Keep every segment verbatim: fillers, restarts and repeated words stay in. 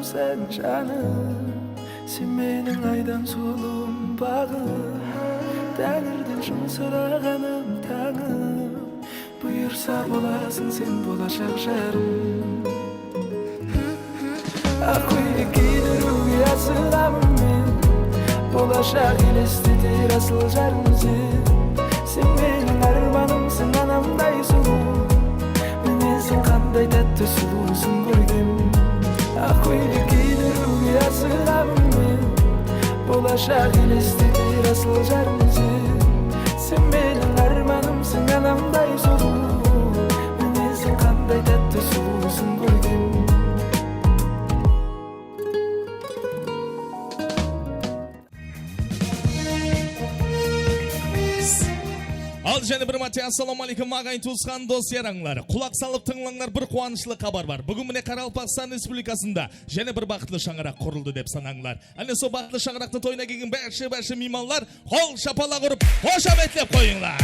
Sen janım, sen meniń aydan sulıwım baǵım, táńirden jılsıraǵanım tańım, buyırsa bolasıń sen bolashaq jarım. Aq kóylek kiydiriwge asıǵamın men, bolashaq elesteter asıl jarım sen. Sen meniń ármanımsıń, anamday sulıw, mineziń qanday tátti, sulıwsıń kórgem. Aq kóylek kiydiriwge asıǵamın men, bolashaq elesteter asıl jarım sen. Sen meniń ármanımsıń, anamday sulıw, mineziń qanday tátti, sulıwsıń kórgem. Al, jáne bir márte assalamu aleykum, aǵayin, tuwısqan, dos-yarańlar. Qulaq salıp tıńlańlar, bir quwanıshlı xabar bar. Búgin mine Qaraqalpaqstan Respublikasında jáne bir baxıtlı shańaraq qurıldı dep sanańlar. Áne, sol baxıtlı shańaraqtıń toyına kelgen bárshe-bárshe miymanlar qol shapalaq urıp, xoshametlep qoyıńlar.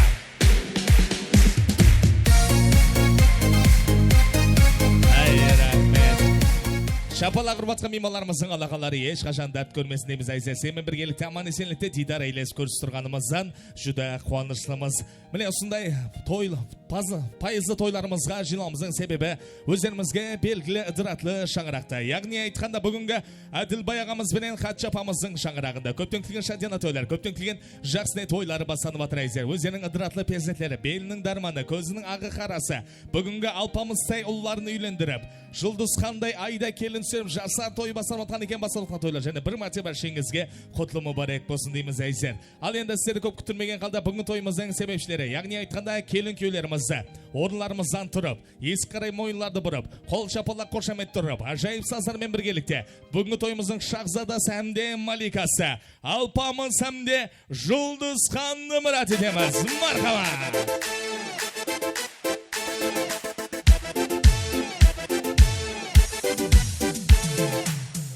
Áy, raxmet. Shapalaq urıp atqan miymanlarımızdıń alaqanları hesh qashan dárt kórmesin deymiz, áziz. Sen menen birgelikte aman-esenlikte diydar eyles kórisip turǵanımızdan júdá quwanıshlımız. Mine, usınday toy, pazı, payızlı toylarımızǵa jıynalımızdıń sebebi ózlerimizge belgili ıdıratlı shańaraqta, yaǵnıy aytqanda, búgingi Ádilbay aǵamız benen Xatsha apamızdıń shańaraǵında kópten kútilgen shádiyana toylar, kópten kútilgen jaqsı ne toyları baslanıp atır, áziz. Ózleriniń ıdıratlı perzentleri, beliniń dármanı, kóziniń aǵı-qarası, búgingi Alpamıstay ulların úylendirip, Juldız Xanday ayda kelin túsirip, jasar toyı baslanıp atqan eken, baslanıp atqan toylar. Jáne bir márte bársheńizge qutlı múbárek bolsın deymiz, áziz. Al endi sizlerdi kóp kúttirmegen halda búgingi toyımızdıń sebepshileri, yaǵnıy aytqanda kelin kúyewlerimizdi orınlarımızdan turıp, esik qaray moyınlardı burıp, qol shapalaq, xoshamet urıp, ájayıp sazlar menen birgelikte búgingi toyımızdıń shahzadası hám de malikası Alpamıs hám de Juldız Xannı mirát etemiz. Marhaba!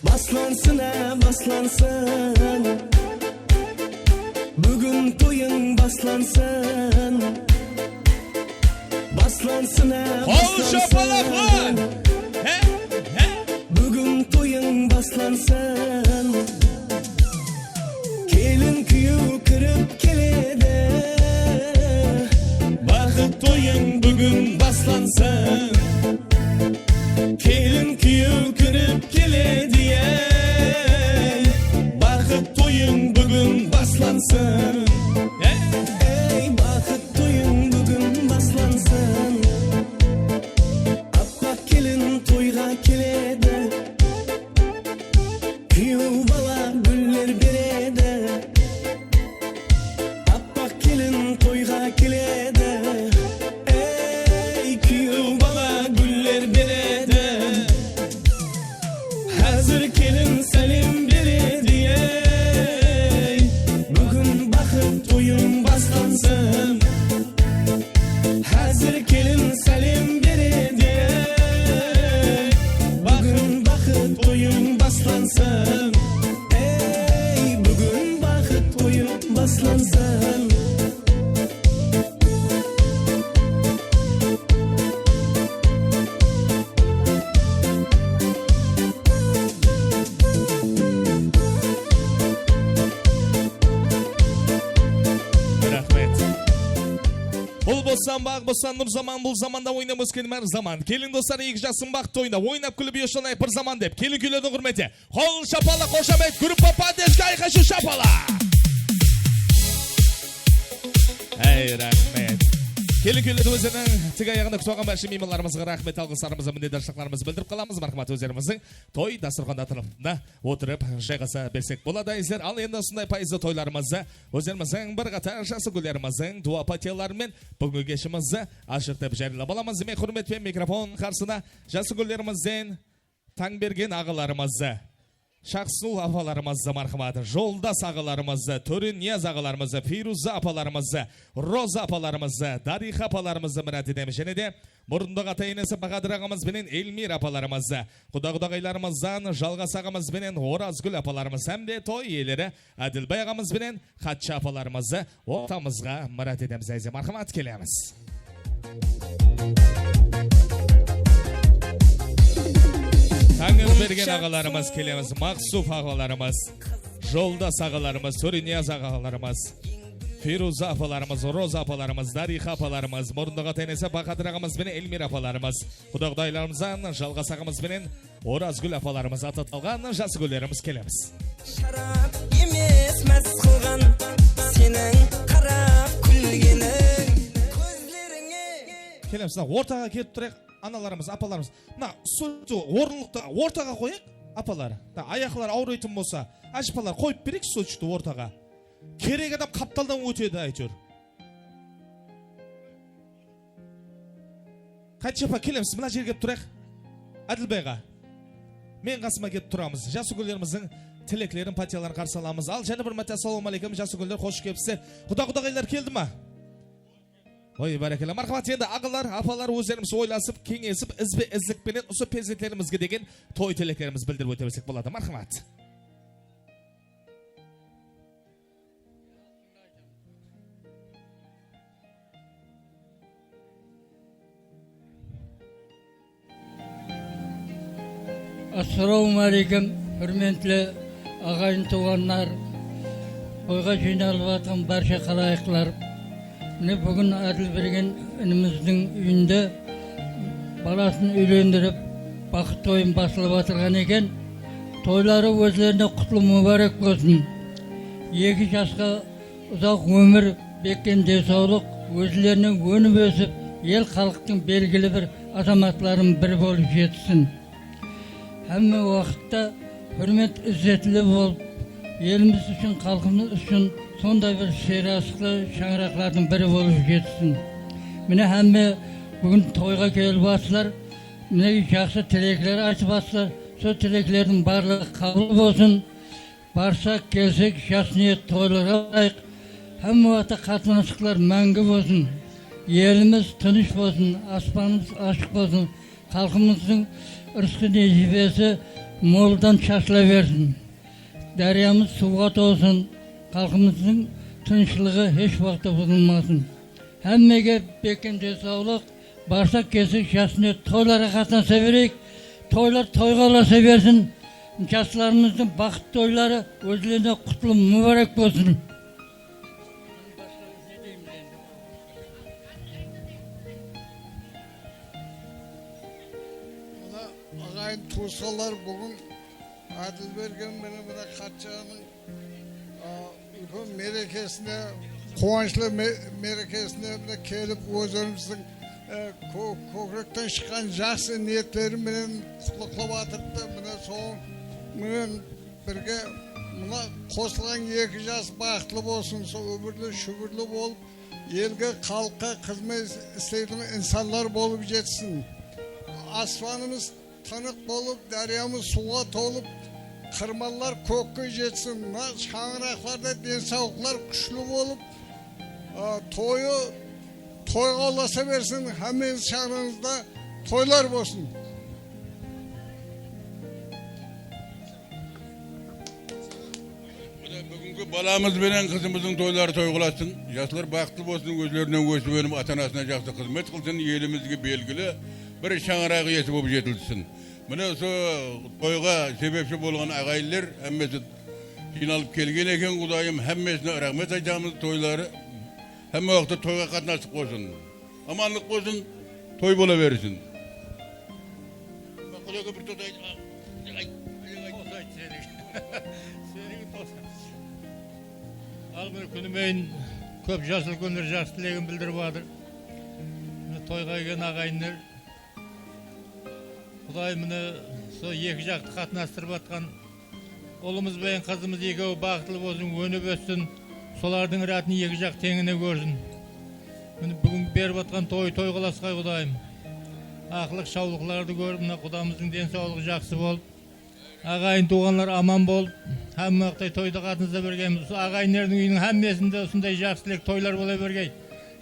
Baslansın-á, baslansın. Búgin toyıń baslansın. Baslansın-á, baslansın. Qol shapalaqlar! He, he. Búgin toyıń baslansın. Kelin kúyew kirip keledi. Baxıt toyıń búgin baslansın. Kelin kúyew kirip keledi, ey. Baxıt toyıń búgin baslansın. Ey, baxıt toyıń búgin baslansın. Appaq kelin toyǵa keledi. Kúyew bala gúller beredi. Appaq kelin toyǵa keledi. Ey, kúyew bala gúller beredi. Házir kelin sálem beredi, ey. Búgin baxıt toyıń baslansın. Házir kelin sálem beredi. Búgin baxıt toyıń baslansın. Ey, búgin baxıt toyıń baslansın. Raxmet. Bul bolsa baǵ, bolsa nur zaman, bul zamanda oynap ósken hár zaman. Keliń, dostlar, eki jastıń baxıtlı toyında oynap, kúlip, yoshlanayıq bir zaman dep, kelin kúyewlerdiń húrmetine qol shapalaq, xoshamet, gruppa Poddeska, ayqashu shapalaq. Áy, raxmet. Kelin kúyewlerdi ózleriniń tik ayaǵında kútip alǵan bárshe miymanlarımızǵa raxmet, alǵıslarımızdı, minnetdarshılıqlarımızdı bildirip qalamız. Marhamat, ózlerimizdiń toy dasturxan atırapında otırıp jayǵasa bersek boladı, áziz. Al endi usınday payızlı toylarımızdı ózlerimizdiń bir qatar jası gúllerimizdiń duapatiyaları menen búgingi keshimizdi ashıq dep járiyalap alamız. Demek, húrmet penen mikrofon qarsısına jası gúllerimizden Tańbergen aǵalarımızdı, Shaxsınul apalarımızdı, marhamat, Joldas aǵalarımızdı, Tóreniyaz aǵalarımızdı, Fiyruza apalarımızdı, Roza apalarımızdı, Dariyxa apalarımızdı mirát etemiz. Jáne de murındaq ata-enesi Bahadır aǵamız benen Elmira apalarımızdı, quda-qudaǵaylarımızdan Jalǵas aǵamız benen Orazgúl apalarımız hám de toy iyeleri Ádilbay aǵamız benen Xatshı apalarımızdı ortamızǵa mirát etemiz, áziz. Marhamat, kelemiz. Bergen aǵalarımız kelemiz, Maqsup aǵalarımız, Joldas aǵalarımız, Tóreniyaz aǵalarımız, Feruza apalarımız, Roza apalarımız, Dariyxa apalarımız, Murındaǵa Tenese Baqadır aǵamız benen Elmira apalarımız, quda-qudaylarımızdan Jalǵas aǵamız benen Orazgúl apalarımız, at atalǵan jası gúllerimiz kelemiz. Sharap emes más qılǵan seniń qarap kúlgeniń kózlerińe. Kelemiz, mına ortaǵa kelip turayıq, analarımız, apalarımız. Mına, sol orınlıqta ortaǵa qoyayıq, apalar. Mına, ayaqları awıraytın bolsa, ájapalar qoyıp bereyik stolchiktı ortaǵa. Kerek adam qaptaldan ótedi, áytewir. Xadija apa, kelemiz, mına jerge kelip turayıq. Ádilbay aǵa. Men qasıma kelip turamız. Jası gúllerimizdiń tileklerin, pátiyaların qarsı alamız. Al, jáne bir márte assalamu aleykum, jası gúller, xosh kelipsizler. Quda-qudagıylar keldi ma? Oy, bárekella. Marhamat, endi aǵalar, apalar ózlerimiz oylasıp, keńesip, izbe-izlik penen usı perzentlerimizge degen toy tileklerimiz bildirip óte bersek boladı. Marhamat. Assalawma áleykum, húrmetli aǵayin tuwǵanlar, toyǵa jıynalıp atırǵan bárshe qalayıqlar. Mine, búgin Ádilbergen inimizdiń úyinde balasın úylendirip, baxıt toyın basıp atırǵan eken. Toyları ózlerine qutlı múbárek bolsın. Eki jasqa uzaq ómir, bekkem densawlıq, ózlerine ónip ósip, el-xalıqtıń belgili bir azamatlarınıń biri bolıp jetissin. Hámme waqıtta húrmet izzetli bolıp, elimiz ushın, xalqımız ushın sonday bir sıyırasıqlı shańaraqlardıń biri bolıp jetissin. Mine, hámme búgin toyǵa kelip atsızlar, mine, jaqsı tilekler aytıp atsızlar. Sol tileklerdiń barlıǵı qabıl bolsın. Barsaq, kelsek, jas niyet toylarǵa barayıq. Hámme waqıtta qatnasıqlar máńgi bolsın. Elimiz tınısh bolsın, aspanımız ashıq bolsın. Xalqımızdıń ırısqı-nesiypesi moldan shashıla bersin. Dáryamız suwǵa tolsın. Xalqımızdıń tınıshlıǵı hesh waqıtta buzılmasın. Hámmege bekkem densawlıq, barsaq kelsek jasına toylarǵa qatnasa bereyik. Toylar toyǵa ulasa bersin. Jaslarımızdıń baxıt toyları ózlerine qutlı múbárek bolsın. Mına, aǵayin tuwısqanlar, búgin Ádilbergen menen mına Xatjaǵanıń, a, úlken merekesine, quwanıshlı me-, merekesine mine kelip, ózlerimizdiń, e, kó-, kókirekten shıqqan jaqsı niyetleri menen qutlıqlap atırıptı. Mine, soń menen birge mına qosılǵan eki jas baxıtlı bolsın, sol úmirli, shúbirli bolıp, elge, xalıqqa xızmet isleytuǵın insanlar bolıp jetissin. Aspanımız tınıq bolıp, dáryamız suwǵa tolıp, qırmanlar kókke jetsin. Mına shańaraqlarda densawlıqlar kúshli bolıp, a, toyı toyǵa ulasa bersin. Hámmeńiz shańaraǵıńızda toylar bolsın. Mine, búgingi balamız benen qızımızdıń toyları toyǵa ulasın. Jaslar baxıtlı bolsın, ózlerinen ósip ónip, ata-anasına jaqsı xızmet qılsın, elimizge belgili bir shańaraq iyesi bolıp jetilsin. Mine, usı toyǵa sebepshi bolǵan aǵayinler hámmesi jıynalıp kelgen eken, Qudayım, hámmesine raxmet aytamız. Toyları hámme waqıtta toyǵa qatnasıq bolsın. Amanlıq bolsın, toy bola bersin. Qudayǵa bir toqtaydı. Al, mine, kúnimeyin kóp jası úlkenler jaqsı tilegin bildirip atır. Mine, toyǵa kelgen aǵayinler. Quday, mine, sol eki jaqtı qatnastırıp atqan ulımız benen qızımız ekewi baxıtlı bolsın, ónip óssin. Solardıń iratın eki jaq teńine kórsin. Mine, búgin berip atqan toy toyǵalasqay, Qudayım. Aqlıq, shawlıqlardı kórip, mına, qudamızdıń densawlıǵı jaqsı bolıp, aǵayin tuwǵanlar aman bolıp, hámme waqıtta toyda qatnasa bergey. Usı aǵayinlerdiń úyiniń hámmesinde usınday jaqsı tilek toylar bola bergey.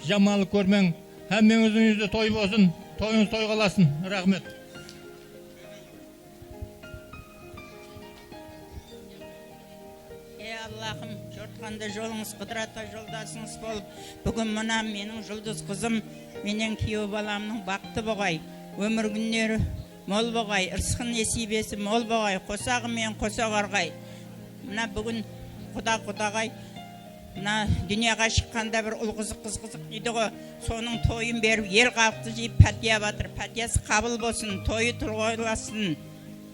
Jamanlıq kórmeń. Hámmeńizdiń úyinizde toy bolsın, toyıńız toyǵalasın. Raxmet. Ey Allahım, jortqanda jolıńız, Qıdırata joldasıńız bolıp, búgin mına meniń Juldız qızım menen kúyew balamnıń baxtı buǵay. Ómir kúnleri mol boǵay, ırısqı nesibesi mol boǵay, qosaǵı menen qosa barǵay. Mına búgin quda-qudaǵay, mına dúnyaǵa shıqqanda bir ul-qızıq, qız-qızıq deydi ǵo, sonıń toyın berip, el-xalıqtı jıyıp, pátiya batır. Pátiyası qabıl bolsın, toyı toyǵalasın.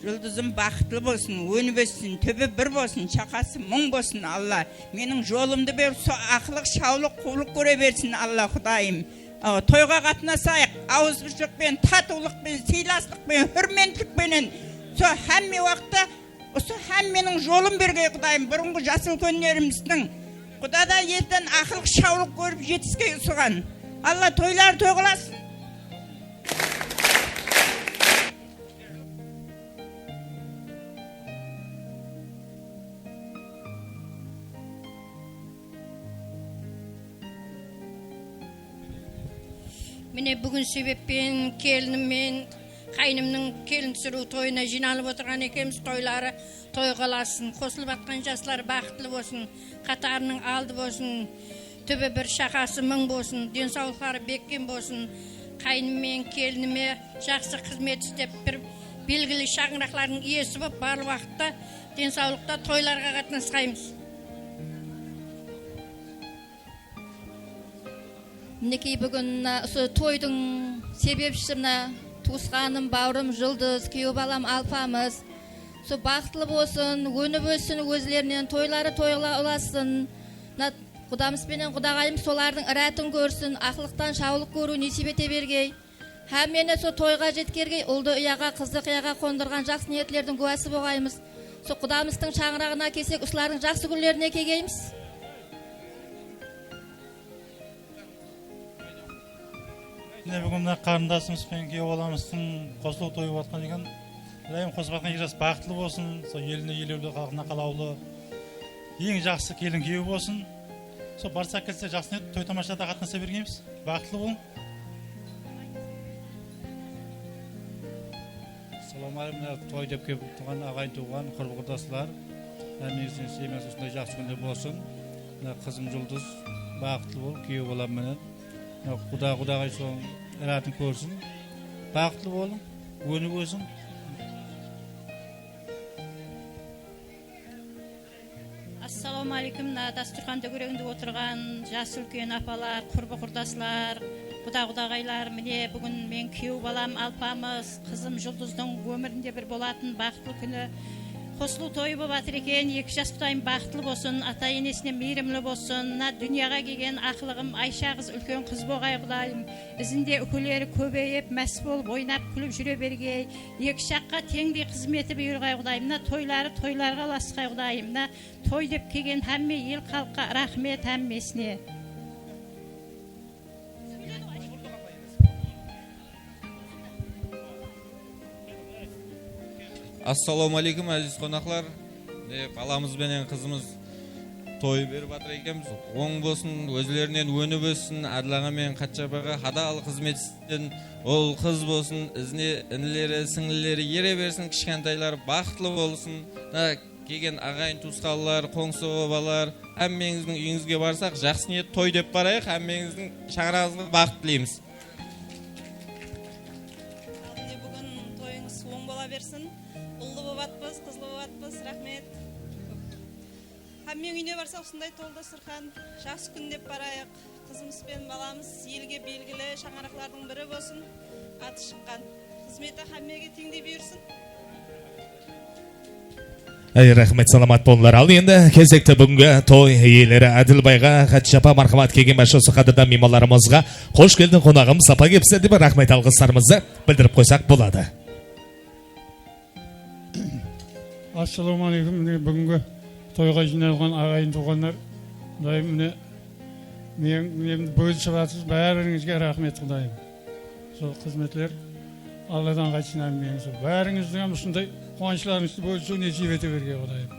Juldızım baxıtlı bolsın, ónip óssin, túbi bir bolsın, shaqası mıń bolsın, Alla. Meniń jolımdı berip, sol aqlıq, shawlıq, quwlıq kóre bersin, Alla, Qudayım. Awa, toyǵa qatnasayıq, awızbirshilıq penen, tatıwlıq penen, sıylaslıq penen, húrmetlik penen. Sol hámme waqıtta usı hámmeniń jolın bergey, Qudayım, burınǵı jas úlkenlerimizdiń. Qudadan, elden aqlıq, shawlıq kórip jetisken usıǵan. Alla toyları toyǵalasın. Mine, búgin sebeppen kelinim menen qáyinimniń kelin túsiriw toyına jıynalıp otırǵan ekenbiz. Toyları toyǵalasın, qosılıp atqan jaslar baxıtlı bolsın, qatarınıń aldı bolsın. Túbi bir, shaqası mıń bolsın, densawlıqları bekkem bolsın. Qáyinim menen kelinime jaqsı xızmet islep, bir belgili shańaraqlardıń iyesi bolıp, barlıq waqıtta densawlıqta, toylarǵa qatnasqaymız. Minekey, búgin mına usı toydıń sebepshisi mına tuwısqanım, bawırım Juldız, kúyew balam Alpamıs. Usı baxıtlı bolsın, ónip óssin, ózlerinen toyları toyǵa ulasın. Mına Qudamız benen qudaǵayımız solardıń írátın kórsin, aqlıqtan shawlıq kóriw nesiyp ete bergey. Hámmeni sol toyǵa jetkergey, uldı uyaǵa, qızdı qıyaǵa qondırǵan jaqsı niyetlerdiń gúwası boǵaymız. Sol Qudamızdıń shańıraǵına kelsek, usılardıń jaqsı kúnlerine kelgeymiz. Mine, búgin mına qarındasımız benen kúyew balamızdıń qosılıw toyı bolıp atqan eken. Ilayım, qosıp atqan eki jas baxıtlı bolsın, sol eline elewli, xalqına qalawlı, eń jaqsı kelin kúyew bolsın. Sol barsaq kelsek, jaqsı niyet toy tamashada qatnasa bergeymiz. Baxıtlı bolıń. Assalawma áleykum, mına toy dep kelip turǵan aǵayin tuwǵan, qurbi-qurdaslar, hámmeńizdiń semyası usınday jaqsı kúnde bolsın. Mına qızım Juldız, baxıtlı bol, kúyew balam menen. Mına quda-qudaǵay sonıń írátın kórsin. Baxıtlı bolıń, ónip ósiń. Assalawma áleykum, mına dasturxan dógereginde otırǵan jas úlken apalar, qurbi-qurdaslar, quda-qudaǵaylar. Mine, búgin men kúyew balam Alpamıs, qızım Juldızdıń ómirinde bir bolatın baxıtlı kúni. Qosılıw toyı bolıp atır eken, eki jas qudayım baxıtlı bolsın, ata-enesine miyrimli bolsın. Mına dúnyaǵa kelgen aqlıǵım Aysha qız úlken qız boǵay, qudayım. Izinde úkeleri kóbeyip, más bolıp, oynap, kúlip júre bergey. Eki jaqqa teńdey xızmeti buyırǵay, qudayım. Mına toyları toylarǵa ulasqay, qudayım. Mına toy dep kelgen hámme el-xalıqqa raxmet, hámmesine. Assalawma áleykum, áziz qonaqlar. Mine, balamız benen qızımız toy berip atır ekenbiz. Oń bolsın, ózlerinen ónip óssin, Ádil aǵa menen Qatshap aǵa hadal xızmet islesin. Ul qız bolsın, izine inileri, sińlileri ere bersin, kishkentaylar baxıtlı bolsın. Mına kelgen aǵayin-tuwısqanlar, qońsı-qobalar, hámmeńizdiń úyińizge barsaq, jaqsı niyet toy dep barayıq, hámmeńizdiń shańaraǵıńızǵa baxıt tileymiz. Al, mine, búgin toyıńız oń bola bersin. Ullı bolıp atpız, qızlı bolıp atpız. Raxmet. Hámmeniń úyine barsaq, usınday tolı dasturxan, jaqsı kún dep barayıq. Qızımız benen balamız elge belgili shańaraqlardıń biri bolsın. Atı shıqqan. Xızmeti hámmege teńdey buyırsın. Áy, raxmet, salamat bolıńlar. Al, endi gezekti búgingi toy iyeleri Ádilbayǵa, Xadija apa, marhamat, kelgen bárshesi qádirdan miymanlarımızǵa xosh keldiń, qonaǵım, sapa kelipsizler dep raxmet alǵıslarımızdı bildirip qoysaq boladı. Assalawma áleykum. Mine, búgingi toyǵa jıynalǵan aǵayin-tuwǵanlar, qudayım, mine, men, men bólsip atırsız, bárińizge raxmet, qudayım. Sol xızmetler Alladan qaytsın, hámmeniń sol bárińizdiń hám usınday quwanıshlarıńızdı bólisiw nesiyp ete bergey, qudayım.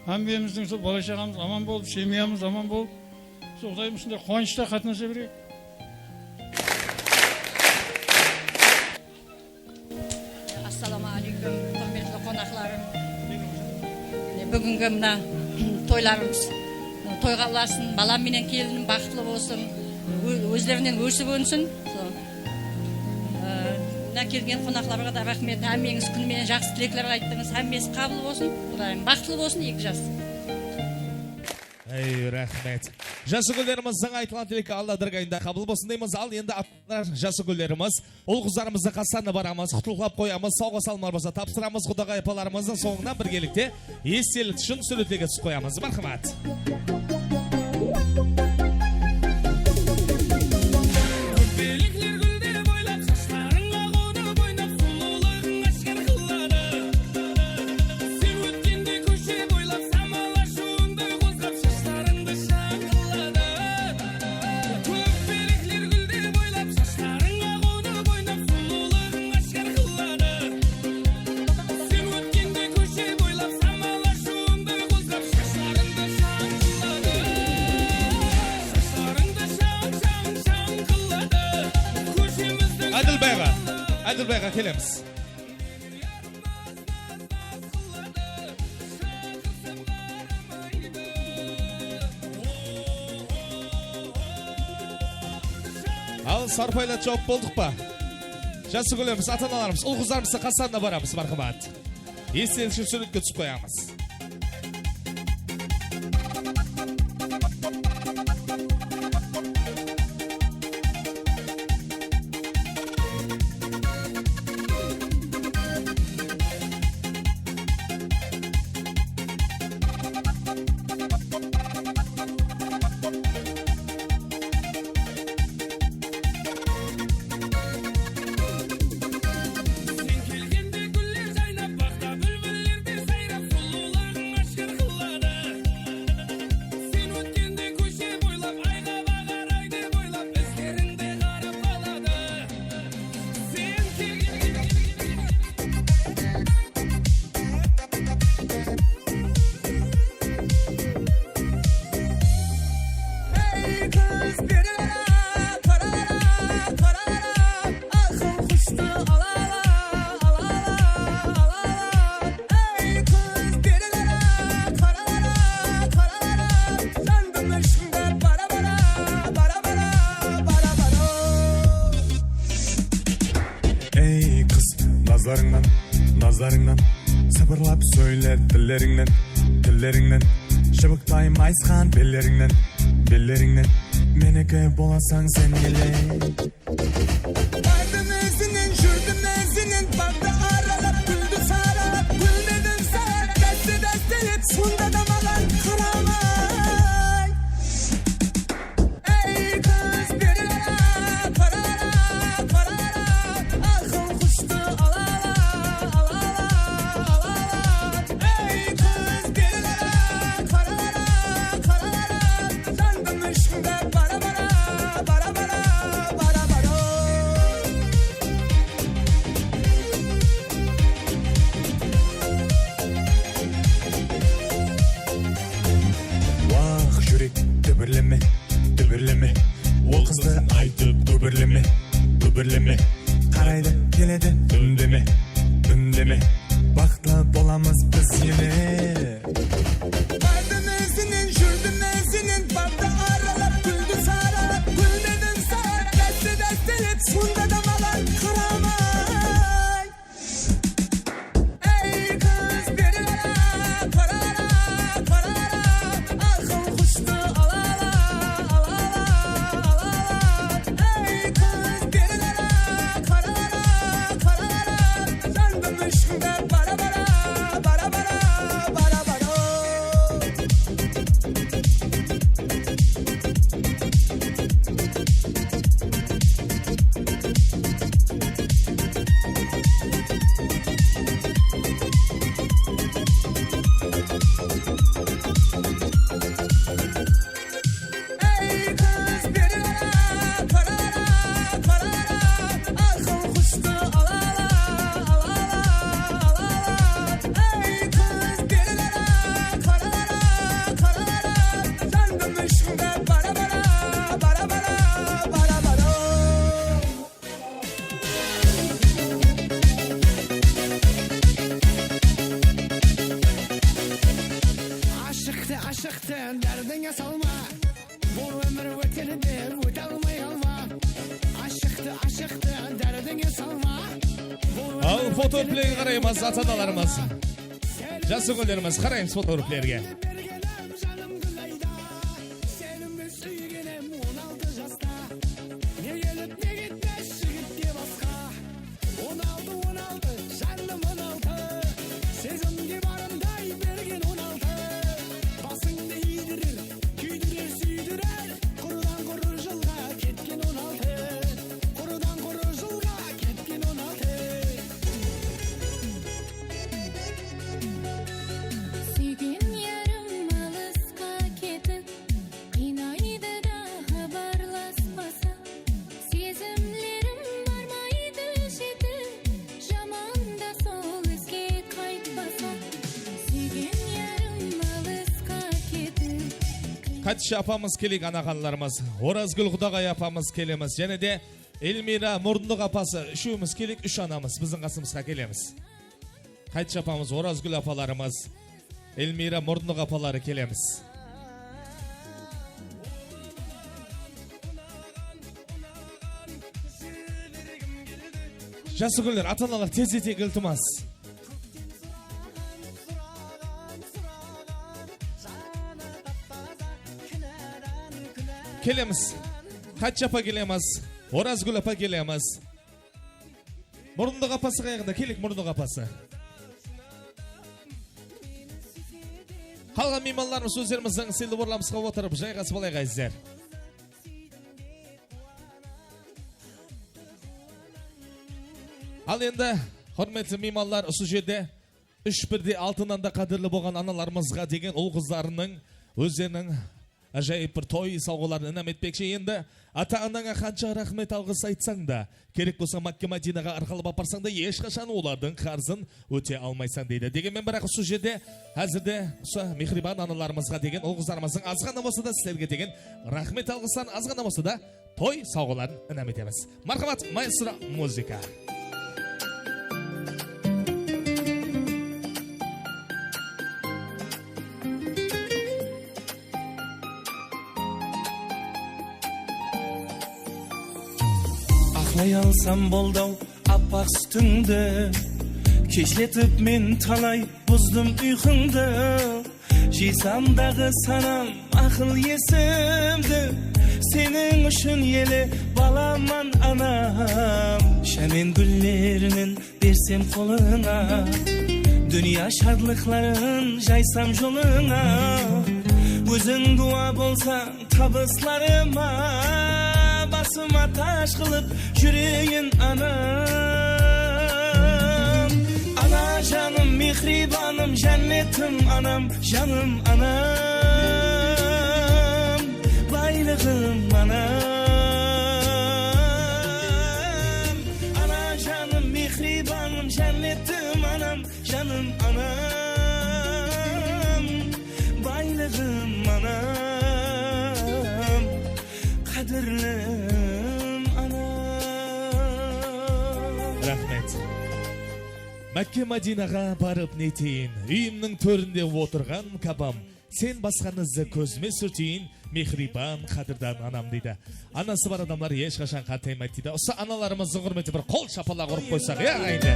Hámmemizdiń sol bala-shaǵamız aman bolıp, semyamız aman bolıp, sol qudayım usınday quwanıshta qatnasa bergey. Assalawma áleykum, húrmetli qonaqlarım. Mine, búgingi mına toylarımız toyǵa ulasın, balam menen kelinim baxıtlı bolsın, ó-, ózlerinen ósip ónsin. Sol, ı, Mına kelgen qonaqlarǵa da raxmet. Hámmeńiz kúni menen jaqsı tilekler ayttıńız. Hámmesi qabıl bolsın. Qudayım baxıtlı bolsın eki jas. Ey, raxmet. Jası gúllerimiz, sańa aytılǵan tilek Alla dárgayında qabıl bolsın deymiz. Al endi atlar, jası gúllerimiz. Ul-qızlarımızdı qaslarına baramız, qutlıqlap qoyamız, sawǵa salımlar bolsa tapsıramız, qudaǵay apalarımızdıń sońınan birgelikte estelik ushın súwretlerge túsip qoyamız. Márhamat. Kóppelikler gúldep oylap, shashlarıńa qonıp oynap, sulıwlıǵıń ashkar qıladı. Sen ótkende kóshe boylap, samal ashıwıńdı qozǵap, shashlarıńdı shańqıladı. Kóppelikler gúldep oylap, shashlarıńa qonıp oynap, sulıwlıǵıń ashkar qıladı. Sen ótkende kóshe boylap, samal ashıwıńdı qozǵap, shashlarıńdı shańqıladı. Shashlarıńdı shań, shań, shań qıladı. Kóshemizdiń Ádilbay aǵa, Ádilbay aǵa, kelemiz. Al, sarpaylat jawap boldıq pa? Jası gúllerimiz, ata-analarımız, ul-qızlarımızdıń qaslarına baramız, márhamat. Estelik ushın súwretke túsip qoyamız. Sen kelgende gúller jaynap, baǵda búlbiller de sayrap, sulıwlıǵıń ashkar qıladı. Sen ótkende kóshe boylap, ayǵa baǵar ay dep oylap, izlerińde qarap qaladı. Sen kelgende Ey qız, beri qara, qara, qara, qara, aqıl qushtı ala, ala, ala, ala, ala. Ey qız, beri qara, qara, qara, qara, qara, jandım ıshqıńda bara, bara, bara, bara, bara, bara. Ey qız, nazlarıńnan, nazlarıńnan, sıpırlap sóyle tillerińnen, tillerińnen, shıbıqtay mayısqan bellerińnen, bellerińnen, meniki bolasań sen ele. Bardım izinen, júrdim izinen, baǵdı aralap, gúldi saralap, gúlmedim saǵan, dáste-dástelep, sonda da maǵan qaramay. Ey qız, beri qara, qara, qara, aqıl qushtı ala, ala, ala, ala, ala. Ey qız, beri qara, qara, qara, qara, jandım ıshqıńda bara, bara, bara, bara, bara, bara. Wah, júrek, dúbirleme, dúbirleme. Ol qızdı aytıp góbirleme, góbirleme. Qaraydı, keledi, úndeme, úndeme. Baxıtlı bolamız biz ele. Bardım izinen, júrdim izinen, baǵdı aralap, gúldi saralap, gúlmedim saǵan, dáste-dástelep, sonda da maǵan qaramay. Ey qız, beri qara, qara, qara, qara, aqıl qushtı ala, ala, ala, ala, ala. Ey qız, beri qara, qara, qara, qara, jandım ıshqıńda bara, bara, bara, bara, bara, bara. Ey qız, beri qara, qara, qara, aqıl qushtı ala, ala, ala, ala, ala. Ey qız, beri qara, qara, qara, qara, jandım ıshqıńda bara, bara, bara, bara, bara, bara. Ashıqtı ashıqtıń dárdińe salma. Bul ómir óter dep óte almay qalma. Ashıqtı ashıqtıń dárdińe salma. Fotograflarǵa qaraymız, ata-analarımız, jası úlkenlerimiz, qaraymız fotograflarǵa. On altı, on altı, janım on altı. Sezimge barımday bergen on altı. Basıńdı iydirir, kúydirir, súydirir. Qurıdan qurı jılǵa ketken on altı. Qurıdan qurı jılǵa ketken on altı. Súygen yarım alısqa ketip, qıynaydı da xabarlaspasa. Sezimlerim barmaydı jetip, jaman da sol izge qaytpasa. Súygen yarım alısqa ketip. Xadisha apamız keleyik, anaxanlarımız. Orazgúl Qudaǵay apamız kelemiz. Jáne de Elmira Murınlıq apası, úshewimiz keleyik, úsh anamız biziń qasımızǵa kelemiz. Xadisha apamız, Orazgúl apalarımız, Elmira Murınlıq apaları kelemiz. Jası úlkenler, ata-analar tez eteyik, iltimas. Kelemiz. Xadisha apa kelemiz. Orazgúl apa kelemiz. Murınlıq apası qayaǵında? Keleyik, Murınlıq apası. Qalǵan miymanlarımız ózlerimizdiń sıylı orınlarımızǵa otırıp, jayǵasıp alayıq, ázizler. Al endi, húrmetli miymanlar, usı jerde úsh birde altınnan da qádirli bolǵan analarımızǵa degen ul-qızlarınıń ózleriniń ájayıp bir toy sawǵaların inam etpekshi. Endi ata-anańa qansha raxmet, alǵıs aytsań da, kerek bolsa Mákke-Mádinaǵa arqalıp aparsań da, esh qashan olardıń qarızın óte almaysań, deydi. Degenmen, biraq usı jerde házirde usı mehriban analarımızǵa degen, ul-qızlarımızdıń azǵana bolsa da sizlerge degen raxmet, alǵısların azǵana bolsa da toy sawǵaların inam etemiz. Marhamat, maestro, muzıka. Aqlay alsam boldı-aw appaq sútińdi, keshletip men talay buzdım uyqıńdı. Jiysam daǵı sanam aqıl esimdi, seniń ushın ele balaman anam. Jámen gúllerinen bersem qolıńa, dúnya shadlıqların jaysam jolıńa. Óziń dua bolsań tabıslarıma, basıma taj qılıp júreyin anam. Ana janım, mehribanım, jánnetim anam, janım anam, baylıǵım anam. Ana janım, mehribanım, jánnetim anam, janım anam, baylıǵım anam, qádirlim anam. Raxmet. Mákke-Mádinaǵa barıp neteyin, úyimniń tórinde otırǵan Kabam. Sen basqanı izde kózime súrteyin, mehriban, qádirdan anam, deydi. Anası bar adamlar esh qashan qartaymaydı, deydi. Usı analarımızdıń húrmetine bir qol shapalaq urıp qoysaq, ya, endi.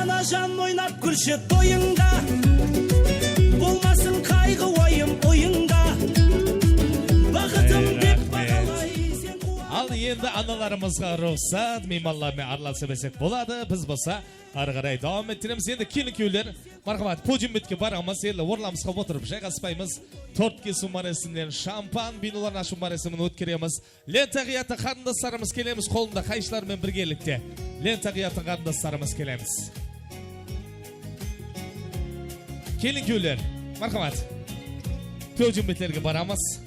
Anajan, oynap kúlshi toyıńda, bolmasın qayǵı, wayım oyıńda. Baxıtım dep baǵalay sen quwa- Al, endi analarımızǵa ruxsat, miymanlar menen aralasıp bersek boladı. Biz bolsa arı qaray dawam ettiremiz. Endi kelin-kúyevler, marhamat, podium betke baramız. Endi orınlarımızǵa otırıp jayǵaspaymız. Tort kesiw márasiminden, shampan binoların ashıw márasimin ótkeremiz. Lenta qıyatın qarındaslarımız kelemiz, qolında qayıshları menen birgelikte. Lenta qıyatın qarındaslarımız kelemiz. Kelin-kúyevler, marhamat. Podium betlerge baramız.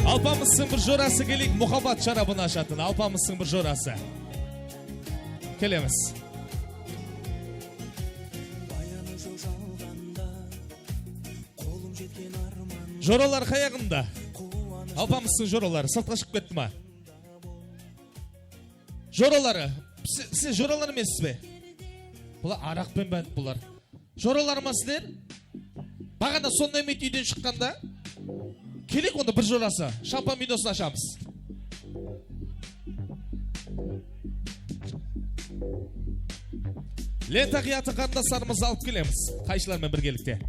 Alpamıstıń bir jorası keleyik, muhabbat sharabın ashatın. Alpamıstıń bir jorası. Kelemiz. Joralar qayaǵında? Alpamıstıń joraları sırtqa shıǵıp ketti ma? Joraları. Siz, siz joralar emessiz be? Bular araq penen bánt bular. Joralar ma sizler? Baǵana sonday emet úyden shıqqanda. Keleyik onda bir jorası. Shampan binosın ashamız. Lenta qıyatın qarındaslarımızdı alıp kelemiz. Qayshılar menen birgelikte.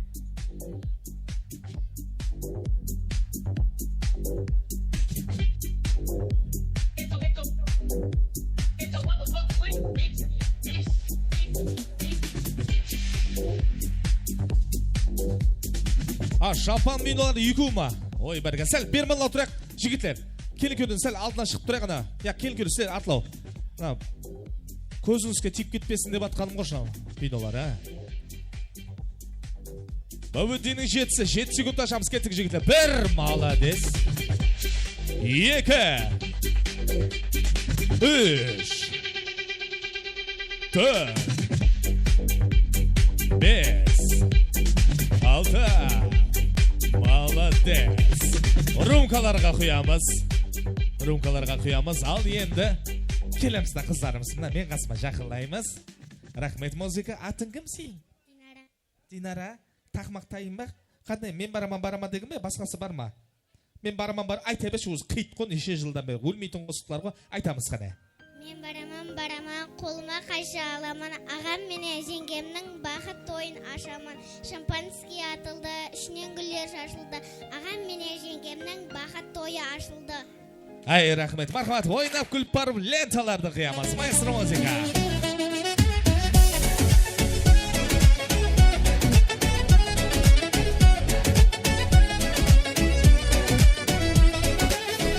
A, Shapan Minolar ekew ma? Oy, bárke. Sál bermanlaw turayıq, jigitler. Kelin kewden sál aldına shıǵıp turayıq, ana. Ya, kelin kewde sizler artlaw. Mına, kózińizge tiyip ketpesin dep atqanım ǵoy, mına, Minolar, a. Báwedinniń jetisi, jeti sekundta ashamız, kettik, jigitler. Bir, malades. Eki. Úsh. Tórt. Bes. Altı. Malades. Rumkalarǵa quyamız. Rumkalarǵa quyamız. Al endi kelemiz da, qızlarımız. Mına men qasıma jaqınlaymız. Raxmet, muzıka. Atıń kim seniń? Dinara. Dinara, taqmaq tayın ba? Qanday, men baraman, baraman degen be, basqası bar ma? Men baraman, bar, ayta bershi, ózi qıyıt ǵo, neshe jıldan beri ólmeytuǵın qosıqlar ǵo, aytamız qáne. Men baraman, baraman, qolıma qaysha alaman, aǵam menen jeńgemniń baxıt toyın ashaman. Шампанский atıldı, ishinen gúller shashıldı, aǵam menen jeńgemniń baxıt toyı ashıldı. Ay, raxmet, marhamat, oynap kúlip barıp lentalardı qıyamız. Maestro muzıka.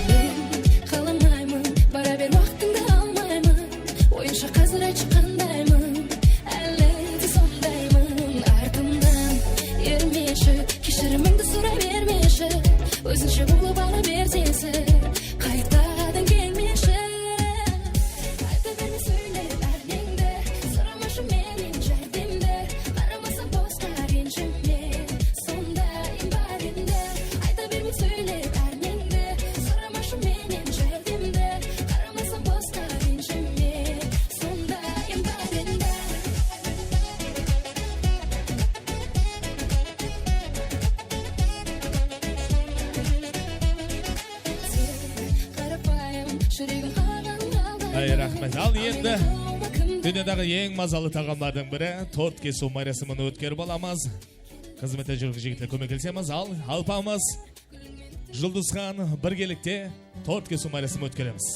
Men qalamayman, bara ber, waqtıńdı almayman. Oyınshıq házir, aytshı, qandaymın? Álle de sondaymın, artımnan ermeshi. Keshirimińdi soray bermeshi, ózińshe bolıp ala ber sensiz, qaytadan kelmeshi. Ayta berme sóylep árneńdi, soramashi mennen járdemdi, qaramasam bosqa renjime, sondayım bar endi. Ayta berme sóylep árneńdi, soramashi mennen járdemdi, qaramasam bosqa renjime, sondayım bar endi. Ay, raxmet. Al endi dúnyadaǵı eń mazalı taǵamlardıń biri, tort kesiw márasimin ótkerip alamız. Xızmette júrgen jigitler kómekke kelsemiz, al, alpamız Juldızxan birgelikte tort kesiw márasimin ótkeremiz.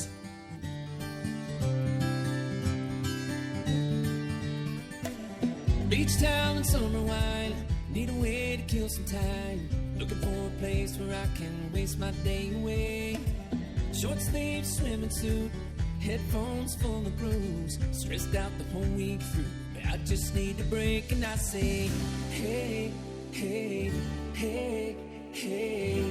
Beach towel and summer wine, need a way to kill some time. Looking for a place where I can waste my day away. Short sleeve swimming suit, headphones full of grooves. Stressed out the whole week through, but I just need a break and I say, hey, hey, hey, hey.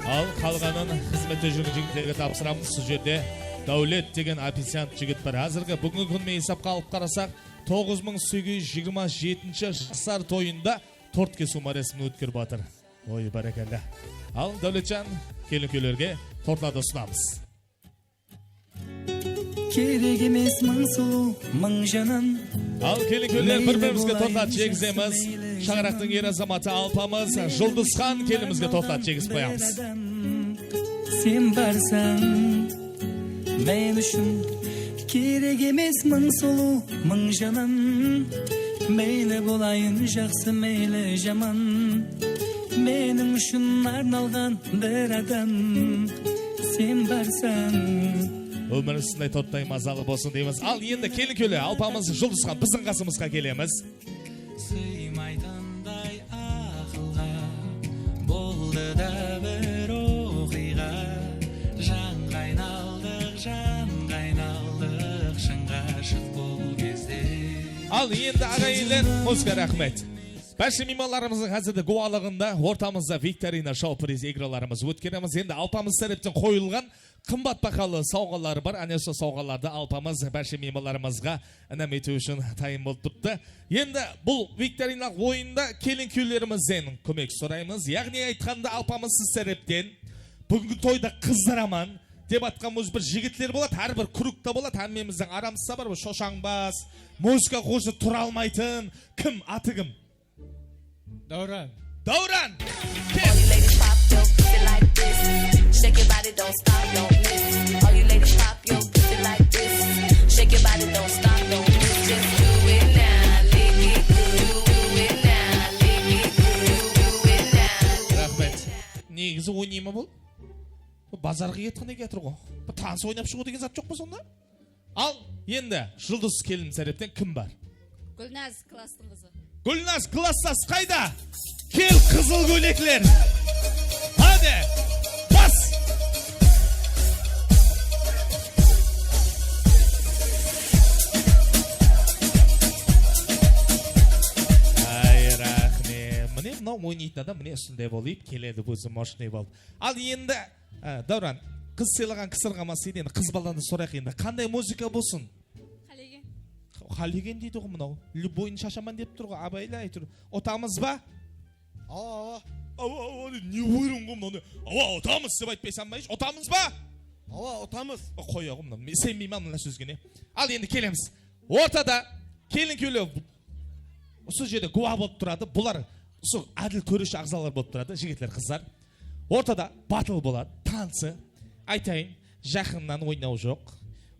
Al, qalǵanın xızmette júrgen jigitlerge tapsıramız. Usı jerde Dáwlet degen oficiant jigit bar. Házirgi, búgingi kún menen esapqa alıp qarasaq, toǵız mıń segiz júz jigirma jetinshi jaslar toyında tort kesiw márasimin ótkerip atır. Oy, bárekella. Al, Dáwletjan, kelin kúyewlerge tortlardı usınamız. Kerek emes mıń sulıw, mıń janım. Al, kelin kúyewler, bir-birimizge tortlardı jegizemiz. Shańaraqtıń er azamatı alpamız Juldızxan kelinimizge tortlardı jegizip qoyamız. Sen barsań, men ushın kerek emes mıń sulıw, mıń janım. Meyli bolayın jaqsı, meyli jaman, meniń ushın arnalǵan bir adam sen barsań. Ómirińiz usınday tortay mazalı bolsın deymiz. Al, endi kelin kúyewler, alpamız Juldızxan biziń qasımızǵa kelemiz. Sıymaytınday aqılǵa boldı da bir oqıyǵa. Jan qaynaldıq, jan qaynaldıq, shıńǵa shıq bul gezde. Al, endi aǵayinler, muzıka, raxmet. Bárshe miymanlarımızdıń házirde gúwalıǵında ortamızda viktorina, shou-priz igralarımız ótkeremiz. Endi alpamız tárepten qoyılǵan qımbat bahalı sawǵalar bar. Áne, usı sawǵalardı alpamız bárshe miymanlarımızǵa inam etiw ushın tayın bolıp turıptı. Endi bul viktorinalıq oyında kelin kúyewlerimizden kómek soraymız. Yaǵnıy aytqanda, alpamız siz tárepten búgingi toydı qızdıraman dep atqan ózi bir jigitler boladı, hár bir krugta boladı, hámmemizdiń aramızda bar, shoshańbaz, muzıka qoysa tura almaytın. Kim, atı kim? Dáwran. Dáwran! Kel! All you ladies pop your pussy like this. Shake your body, don't stop, don't miss. All you ladies, pop your pussy like this. Shake your body, don't stop, don't miss. Just do it now, lick it, do it now, lick it, do it now. Raxmet. Negizi oynay ma bul? Bul bazarǵa ketken eken atır ǵo. Bir tanıs oynap shıǵıw degen zat joq pa sonda? Al, endi Juldız kelin tárepten kim bar? Gúlnaz, Klastıń qızı. Gúlnaz, Klastas qayda? Kel, qızıl kóylekler. Háde, bas! Ay, raxmet. Mine, mınaw oynaytın adam, mine, usınday bolıp keledi, ózi moshnıy bolıp. Al, endi Á, Dáwran, qız sıylaǵan kisirǵa masaydı, endi qız baladan sorayıq endi. Qanday muzıka bolsın? Qálegen. Qálegen deydi ǵo mınaw. Любойın shashaman dep tur ǵo, abayla aytır. Utamız ba? Awa, awa. Awa, awa, ne oyın ǵo mınaw ne? Awa, utamız dep aytpaysań ba hesh? Utamız ba? Awa, utamız. Qoya ǵo mınaw. Men isenbeymen mına sózge ne. Al endi kelemiz. Ortada kelin kúylew Usı jerde gúwa bolıp turadı. Bular usı ádil tóreshi aǵzalar bolıp turadı, jigitler, qızlar. Ortada batıl boladı, tansı. Aytayın, jaqınnan oynaw joq.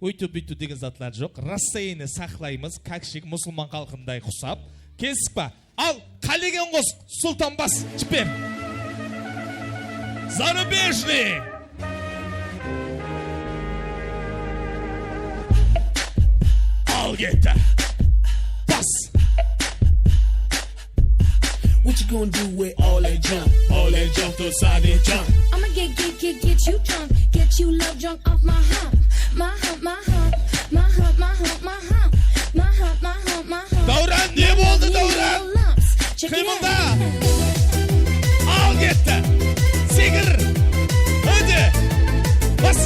Óytiw-búytiw degen zatlar joq. Расстояние saqlaymız, kakshik, musılman xalqınday qusap. Kelistik pa? Al, qálegen qosıq, Sultan, bas, jiber. Zarubejniy. Al ketti. Bas. What you gonna do with all that junk? All that junk to side junk. I'ma get, get, get, get you drunk, get you love drunk off my hump, my hump, my hump, my hump, my hump, my hump, my hump, my hump, my hump. Dáwran, ne boldı, Dáwran? Qıymılda! Al ketti! Sekir! Háde! Bas!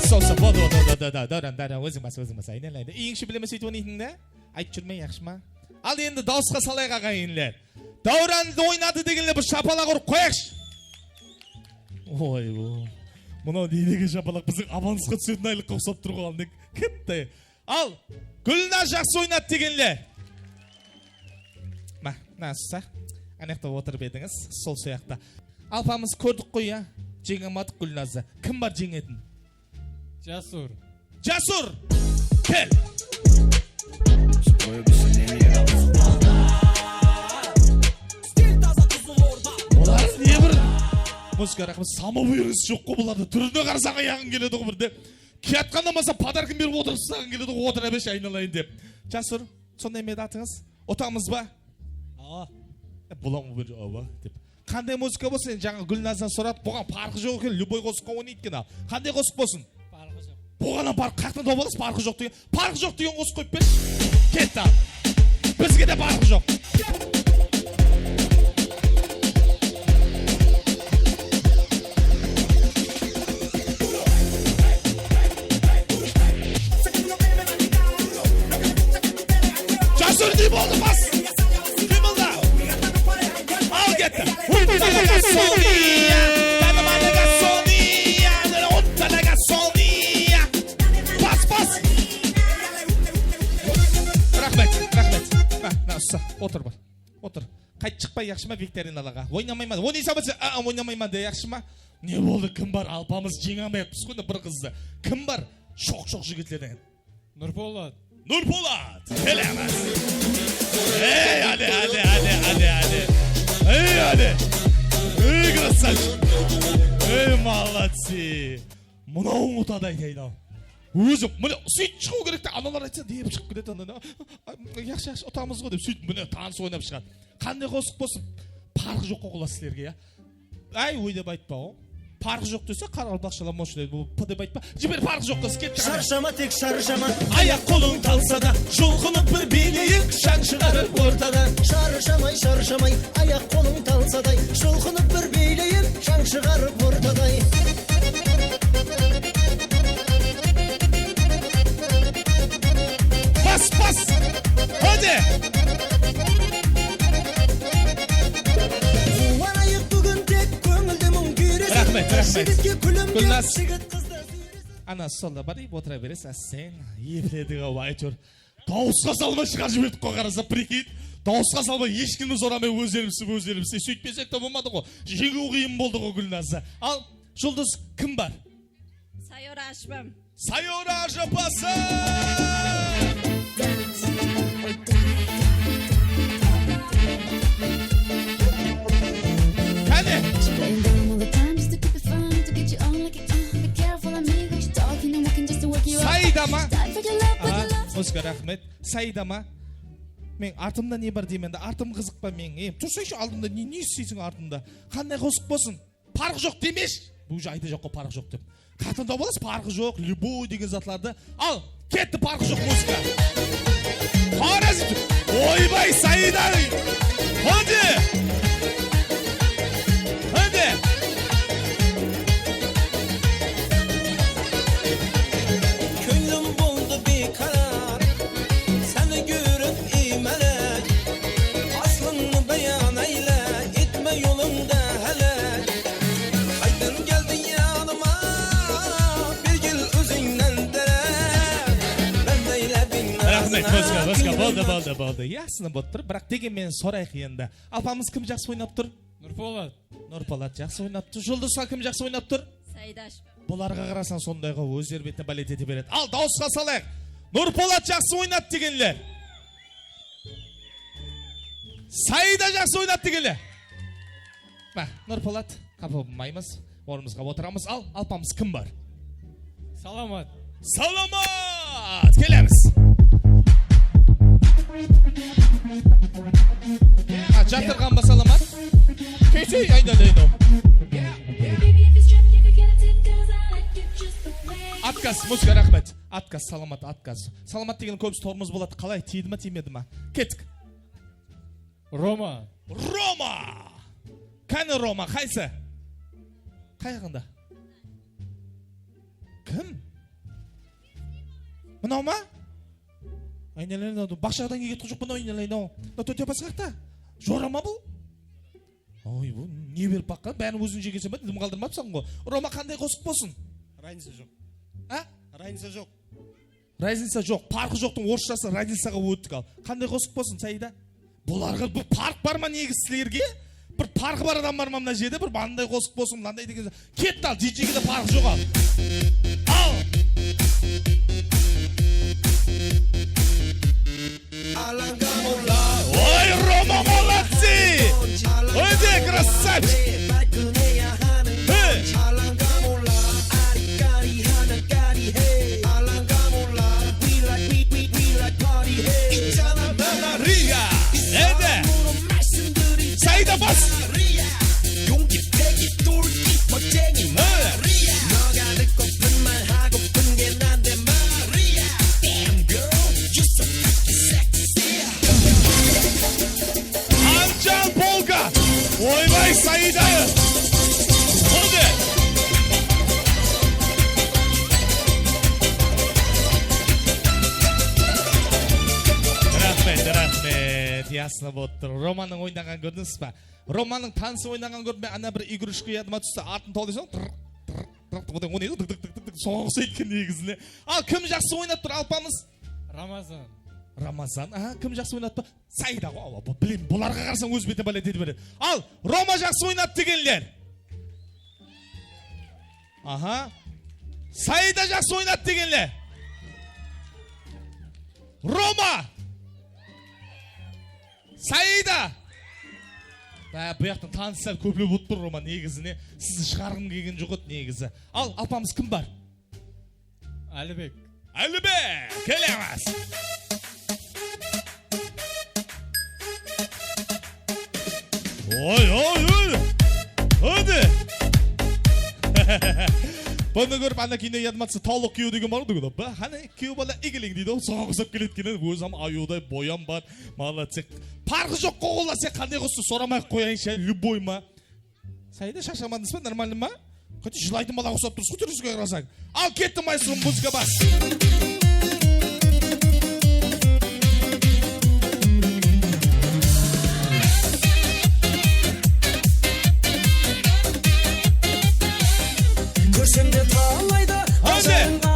Sol, sol, boldı, boldı, boldı, boldı, Dáwran, Dáwran, óziń bas, óziń bas, aynalayın. Iyińshi bilemen sóytip oynaytınıńdı. Aytıp júrme, yaqshı ma? Al endi dawısqa salayıq, aǵayinler. Dáwran oynadı degenler bir shapalaq urıp qoyayıqshı. Oy, bu. Mınaw neylege shapalaq, biziń abanısqa túsetin aylıqqa uqsap tur ǵo, al, ne ketti. Al, Gúlnaz jaqsı oynadı degenler. Ma, mına usı. Anaqta otırıp edińiz, sol soyaqta. Alpamız, kórdik ǵoy, ya. Jeńe almadıq Gúlnazdın. Kim bar jeńetin? Jasur. Jasur! Kel! Olar ne bir muzıka, raxmet, samovrız joq ǵo bularda. Túrine qarasań, ayaǵıń keledi ǵo birde. Kiyatqanda bolmasa, podarkin berip otırǵızǵıń keledi ǵo, otıra bershi, aynalayın dep. Jasur, sonday ma edi atıńız? Utamız ba? Awa. E, bulam bir awa dep. Qanday muzıka bolsın, endi jańa Gúlnazdan soradı, buǵan parqı joq eken, любой qosıqqa oynaydı eken al. Qanday qosıq bolsın? Parqı joq. Buǵan ham parqı, qayaqtan tawıp alasız, parqı joq degen. Parqı joq degen qosıq qoyıp bershi. Ketti al. Bizge de parqı joq. Jasur, ne boldı, bas! Qıymılda! Al ketti! Uttalaga Sonya! Tanımalaga Sonya! Uttalaga Sonya! Bas, bas! Raxmet, raxmet. Mına, mına, usı, otır bir. Otır. Qayt, shıqpay, yaqshı ma, viktorinalarǵa? Oynamayman. Oynaysań ba sen? A, oynamayman de, yaqshı ma? Ne boldı? Kim bar? Alpamız, jeńe almayapız ǵoy bir qızdı. Kim bar? Shoq-shoq jigitlerden. Nurpolat. Nurpolat! Kelemiz! Ey, áne, áne, áne, áne, áne! Ey, áne! Ey, красавчик! Ey, молодцы! Mınawın utadı, aytayın-aw. Ózi, mine, sóytip shıǵıw kerek te, analar aytsa, dep shıǵıp ketedi, anaw. Ay, yaqshı, yaqshı, utamız ǵo dep, sóytip, mine, tanıs oynap shıǵadı. Qanday qosıq bolsın, parqı joq ǵo, qulas sizlerge, ya. Ay, oy dep aytpa, o. Parqı joq dese, qaraqalpaqshalar moshınday, bul p dep aytpa. Jiber, parqı joq dese, ketti, qane. Sharshama, tek sharshama, ayaq-qolıń talsa da, julqınıp bir biyleyik, shań shıǵarıp ortada. Sharshamay, sharshamay, ayaq-qolıń talsa da, julqınıp bir biyleyik, shań shıǵarıp ortada. Bas, bas! Háde! Quwanayıq búgin tek, kóńilde muń kúyresin. Raxmet, raxmet. Jigitke kúlimke, Gúlnaz. Jigit qızdı súyresin. Ana, solda barıp otıra beresiz, a sen epledik-aw, áytewir. Dawısqa salmay shıǵarıp jiberdik ǵoy, qarasa, прикинь. Dawısqa salmay, hesh kimdi soramay, ózlerimizdi ózlerimiz. Sóytpesek te bolmadı ǵoy. Jeńiw qıyın boldı ǵoy, Gúlnaza. Al, Juldız, kim bar? Sayora ájapam. Sayora ájapası! Qáne! Saida ma? Aa, muzıka, raxmet. Saida ma? Meniń artımda ne bar deymen de, artım qızıq pa meniń? Ey, tursayshı aldımda, ne, ne isleysiń artımda? Qanday qosıq bolsın? Parqı joq demesh. Bul uje aytajaq ǵoy parqı joq dep. Qatın tawıp alasız, parqı joq, любой degen zatlardı. Al, ketti parqı joq muzıka. Xorazm. Oybay, Saida. Háde. Háde. Kónglim boldı biykarar, seni kórip iymalak. Aslıńdı bayan ayla, etme jolıńdı hálak. Qaydan keldiń yanıma, bir kel ózińnen dárek. Bándeylebiń. Raxmet, muzıka, muzıka, boldı, boldı, boldı. Yaqsını bolıp tur, biraq degen menen sorayıq endi. Alpamız, kim jaqsı oynap tur? Nurpolat. Nurpolat jaqsı oynap tur. Juldızǵa kim jaqsı oynap tur? Saida ájapam. Bularǵa qarasań, sonday ǵoy, ózleri betine bálet ete beredi. Al, dawısqa salayıq. Nurpolat jaqsı oynadı degenler. Saida jaqsı oynadı degenler. Mine, Nurpolat, qapa bolmaymız. Ornımızǵa otıramız. Al, alpamız, kim bar? Salamat. Salamat! Kelemiz. A, jatırǵan ba Salamat? Keytey, aynalayın-aw. Atkaz, muzıka, raxmet. Atkaz, Salamat, atkaz. Salamat degen kóbisi tormoz boladı. Qalay, tiydi ma, tiymedi ma? Kettik. Roma. Roma! Qáne Roma, qaysı? Qayaǵında? Kim? Mınaw ma? Aynalayın, baqshadan kelgen tuǵıp mınaw aynalayın-aw. Mınaw tóte basqaqta. Jora ma bul? Oy, bul ne berip baqqan? Bárin óziń jegeseń ba? Dım qaldırmapsań ǵoy. Roma, qanday qosıq bolsın? Разница joq. A? Разница joq. Разница joq, parqı joqtıń orısshası, разницаǵa óttik al. Qanday qosıq bolsın, Saida? Bularǵa bir parq bar ma, negi sizlerge? Bir parqı bar adam bar ma mına jerde? Bir mınday qosıq bolsın, mınanday degen. Ketti al, D J-ge de parqı joq al. Al! Oy, Roma, молодцы! Oy de, красавчик! He! Saida, Saida bas! Anjan polka! Oybay, Saida! Qoldı! Raxmet, raxmet. Yaqsına bolıp tur. Romanıń oynaǵanın kórdińiz ba? Romanıń tanısı oynaǵanın kórdim men, ana bir игрушка yadıma tústi, atın tawlaysań, tırr, tırr, tırr, odan oynaydı, tık, tık, tık, tık, tık, soǵan uqsaydı eken negizine. Al, kim jaqsı oynap tur, alpamız? Ramazan. Ramazan, aha, kim jaqsı oynap tur? Saida ǵoy, awa, bu, bilem, bularǵa qarasań, óz betine bálet etip beredi. Al, Roma jaqsı oynadı degenler. Aha. Saida jaqsı oynadı degenler. Roma. Saida. Bá, bu jaqtan tanıslar kóplep otır tur, Roma, negizine. Sizni shıǵarǵım kelgen joq edi, negizi. Al, alpamız, kim bar? Álibek. Álibek, kelemiz. Oy, oy, oy. Háde. Bunı kórip, ana keyinde yadıma tústi, Tawlıq kúyew degen bar ǵoy, degen. Ba, qáne, kúyew bala igileń deydi-aw, soǵan uqsap keledi eken, ózi hám ayıwday, boyam bar. Молодцы. Parqı joq ǵoy, olar sen qanday qostı soramay-aq qoyayınshı, любой ma? Saida, sharshamadıńız ba? Нормально ma? Qáte jılaytın balaǵa uqsap tursız ǵoy, túrisińe qarasań. Al, ketti, maestro, muzıka bas. Kórsem de talaydı. Háde.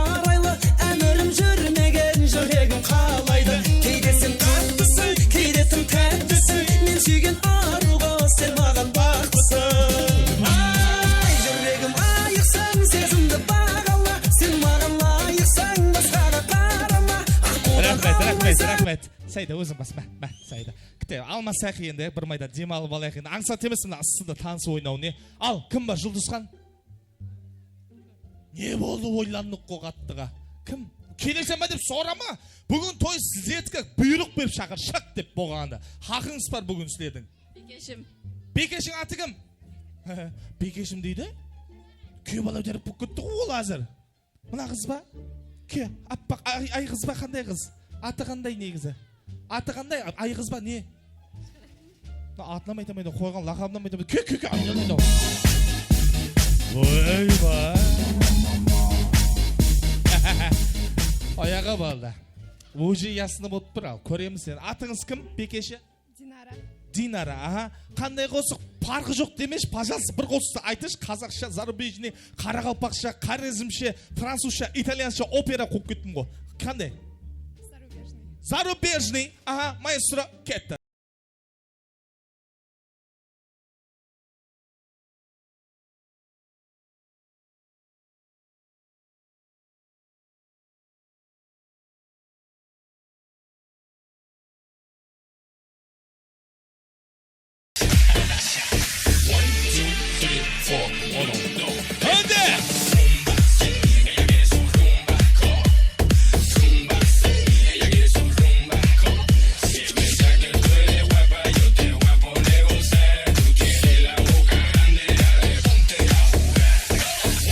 Sayda, óziń bas, má, má, Sayda. Kite, alma Saqi endi, bir mayda dem alıp alayıq endi. Ańsat emes, mına ıssıda tanısıp oynaw ne? Al, kim bar, Juldızxan? Ne boldı, oylandıq ǵo qattıǵa. Kim? Keleseń be dep sorama. Búgin toy sizerdiki, buyrıq berip shaqır, shaq dep bolǵanda. Haqıńız bar búgin sizlerdiń. Bekeshim. Bekeshiń atı kim? Bekeshim deydi. Kúye bala derip bolıp ketti ǵo ol házir. Mına qız ba? Ke, appaq, ay, ay qız ba, qanday qız? Atı qanday negizi? Atı qanday? Ay qız ba, ne? Mına atın hám ayta almaydı, qoyǵan laqabın hám ayta almaydı. Ke, ke, ke, ayta almaydı. Oybay. Ayaǵa balda. Óje yasını bolıp tur al. Kóremiz seni. Atıńız kim, Bekeshi? Dinara. Dinara, aha. Qanday qosıq, parqı joq demeshi, пожалуйста, bir qosıqtı aytıshı, qazaqsha, zarubejnıy, qaraqalpaqsha, xorezmshe, francuzsha, italyansha, opera quvıp kettim ǵo. Qanday? Zarubejnıy. Zarubejnıy, aha, maestro, ketti. Hadi!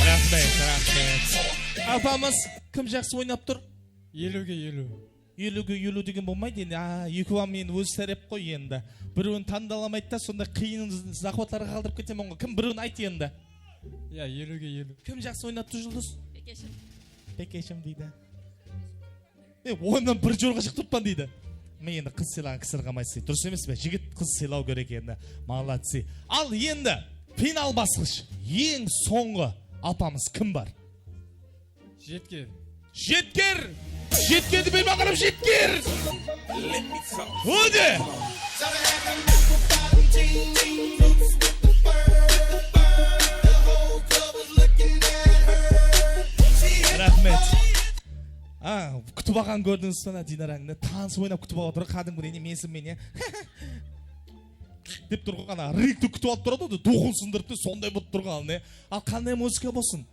Raxmet, raxmet. Apamız, kim jaqsı oynap tur? Eliwge eliw. Eliwge eliw degen bolmaydı endi. A, ekewi hám endi ózi tárep ǵoy endi. Birewin tańdalamaydı da, sonday qıyın zaxvatlarǵa qaldırıp ketemen ǵoy. Kim, birewin ayt endi. Ya, eliwge eliw. Kim jaqsı oynap tur, Juldız? Bekeshim. Bekeshim deydi. E, onnan bir jorǵa shıǵıp turıppan deydi. Men endi qız sıylaǵan kisi ırǵamaysız. Durıs emes pe? Jigit qız sıylaw kerek endi. Молодцы. Al endi final basqısh. Eń sońǵı apamız kim bar? Jetker. Jetker! Jetkerdi berme aqırıp, Jetker! Óde! Raxmet. A, kútip alǵan kórdińiz be, Dinarańdı tanısıp oynap kútip alıp atır, qádimgidey, ne, mensimen, ya. Dep turǵan, ana, ringti kútip alıp turadı, duxın sındırıp, sonday bolıp turǵan, ne. Al, qanday muzıka bolsın?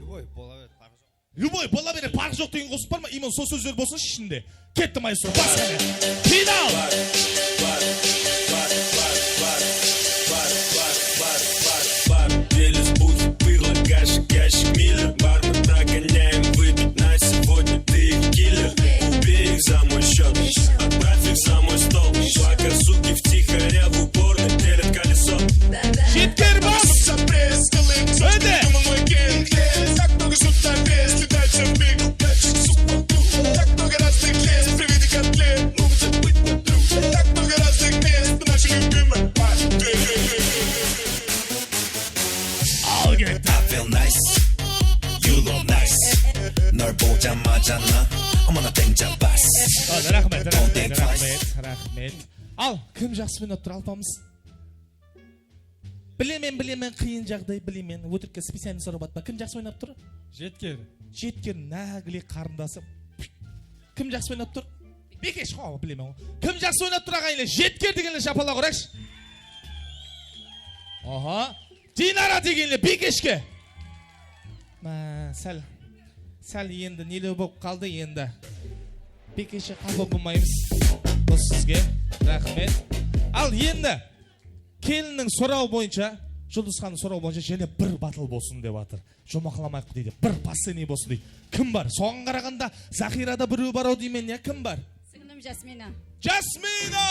Любой, bola beredi, parqı joq. Любой, bola beredi, parqı joq degen qosıq bar ma? Именно sol sózler bolsınshı ishinde. Ketti, maestro, bas qáne. Final! Бар, бар, бар, бар, бар, бар. Пели сбухи, пырло, гаши, гаши, миллер. Бармен, прогоняем выпить на сегодня, ты их киллер. Убей их за мой счёт, отправь их за мой стол. Пока суки втихаря в уборной делят колесо. Jetker, bas! Óde! Al, ket. I feel nice, you look nice. 널 보자마자 나 어머나 땡잡았어. Óde, raxmet, raxmet, raxmet, raxmet. Al, kim jaqsı oynap tur, alpamız? Bilemen, bilemen, qıyın jaǵday, bilemen. Ótirikke специально sorap atpa. Kim jaqsı oynap tur? Jetker. Jetker, nágile qarındası. Kim jaqsı oynap tur? Bekesh, ho, bilemen ǵoy. Kim jaqsı oynap tur, aǵayinler? Jetker degenler shapalaq urayıqshı. Oho. Dinara degenler Bekeshke. Má, sál, sál endi nelew bolıp qaldı endi. Bekeshke qapa bolmaymız. Bul sizge. Raxmet. Al endi. Kelinniń sorawı boyınsha, Juldızxannıń sorawı boyınsha jáne bir battle bolsın dep atır. Jumaqlamayıq deydi. Bir последний bolsın deydi. Kim bar? Soǵan qaraǵanda zaqırada birew bar-aw deymen, ya, kim bar? Sińlim Jasmina. Jasmina!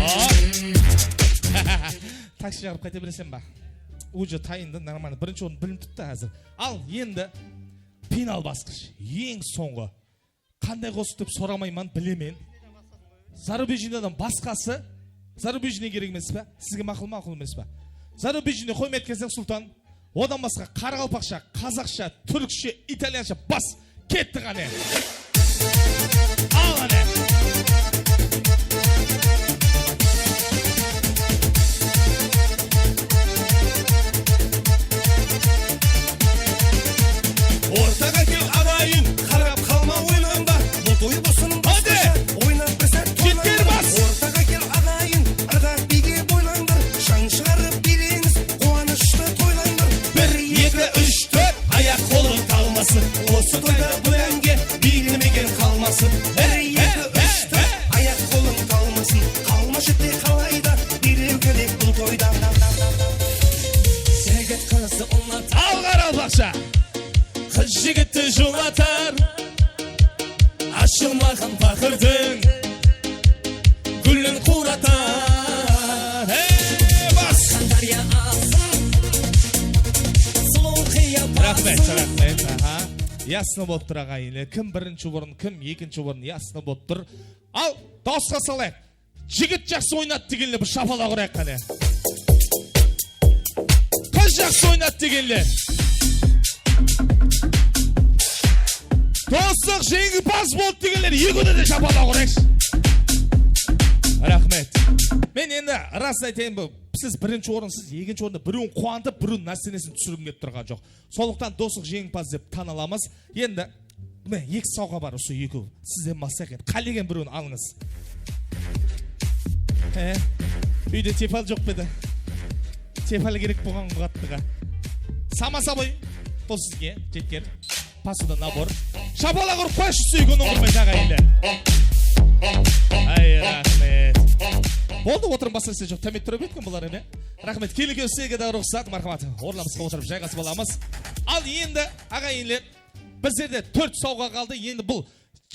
Oho! Taksi shaqırıp qayta bereseń ba? Уже tayındı, нормально. Birinshi orın bilinip turıptı házir. Al, endi final basqısh. Eń sońǵı. Qanday qosıq dep soramayman, bilemen. Zarubejnıdan basqası. Zarubejnıy kerek emes pa? Sizge maqul, maqul emes pa? Zarubejnıy qoymaydı ekenseń, Sultan. Odan basqa qaraqalpaqsha, qazaqsha, túrkshe, italyansha, bas. Ketti qáne. Al qáne. Bir, eki, úsh, tórt, ayaq-qolıń talmasın, qalma shette qalayda, derew keleseń toyda. Jigit qızdı ullatar. Al, qaraqalpaqsha. Qız jigitti jılatar. Ashılmaǵan paqırdıń gúlin quratar. Hey, bas! Qandarya azın, sulıw qıyapatın. Raxmet, raxmet, aha. Yasnı bolıp tur, aǵayinler. Kim birinshi orın, kim ekinshi orın, yasnı bolıp tur. Al, dawısqa salayıq. Jigit jaqsı oynadı degenler bir shapalaq urayıq qáne. Qız jaqsı oynadı degenler. Doslıq jeńimpaz boldı degenler ekewine de shapalaq urayıqshı. Raxmet. Men endi ras aytayın, bu siz birinshi orın, siz ekinshi orında birewin quwantıp, birewin nástenesin túsirgim kelip turǵan joq. Sonlıqtan doslıq jeńimpaz dep tan alamız. Endi, mine, eki sawǵa bar, usı ekew. Sizden baslayıq endi. Qálegen birewin alıńız. He? Úyde tepal joq pa edi? Tepal kerek bolǵan ǵo qattıǵa. Samo soboy. Bul sizge, jetker. Posuda nabor. Shapalaq urıp qoyshı, súygen ońırmaydı, aǵayinler. Ay, raxmet. Boldı, otırıń basqa islep joq. Támet turıp etken bular ene. Raxmet, keyingi sizlerge de ruxsat, marhamat. Ornımızǵa otırıp jayǵasıp alamız. Al endi, aǵayinler, bizlerde tórt sawǵa qaldı. Endi bul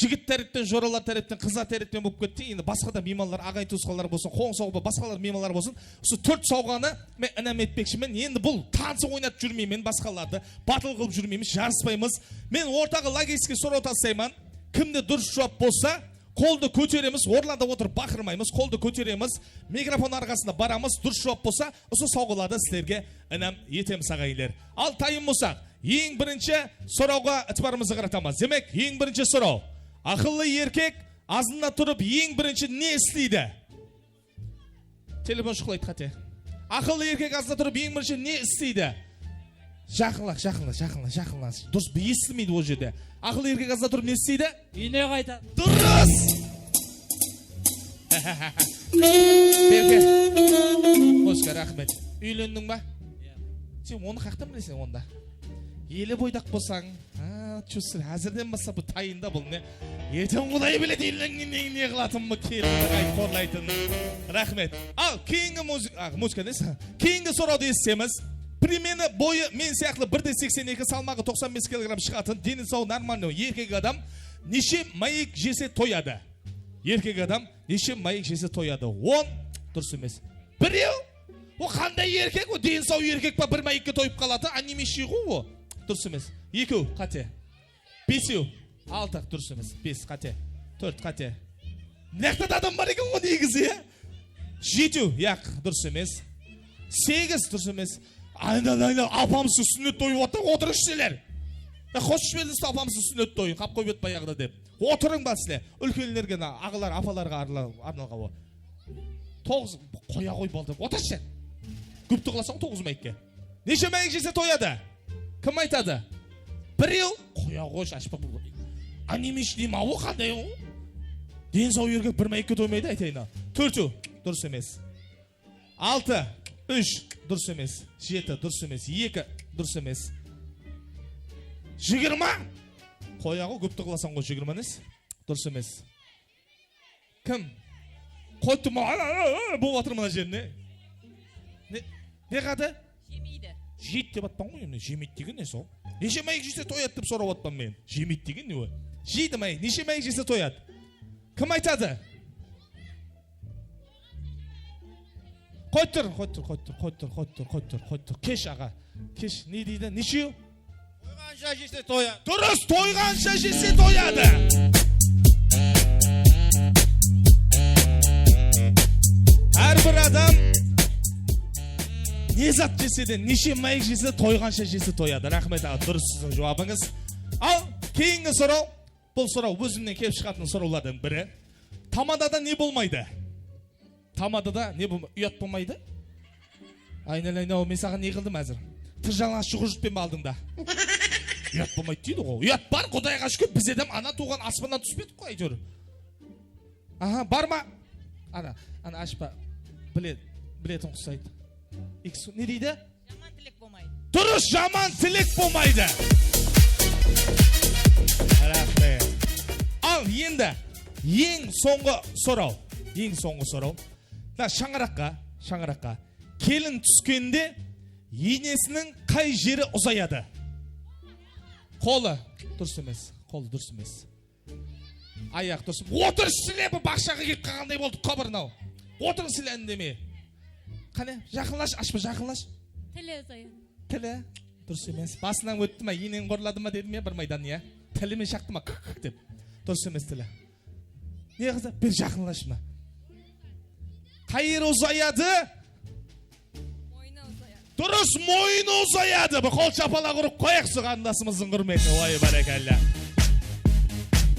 jigit tárepten, joralar tárepten, qızlar tárepten bolıp ketti. Endi basqa da miymanlar, aǵayin tuwısqanlar bolsın, qońsı awba, basqalar miymanlar bolsın. Usı tórt sawǵanı men inam etpekshimen. Endi bul tansı oynatıp júrmeymen basqalardı. Batıl qılıp júrmeymiz, jarıspaymız. Men ortaǵa logistikiy soraw taslayman. Kimde durıs juwap bolsa, qoldı kóteremiz, orlarda otırıp baqırmaymız, qoldı kóteremiz. Mikrofon arqasında baramız, durıs juwap bolsa, usı sawǵalardı sizlerge inam etemiz, aǵayinler. Al, tayın bolsaq, eń birinshi sorawǵa itibarımızdı qaratamız. Demek, eń birinshi soraw. Aqıllı erkek azında turıp eń birinshi ne isleydi? Telefon shuqlaydı, qáte. Aqıllı erkek azında turıp eń birinshi ne isleydi? Jaqınla, jaqınla, jaqınla, jaqınla. Durıs, bir esitilmeydi ol jerde. Aqıllı erkek azında turıp ne isleydi? Úyine qaytadı. Durıs! Berke. Xoshka, raxmet. Úylendiń ba? Iya. Sen onı qaqtan bileseń onda? Ele boydaq bolsań, ha, chustır, házirden baslap bul tayında bul ne? Erteń Quday biledi, úylengennen keyin ne qılatın bul kelin, qorlaytın. Raxmet. Al, keyingi muzik-, a, muzıka nesi? Keyingi sorawdı esitemiz. Primeni boyı men sıyaqlı bir de seksen eki, salmaǵı toqsan bes kilogramm shıǵatın, deni saw, normalnıy erkek adam neshe máyek jese toyadı? Erkek adam neshe máyek jese toyadı? On, durıs emes. Birew, o qanday erkek, o deni saw erkek pa, bir máyekke toyıp qaladı, animishniy ǵo o. Durıs emes. Ekew, qáte. Besew, altı, durıs emes. Bes, qáte. Tórt, qáte. Mınaqta da adam bar eken ǵo negizi, ya? Jetiw, yaq, durıs emes. Segiz, durıs emes. Ayna, ayna, apamız súnnet toyı otır, otırıń sizler. Ya, qosıp jiberdińiz apamız súnnet toyın, qap qoyıp edi bayaǵıda dep. Otırıń ba sizler. Úlkenlerge, aǵalar, apalarǵa arla-, arnalǵan o. Toǵız, qoya ǵoy, baldır. Otırshı. Gúpti qılasań toǵız máyekke. Neshe máyek jese toyadı? Kim aytadı? Birew, qoya ǵoyshı, ashpa bul. Animishniy ma o, qanday o? Deni saw erkek bir máyekke toymaydı, aytayın. Tórtew, durıs emes. Altı, úsh, durıs emes. Jeti, durıs emes. Eki, durıs emes. Jigirma. Qoya ǵo, gúpti qılasań ǵo, jigirma nes? Durıs emes. Kim? Qoyıptı ma, a, a, a, bolıp atır mına jerine. Ne, ne qadı? Jemeydi. Jeydi dep atpan ǵoy, endi jemeydi degen ne sol? Neshe máyek jese toyadı dep sorap atpan men. Jemeydi degen ne o? Jeydi máyek, neshe máyek jese toyadı? Kim aytadı? Qoyıp tur, qoyıp tur, qoyıp tur, qoyıp tur, qoyıp tur, qoyıp tur, qoyıp tur. Kesh, aǵa. Kesh, ne deydi? Neshew? Toyǵansha jese toyadı. Durıs, toyǵansha jese toyadı. Hár bir adam ne zat jese de, neshe máyek jese, toyǵansha jese toyadı. Raxmet, aǵa, durıs siziń juwabıńız. Al, keyingi soraw. Bul soraw ózimnen kelip shıǵatın sorawlardıń biri. Tamadada ne bolmaydı? Tamadada ne bolma-, uyat bolmaydı? Aynalayın-aw, men saǵan ne qıldım házir? Tırjańlaǵash juqır jurtpen be aldıńda? Uyat bolmaydı deydi ǵoy. Uyat bar, Qudayǵa shúkir, biz adam ana tuwǵan aspannan túspedik ǵoy, áytewir. Aha, bar ma? Ana, ana ashpa. Bile-, biletin qusaydı. Ikisi ne deydi? Jaman tilek bolmaydı. Durıs, jaman tilek bolmaydı. Raxmet. Al, endi Endi eń sońǵı soraw. Eń sońǵı soraw. Mına shańaraqqa, shańaraqqa kelin túskende enesiniń qay jeri uzayadı? Qolı. Durıs emes. Qolı durıs emes. Ayaq durıs. Otır, sile, bul baqshaǵa kelip qalǵanday boldı, qobırnaw. Otırıń, sile, úndemey. Qáne, jaqınlash, ashpa, jaqınlash. Tili uzayadı. Tili. Durıs emes. Basınan ótti ma, eneń qorladı ma dedim ya bir maydan, ya. Tilime shaqtı ma, kik, kik dep. Durıs emes tili. Ne qızı? Bir jaqınlash ma. Qay jeri uzayadı? Moynı uzayadı. Durıs, moynı uzayadı. Bir qol shapalaq urıp qoyayıq sol qarındasımızdıń húrmetine. Oy, bárekella.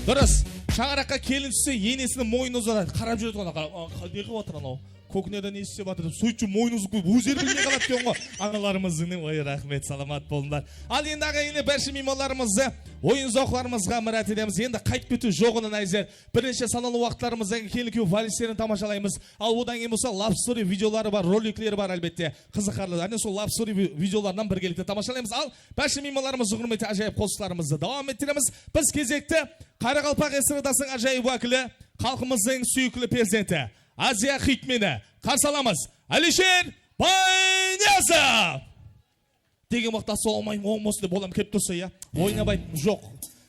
Durıs. Shańaraqqa kelin tússe, enesiniń moynı uzayadı. Qarap júredi ǵoy, qarap, a, ne qılıp atır anaw? Kókinede ne islep atır dep, sóytip moynı uzıp qoyıp, ózleri bilmey qaladı eken ǵoy. Analarımızdıń ne, oy, raxmet, salamat bolıńlar. Al endi aǵa-ine, bárshi miymanlarımızdı oyın-zawıqlarımızǵa mirát etemiz. Endi qaytıp ketiw joq, nayzer. Birinshi sanawlı waqıtlarımızdan keyin kelin-kúyew valslerin tamashalaymız. Al odan keyin bolsa love story videoları bar, rolikleri bar, álbette. Qızıqarlı. Áne sol love story vi-, videolarınan birgelikte tamashalaymız. Al, bárshi miymanlarımızdıń húrmetine ájayıp qosıqlarımızdı dawam ettiremiz. Biz gezekti qaraqalpaq estradasınıń ájayıp wákili, xalqımızdıń súyikli perzenti, Aziya xitmeni qarsı alamız. Alisher Bayniyazov! Degen waqıtta assalamalekum, oń bolsın dep, olam kelip tursa, ya. Oynap ayttım, joq.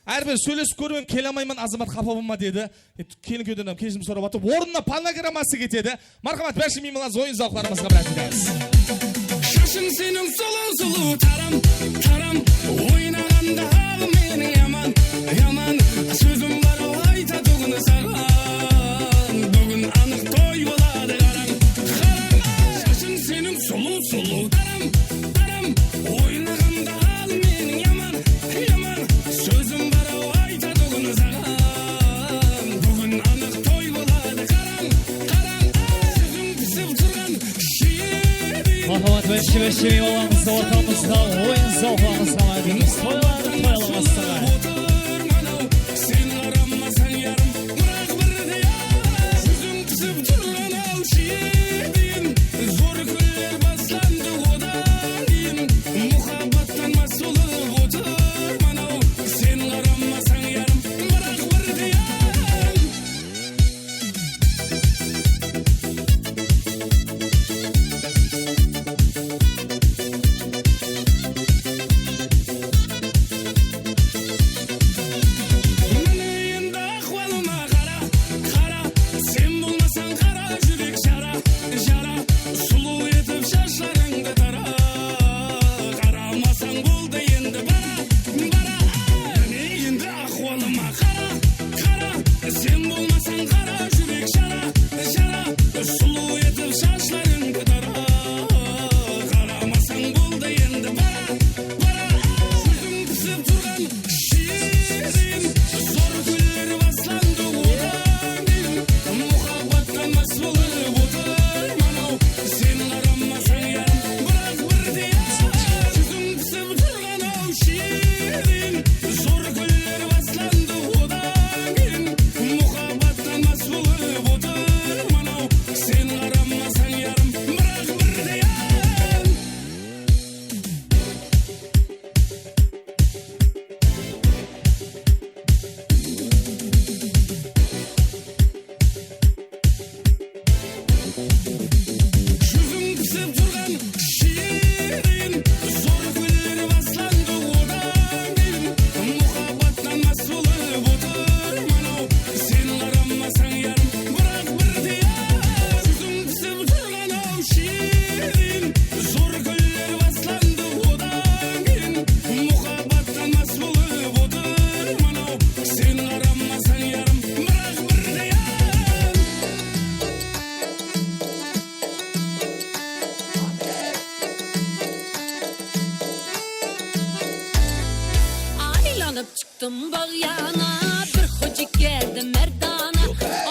Hár bir sóylesip kórip em, kele almayman, Azamat qapa bolma dedi. E, kelin-kúyewden hám keshirim sorap atır. Ornına fonogramması ketedi. Marhamat, bárshi miymanlarımız oyın-zawıqlarımızǵa mirát etemiz. Shashıń seniń sulıw-sulıw taram, taram. Oynaǵanda hal meniń yaman, yaman. Sózim bar-aw aytatuǵın saǵan. Búgin anıq toy boladı, qarań, qarań. Shashıń seniń sulıw-sulıw taram, taram. Oynaǵanda hal meniń yaman, yaman. Sózim bar-aw aytatuǵın saǵan. Búgin anıq toy boladı, qarań, qarań. Júziń pisip turǵan Marhamat, bárshi, bárshi miymanlarımızdı ortamızda oyın-zawıqlarımızdı dawam etemiz. Toylar toylamazsalar. Sen qaramasań, yarım, biraq birde, yarım. Júziń pisip turǵan-aw, sheyin zor kúnler baslandı odan keyin. Muhabbattan más bolıp otırman-aw, sen qaramasań, yarım, biraq birde, yarım. Mine endi ahwalıma qara, qara, sen bolmasań qara júrek jara, jara, sulıw etip shashlarıńdı tara, qaramasań boldı endi bara, bara. Mine endi ahwalıma qara, qara, sen bolmasań qara júrek jara, jara, sulıw etip shashlarıńdı tara, qaramasań boldı endi bara, bara. Júziń pisip turǵan sheyin, zor kúnler baslandı odan keyin, muhabbattan más bolıp otırman-aw, sen qaramasań, yarım, biraq birde, yarım. Júziń pisip turǵan-aw, sheyin, zor kúnler baslandı odan keyin. Muhabbattan más bolıp otırman-aw, sen qaramasań, yarım, biraq birde, yarım. Júziń pisip turǵan sheyin, zor kúnler baslandı odan keyin. Muhabbattan más bolıp otırman-aw, sen qaramasań, yarım, biraq birde, yarım. Júziń pisip turǵan-aw, sheyin, zor kúnler baslandı odan keyin. Muhabbattan más bolıp otırman-aw, sen qaramasań, yarım, biraq birde, yarım. Aylanıp çıqtım bağ yana, bir xoja keldi merdana.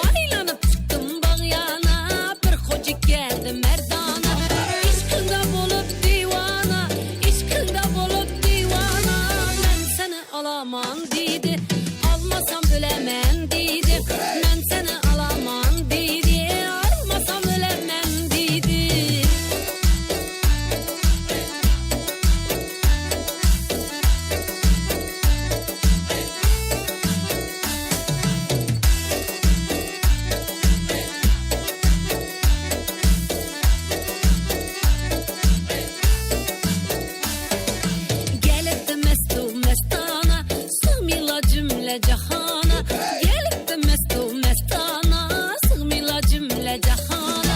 Aylanıp çıqtım bağ yana, bir xoja keldi merdana. Ishqıńda bolıp diwana, ishqıńda bolıp diwana. Men seni alaman deydi, almasam ólemen deydi. Men seni alaman deydi, almasam ólemen deydi. jáhana, kelipti mástu mástana, sığmayla júmle jáhana.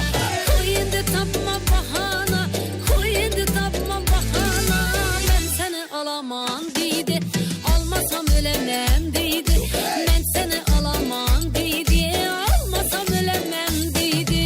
Qoy endi tapma bahana, qoy endi tapma bahana. Men seni alaman deydi, almasam ólemen deydi. Men seni alaman deydi, almasam ólemen deydi.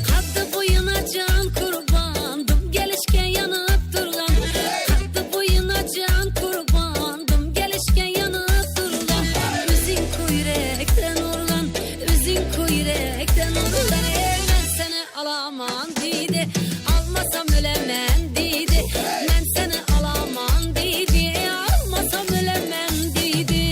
Qattı boyına jan qurban, dım kelishke yanıp turǵan. Qattı boyına jan qurban, dım kelishke yanıp turǵan. Óziń kóyrekten urǵan, óziń kóyrekten urǵan. Ey, men seni alaman deydi, almasam ólemen deydi. Men seni alaman deydi, almasam ólemen deydi.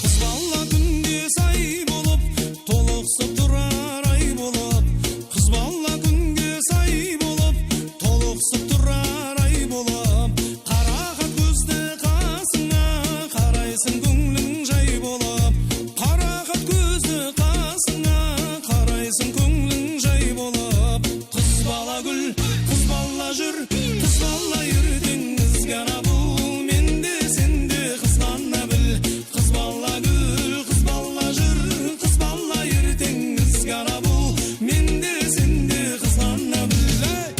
Qız bala kúnge say bolıp, tolıqsıp turar ay bolıp. Qız bala kúnge say bolıp, tolıqsıp turar ay bolıp. Qaraqat kózdi qasıńa qaraysıń, kóńliń jay bolıp. Qaraqat kózdi qasıńa qaraysıń, kóńliń jay bolıp. Qız bala gúl, qız bala júr, qız bala erteń ızgara bul. Men de, sen de qızǵana bil. Qız bala gúl, qız bala júr, qız bala erteń ızgara bul. Men de, sen de qızǵana bil. Ey!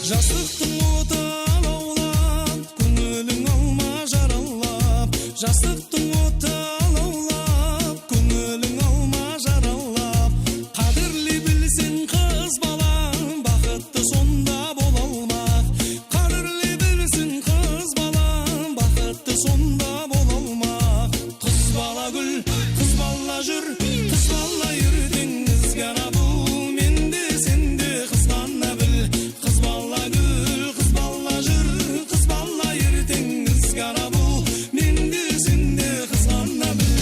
Jaslıqtıń otı alawlap, kóńiliń alma jaralap. Jaslıqtıń otı alawlap, kóńiliń alma jaralap. Qádirley bilseń, qız bala, baxıttı sonda bola almaq. Qádirley bilseń, qız bala, baxıttı sonda bola almaq. Qız bala gúl, qız bala júr, qız bala erteń ızgara bul. Men de, sen de qızǵana bil. Qız bala gúl, qız bala júr, qız bala erteń ızgara bul. Men de, sen de qızǵana bil.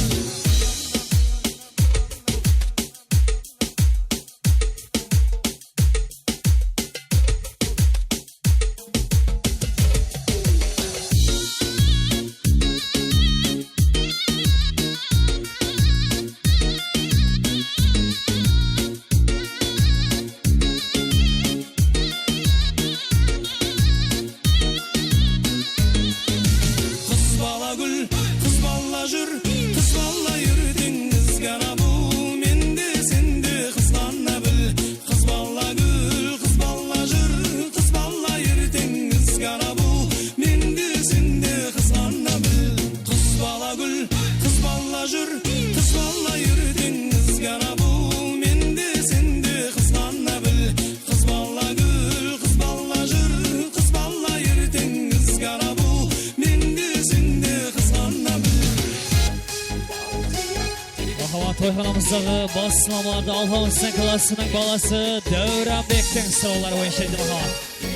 Qız bala gúl, qız bala júr, qız bala erteń ızgara bul. Men de, sen de qızǵana bil. Qız bala gúl, qız bala júr, qız bala erteń ızgara bul. Men de, sen de qızǵana bil. Qız bala gúl, qız bala júr, qız bala erteń ızgara bul. Men de, sen de qızǵana bil. Qız bala gúl, qız bala júr, qız bala erteń ızgara bul. Men de, sen de qızǵana bil. Marhamat, toyxanamızdaǵı bas sınamalarda Alpamıs klassınıń balası Dáwranbektiń sorawları boyınsha edi, marhamat.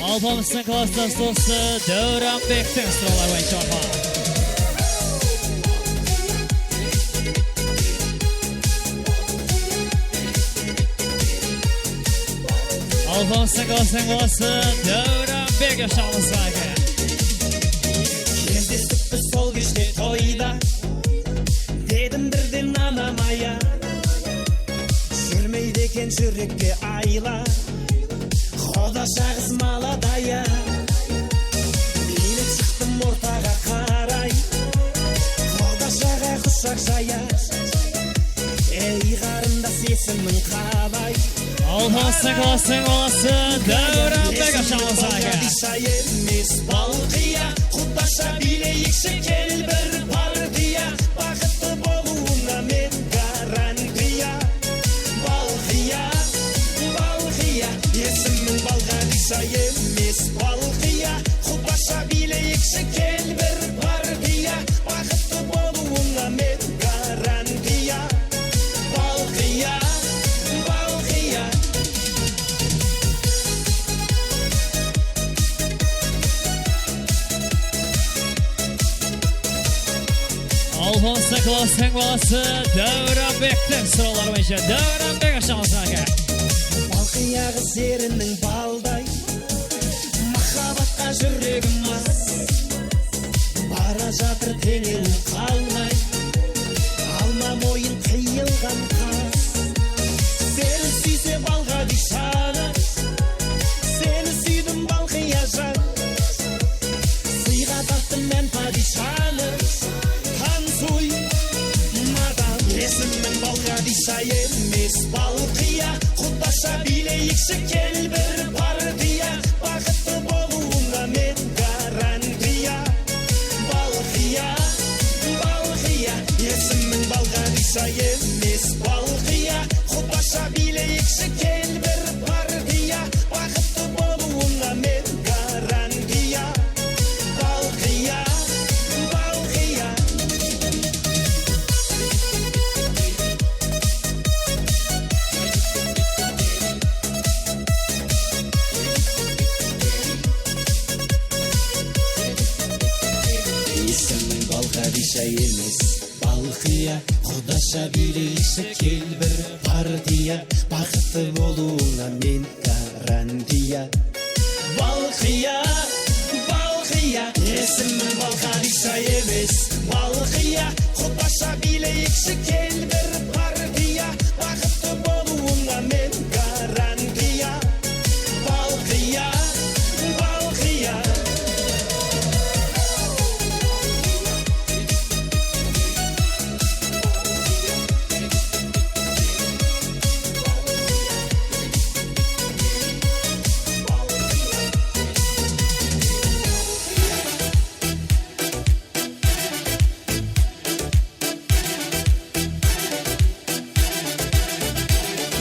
Alpamıs klassınıń ulıwshısı Dáwranbektiń sorawları boyınsha, marhamat. Alpamıs klassınıń balası Dáwranbek, jańa alǵıslar. Kezdestik biz sol keshte toyda, dedim birden anam aya. Júrmeydi eken júrekke ayla, qodasha qız maladaya. Iylep shıqtım ortaǵa qaray, qodashaǵa qushaq jaya. Ey, qarindas, esimiń qalay? Alpamıs klassınıń balası Dáwranbek, jańa alǵıslar. Biyshá emes, balqıya, qodasha biyleyikshi, kel bir partiya. Baxıtlı bolıwıńa men garantiya. Emes Balqiya, qudasha biyleyikshi kel bir partiya, baxıtlı bolıwıńa men garantiya. Balqiya, Balqiya. Alpamıs klasstıń balası Dáwranbektiń sorawları boyınsha. Dáwranbek, ashıńız aka. Balqiya qız eriniń balday, mahabbatqa júregim as. Bara jatır teńewi qalmay, alma moyın qıyılǵan qaz. Seni súyse bal qadiyshani, seni súydim Balqiya jan. Sıyǵa tarttım men padishanı, tansuy, madam. Esimim Balqadiysha emes, Balqiya. Qudasha biyleyikshi kel bir partiya, baxıtlı bolıwıńa men garantiya. Balqiya, Balqiya, esimim Balqadiysha emes, Balqiya. Qudasha biyleyikshi kel bir partiya, baxıtlı bolıwıńa men garantiya. Balqiya, Balqiya. Esimim Balqadiysha emes, Balqiya. Qudasha biyleyikshi kel bir partiya, baxıtlı bolıwıńa men garantiya. Balqiya, Balqiya, esimim Balqadiysha emes, Balqiya. Qudasha biyleyikshi kel bir partiya, baxıtlı bolıwıńa men garantiya. Balqiya, Balqiya.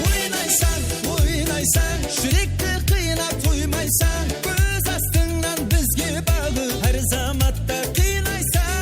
Oynaysań, oynaysań, júrekti qıynap qoymaysań. Kóz astıńnan bizge baǵıp, hár zamatta qıynaysań.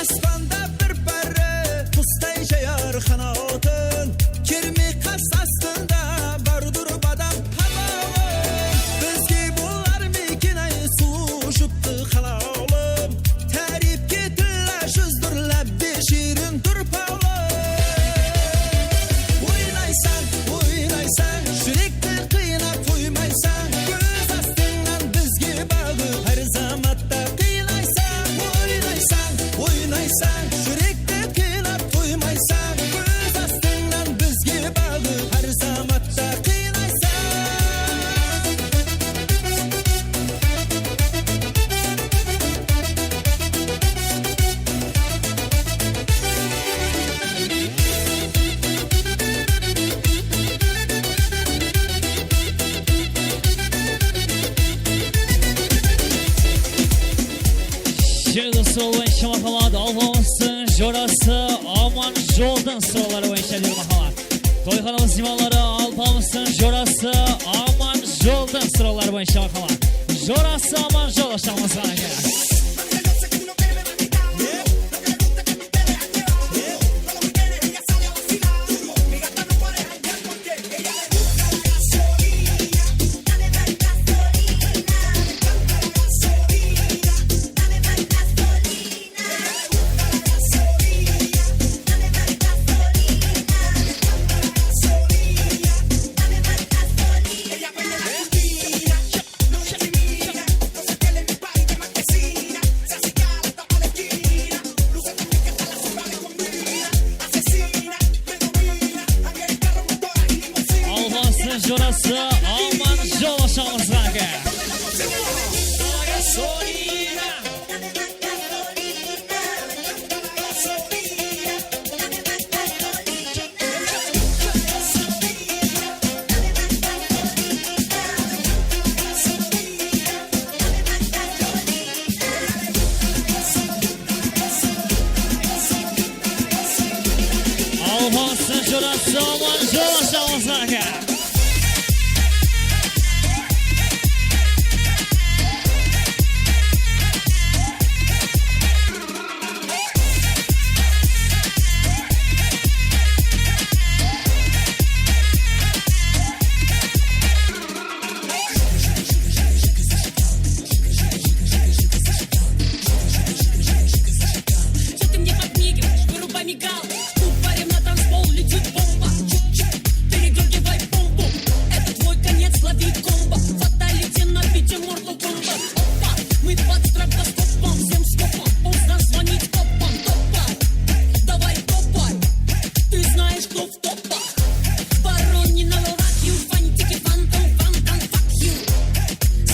Aspanda bir pári qustay jayar qanatın, kerme qas astında bardur badam hawalım. Bizge bolar meken-ay sulıw juwıptı halawlım? Táriypke tilla júzdur, lábde shiyrin turpalım. Oynaysań, oynaysań, júrekti qıynap qoymaysań. Kóz astıńnan bizge baǵıp, hár zamatta qıynaysań. Oynaysań, oynaysań, júrekti qıynap qoymaysań. Kóz astıńnan bizge baǵıp, hár zamatta qıynaysań. Jedi soraw boyınsha maqamat, Alpamıstıń jorası Amanjoldıń sorawları boyınsha bir maqamat. Toyxanamız miymanları, Alpamıstıń jorası Amanjoldıń sorawları boyınsha maqamat. Jorası Amanjol, ashıńız aka. Alpamıstıń jorası Amanjol, ashıńız aka. Aka. Чё ты мне подмигиваешь? Выруба мигалку. Кубарем на танцпол летит бомба. Чик-чик, передёргивай бомбу. Это твой конец, лови комбо. Фаталити на бите Mortal Kombat. Опа, мы под стробоскопом, всем скопом. Поздно звонить копам, топай. Давай топай. Ты знаешь, кто в топах. Воронины лорак, you фантики, фантом, фантом, fuck you.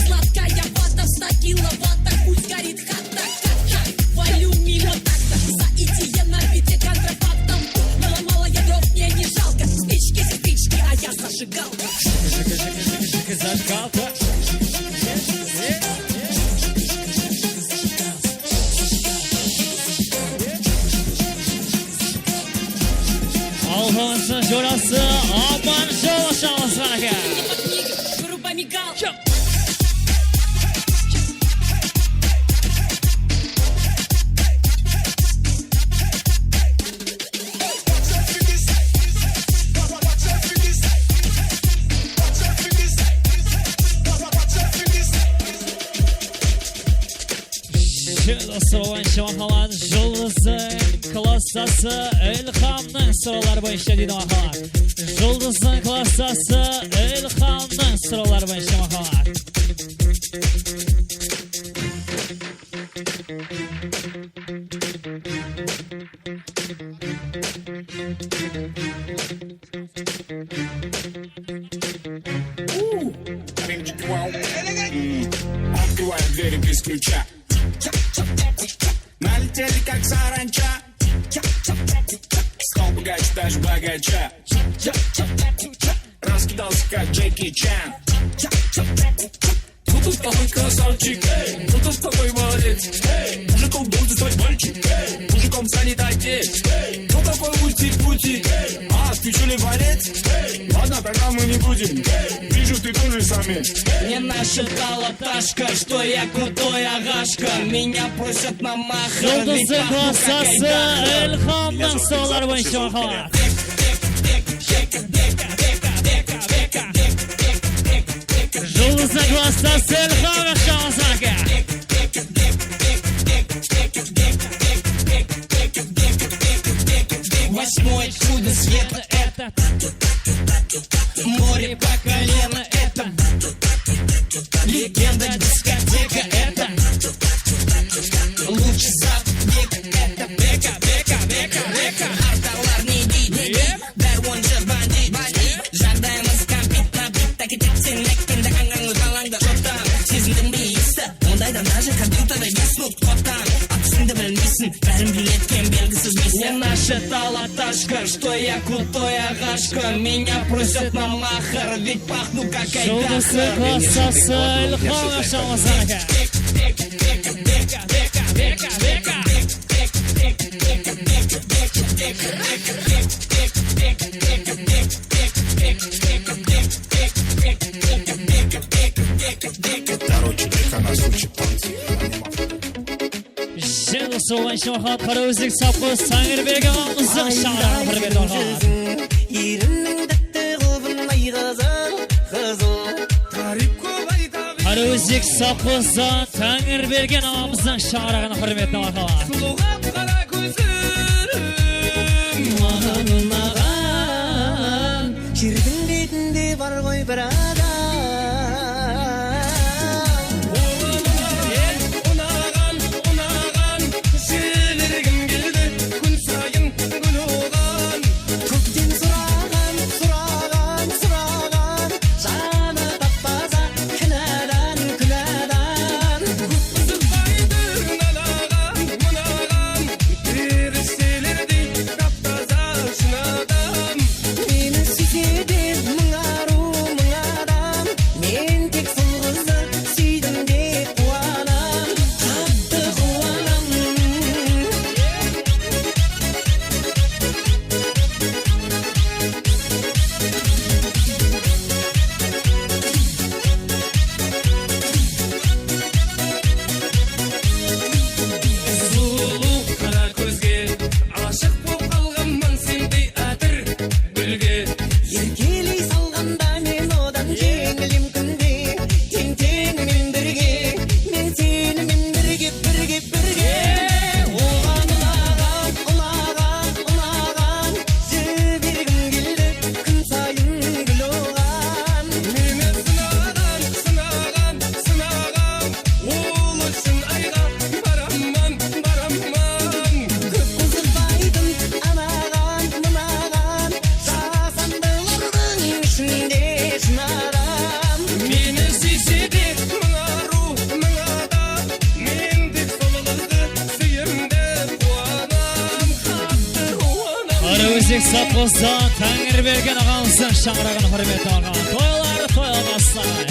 Сладкая вата, сто киловатт, пусть горит хата, ха-ха. Валю мимо такта, за идея на бите контрафактом. Мало-мало я дров, мне не жалко. Спички, спички, а я зажигалка. Зажигалка. Alpamıstın jorası Amanjol Shalısın aka. Выруба мигалку. Jol usı boyınsha maqalat Juldızdıń klassası Ilhamnıń sorawları boyınsha deydi maqalat. Juldızdıń klassası Ilhamnıń sorawları boyınsha maqalat. Открываем двери без ключа. Налетели, как саранча. Стал богаче, даже богача. Раскидался, как Джеки Чан. Кто такой красавчик? Кто такой молодец? Мужиком должен стать мальчик. Мужиком станет отец. Кто такой ульти-пульти? А, ты что ли валец? Ладно, тогда мы не будем. Вижу, ты тоже самец. Мне нашептала пташка, что я крутой ағашка. Меня просят на махар. Juldızdıń klassası Ilhamnıń sorawları boyınsha maqalat. Juldızdıń klassası Ilham Aqshalısı aka. Восьмое чудо света — это море по колено, это легенда дискотека, это лучший забег, это бека, бека, бека, бека. Арталар не дейди? Bári onca bandit, bandit. Jaǵdayımız kompit, nabit, taki tepsen, ekkende, ańańlı dalańda joqtan. Sezindiń be esti? Ondaydan даже kompyuterda bes minut qoptan. Atısıńdı bilmeysiń, bárin biledi eken belgisiz missiya. Мне нашептала пташка, что я крутой ағашка. Меня просят на махар, ведь пахну как айдаһар. Juldızdıń klassası Ilham Aqshalısı aka. Короче, это нас учит танцы. Jel usı boyınsha maqalat Qaraózek sovxoz Táńirbergen aǵamızdıń shańaraǵına húrmet maqalat. Elimniń dápter qubınday qızıl, qızıl. Qaraózek sovxozı Táńirbergen aǵamızdıń shańaraǵına húrmet maqalat. Sulıw qapqara kózim. Maǵan, maǵan, jerdiń betinde bar ǵoy bir adam. Oǵan unaǵan, unaǵan, sebergim keldi kún sayın gúl oǵan. Kókten suraǵan, suraǵan, suraǵan, janı tappasa kinadan, kinadan. Kóp qızıqpaydı anaǵan, mınaǵan. Sovqostan Táńirbergen aǵamızdıń shańaraǵın, húrmetli aǵalar. Toylar, toylar baslandı.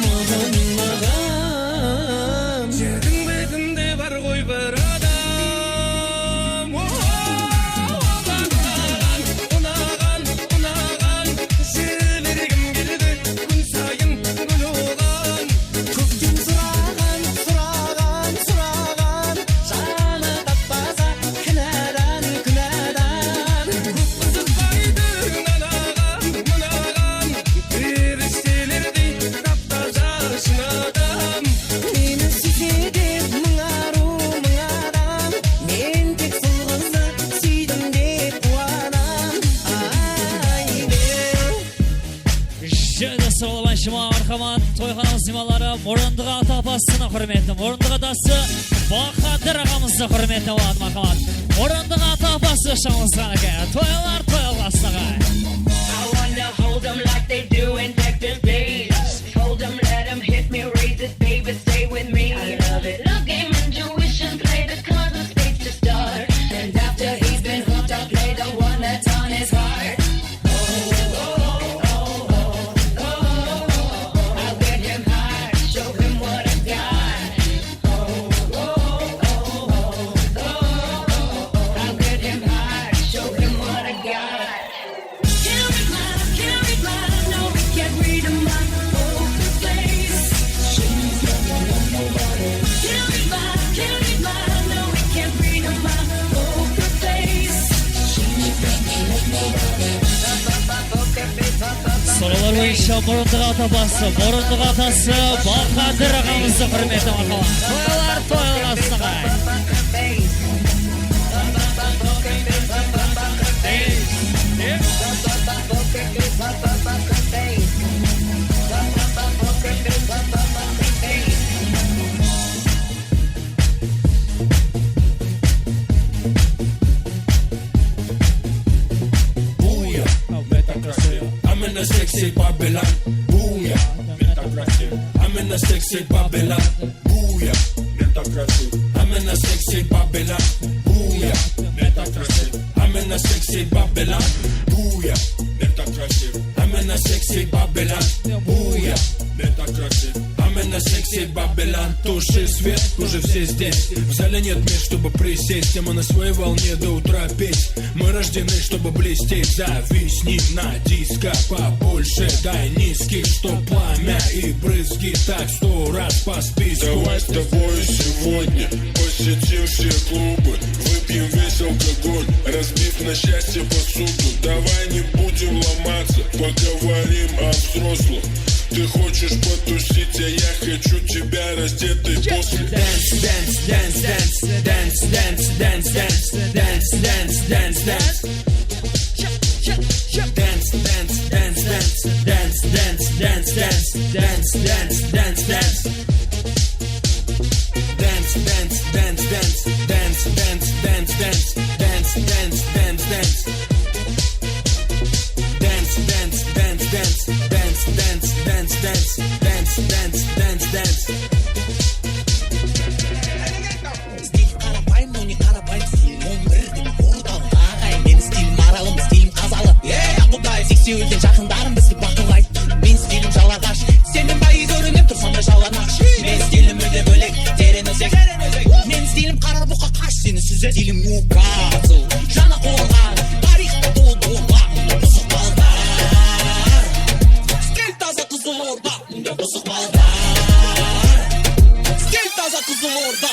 Maǵan, maǵan, jerdiń betinde bar ǵoy bir adam. O, maǵan unaǵan, unaǵan, jere bergim keledi kún sayın gúl oǵan. Kókten suraǵan, suraǵan, suraǵan, janı tap-taza, kúnadan, kúnadan. Kóp qızıqpaydı anaǵan, mınaǵan, perishtelerdiy tap-taza shın adam. Meni súyse de mıń arıw, mıń adam, men tek sol qızdı súydim dep quwanam. Ayde. Júdá sawlabay juwa, marhamat, toyxanamız miymanları, Murındıǵa ata apasına húrmeti, Murındıǵa atası Bahadır aǵamızdı húrmetine aladı, marhamat. Murındıǵa ata apası shańızǵan eken. Toylar, toylar baslandı. I wanna hold 'em like they do in Texas, babe. Hold 'em, let 'em hit me, raise it, baby, stay with me. I love it. Love game, intuition, play the cards with spades to start. And after he's been hooked, I'll play the one that's on his heart. I'll get him high, show him what I got. I'll get him high, show him what I got. Can't read my, can't read my, no, we can't read my poker face. Can't read my, can't read my, no, we can't read my poker face. Sorawlar boyınsha Murındıǵa ata apası, Murındıǵa atası Bahadır aǵamızdı húrmeti, marhamat. Toylar, toylar baslandı. Booyah, men tak krasivıy. I'm in a sexy Babylon. Booyah, men tak krasivıy. I'm in a sexy Babylon. Booyah, men tak krasivıy. I'm in a sexy Babylon. Booyah, men tak krasivıy. I'm in a sexy Babylon. Booyah, men tak krasivıy. I'm in a sexy Babylon. Booyah, men tak krasivıy. I'm in a sexy Babylon. Туши свет, уже все здесь. В зале нет мест, чтобы присесть. А мы на своей волне до утра петь. Мы рождены, чтобы блестеть. Зависни на диско побольше. Дай низких, чтоб пламя и брызги так сто раз по списку. Давай с тобой сегодня посетим все клубы. Выпьем весь алкоголь, разбив на счастье посуду. Давай не будем ломаться, поговорим о взрослом. Ты хочешь потусить, а я хочу тебя раздетой после. Dance, dance, dance, dance, dance, dance, dance, dance, dance, dance, dance, dance. Dance, dance, dance, dance, dance, dance, dance, dance, dance, dance, dance, dance. Dance, dance, dance, dance, dance, dance, dance, dance, dance, dance, dance. Dance, dance, dance, dance, dance, dance, dance, dance, dance, dance, dance. Stil qarapayım, mine qarapayım, stil on bir dep ortalǵa aqay. Meniń stilim aralım, stilim qazalı. Ey, Quday, seksewilgen jaqınlarım bizge baqırlay. Men stilim jalaǵash, sennen bayı kórenem, tursań da jalańash. Men stilim múlde bólek, tereń ózek. Men stilim qara buqa qash, seni súzedi. Stilim Newkasl, jana qorǵan, tariyxta tuwıp orǵan. Pısıq ballar, stil taza Qızılorda. Stil taza Qızılorda.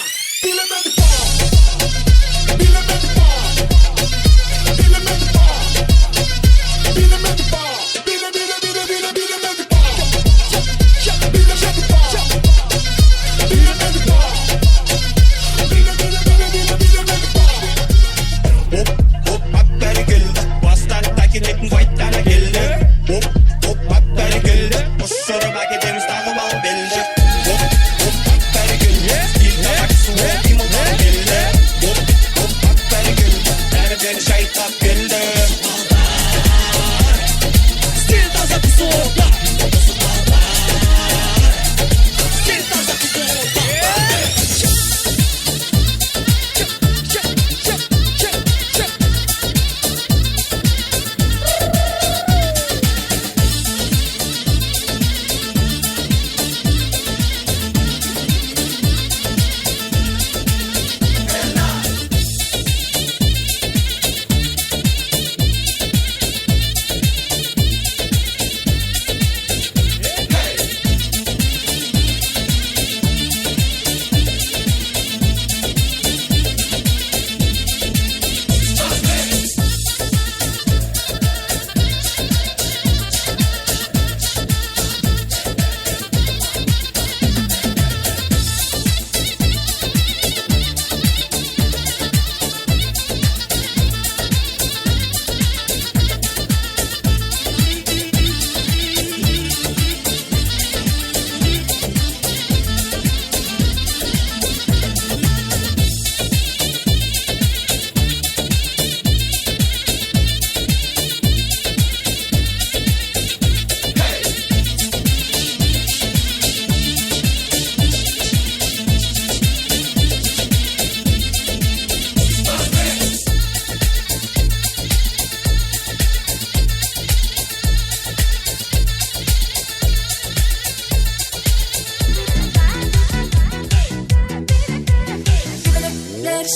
Hop, hop, hop, bári keldi. Bastan táki tekin qaytana keldi. Hop, hop, hop, bári keldi. Ushırıp áketemiz, taǵıp alıp.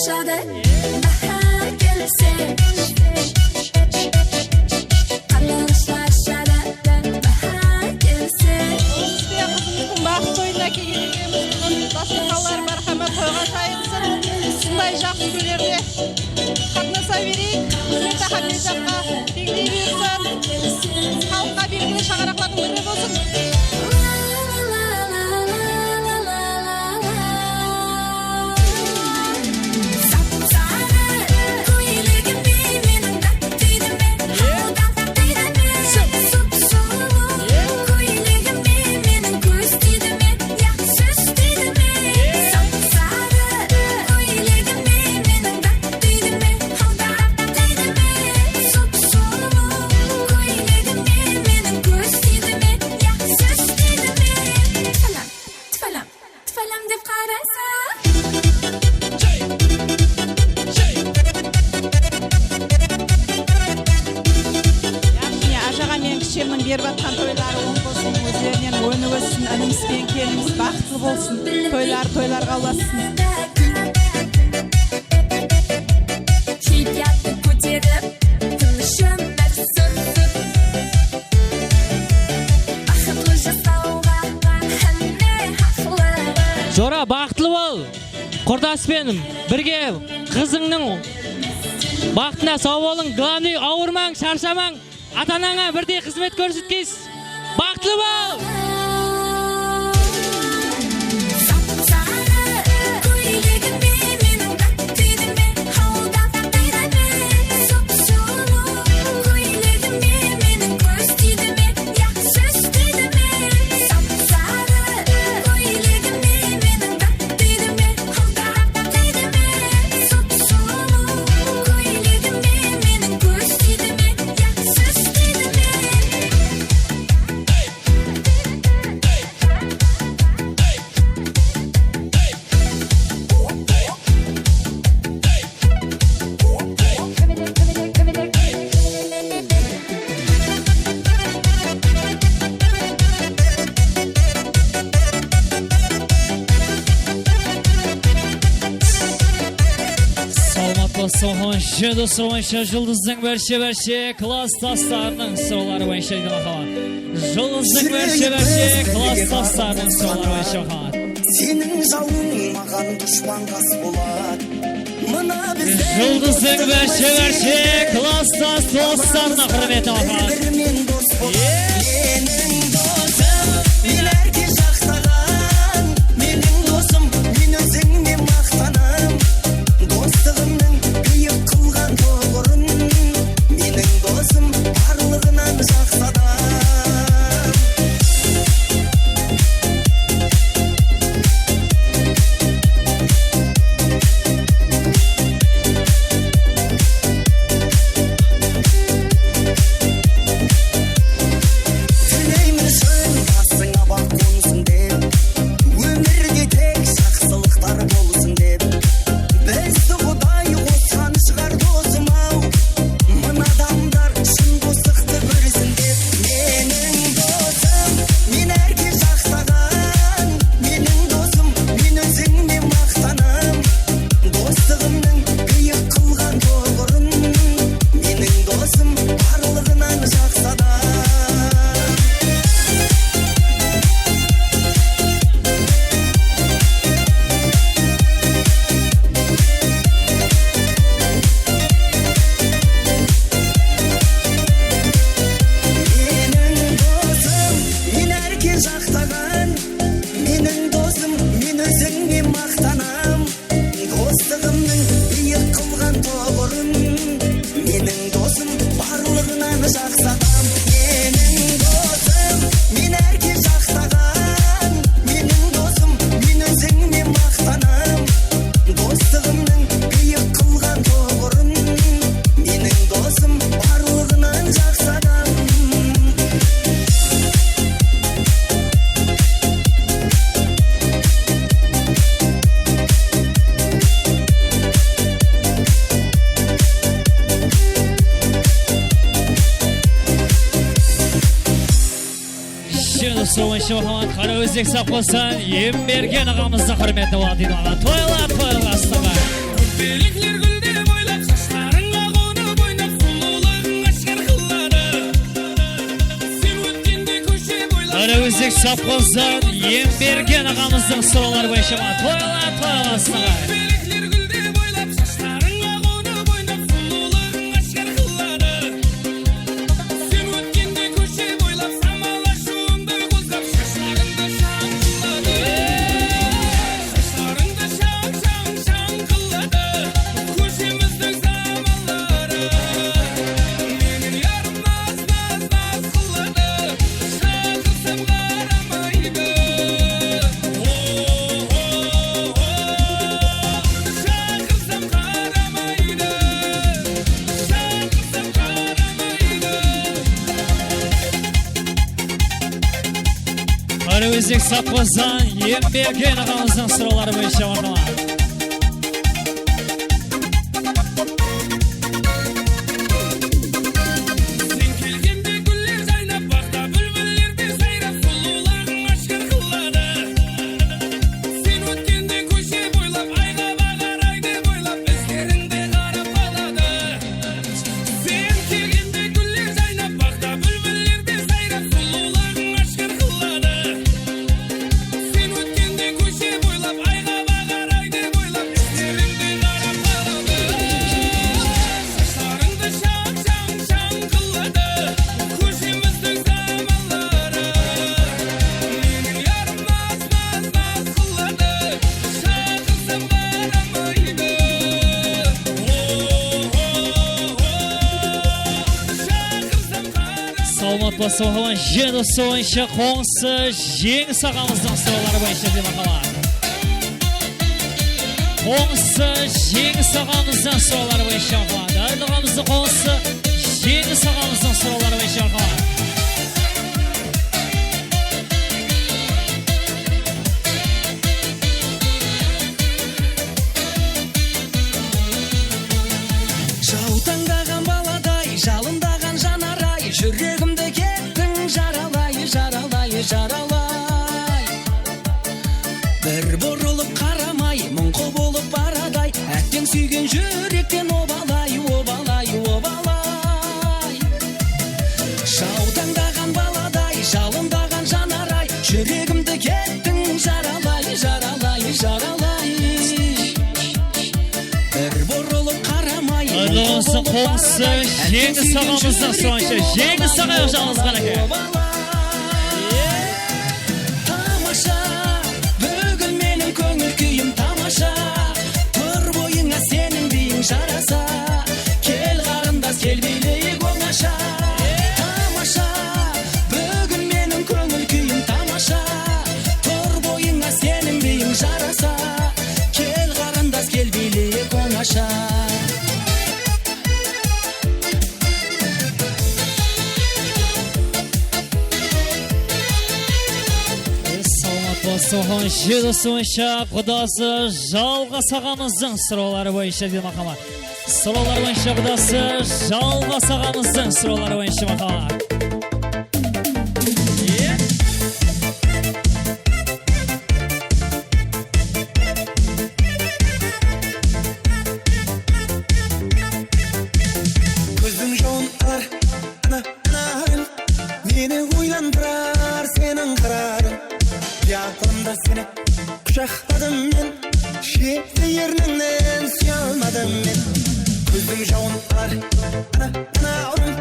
Jadı, bahar kelse, qarnaǵıshlar jadı, bahar kelse. Qızımızdıń baxıt toyına kelgen ekemiz, búgin dasturxanlar márhamat toyǵa jayılsın. Usınday jaqsı kúnlerde qatnasa bereyik. Xızmette hámme jaqqa teńdey buyırsa, xalıqqa belgili shańaraqlardıń biri bolsın. Sapsarı kóylegime meniń dap tiydi me, hau dap tiydi me? Sup-sulıw kóylegime meniń kóz tiydi me, ya sóz tiydi me? Sapsarı kóylegime meniń dap tiydi me? Tıpalam, tıpalam dep qarasa. Yaqshı, ne, ájaǵa menen kishemniń berip atqan toyları oń bolsın, ózlerinen óni óssin, inimis penen kelinińiz baxıtlı bolsın, toyları toylarǵa ulassın. Keypiyatı kóterip, tınısh ómir súrip, baxıtlı jasawǵa hámme haqlı. Jora, baxıtlı bol! Qurdas penen birge qızıńnıń baxıtına saw bolıń. Glavnıy, awırmań, sharshamań. Ata-anańa birdey xızmet kórsetkeysiz. Baxıtlı bol! Sapsarı kóylegime meniń dap tiydi me, hau dap tiydi me? Sup-sulıw kóylegime meniń kóz tiydi me, ya sóz tiydi me? Sapsarı kóylegime meniń dap tiydi me, hau dap tiydi me? Sup-sulıw kóylegime meniń kóz tiydi me, ya sóz tiydi me? Salamat bolsın, Júldizdiń bárshe-bárshe klasstaslarınıń soraqları boyınsha deydi maqalat. Júldizdiń bárshe-bárshe klasstaslarınıń soraqları boyınsha maqalat. Seniń jawıń maǵan dushpan qas boladı. Mına bizden Júldizdiń bárshe-bárshe klasstas dostlarına húrmeti maqalat. Bir-birimen dos boladı. Meniń dosım, men árke jaqtaǵan. Meniń dosım, men ózime maqtanam. Dostıǵımnıń biyik qılǵan tuwrın. Meniń dosım, barlıǵınan jaqsı adam. Tileymen shın basıńa baxt qonsın dep, ómirde tek jaqsılıqlar bolsın dep. Bizdi Quday qosqan shıǵar, dosım-aw. Mına adamlar shın qosıqtı kórsin dep. Meniń dosım, men árke jaqtaǵan. Meniń dosım, men ózime maqtanam. Dostıǵımnıń biyik qılǵan tuwrın. Meniń dosım, barlıǵınan jaqsı adam. Meniń dosım, men árke jaqtaǵan. Meniń dosım, men ózime maqtanam. Dostıǵımnıń biyik qılǵan tuwrın. Meniń dosım, barlıǵınan jaqsı adam. Meniń dosım, men árke jaqtaǵan. Meniń dosım, men ózime maqtanam. Dostıǵımnıń biyik qılǵan tuwrın. Meniń dosım, barlıǵınan jaqsı adam. Júldizdiń bárshe-bárshe Qaraózek sap bolsın, Embergen aǵamızdıń húrmetine boldı deydi aǵa. Toylar, toylar, aslanlar. Belekler gúldep oylap, sashlarıńa qonıp oynap, sulıwlıǵıń ashkar qıladı. Sen ótkende kóshe boylap. Qaraqalpaq sovxozdan Embergen aǵamızdıń sorawları boyınsha toylar toylasın. Belekler gúldep oylap, sashlarıńa qonıp oynap, sulıwlıǵıń ashkar qıladı. Sen ótkende kóshe boylap, samal ashıwıńdı qozǵap, shashlarıńdı shań qıladı. Shashlarıńdı shań, shań, shań qıladı. Kóshemizdiń samalları. Meniń yarım naz, naz, naz qıladı. Shaǵırsam qaramaydı. O, o, o, o. Shaǵırsam qaramaydı. Shaǵırsam qaramaydı. Qaraqalpaq sovxozdan Embergen aǵamızdıń sorawları boyınsha marhamat. Sen kelgende gúller jaynap, baǵda búlbiller de sayrap, sulıwlıǵıń ashkar qıladı. Sen ótkende kóshe boylap, ayǵa baǵar ay dep oylap, izlerińde qarap qaladı. Sen kelgende gúller jaynap, baǵda búlbiller de sayrap, sulıwlıǵıń ashkar qıladı. Sen ótkende kóshe boylap, ayǵa baǵar ay dep oylap, izlerińde qarap qaladı. Sashlarıńdı shań, shań, shań qıladı. Kóshemizdiń samalları. Meniń yarım naz, naz, naz qıladı. Shaǵırsam qaramaydı. O, o, o, shaǵırsam qaramaydı. Salawmat basıw aǵaman, jeni dosı boyınsha qońsı Jeńis aǵamızdıń sorawları boyınsha dep aǵalar. Qońsı Jeńis aǵamızdıń sorawları boyınsha aǵalar. Dárli aǵamızdıń qońsı Jeńis aǵamızdıń sorawları boyınsha aǵalar. Jawtańdaǵan baladay, jalındaǵan janaray, júregimdi kettiń jaralay, jaralay, jaralay. Bir burılıp qaramay, mıń quwılıp baraday, átteń súygen júrekten obalay, obalay, obalay. Jawtańdaǵan baladay, jalındaǵan janaray, júregimdi kettiń jaralay, jaralay, jaralay. Bir burılıp qaramay, Aylanısı qońsı Jeńis aǵamızdıń sorawınshı. Jeńis aǵa jalǵız ǵana eken. Tamasha, búgin meniń kóńil kúyim tamasha. Tur boyıńa seniń biyiń jarasa. Kel, qarındas, kel, biyleyik ońasha. Tamasha, búgin meniń kóńil kúyim tamasha. Tur boyıńa seniń biyiń jarasa. Kel, qarındas, kel, biyleyik ońasha. Salawmat basıw aǵaman, jeni dosı boyınsha qudası Jalǵas aǵamızdıń sorawları boyınsha dep aǵalar. Sorawlar boyınsha qudası Jalǵas aǵamızdıń sorawları boyınsha marhamat. Kózdiń jawın alar, ana, ana arıń. Meni oylandırar seniń qırarıń. Qıyalımda seni qushaqladım men. Shette ernińnen súye almadım men. Kózdiń jawın alar, ana, ana arıń.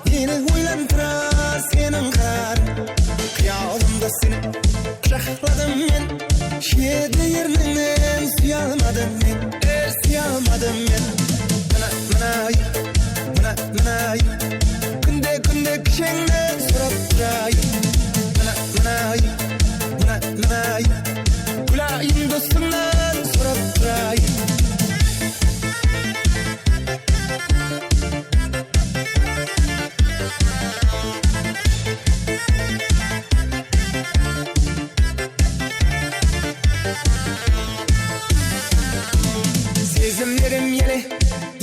Meni oylandırar seniń qırarıń. Qıyalımda seni qushaqladım men. Shette ernińnen súye almadım men. Er, súye almadım men. Mına, mına, mına, mına. Kúnde, kúnde kisheńnen sorap turayın. Mına, mına, mına, mına. Gúlayım dosıńnan sorap turayın. Sezimlerim ele,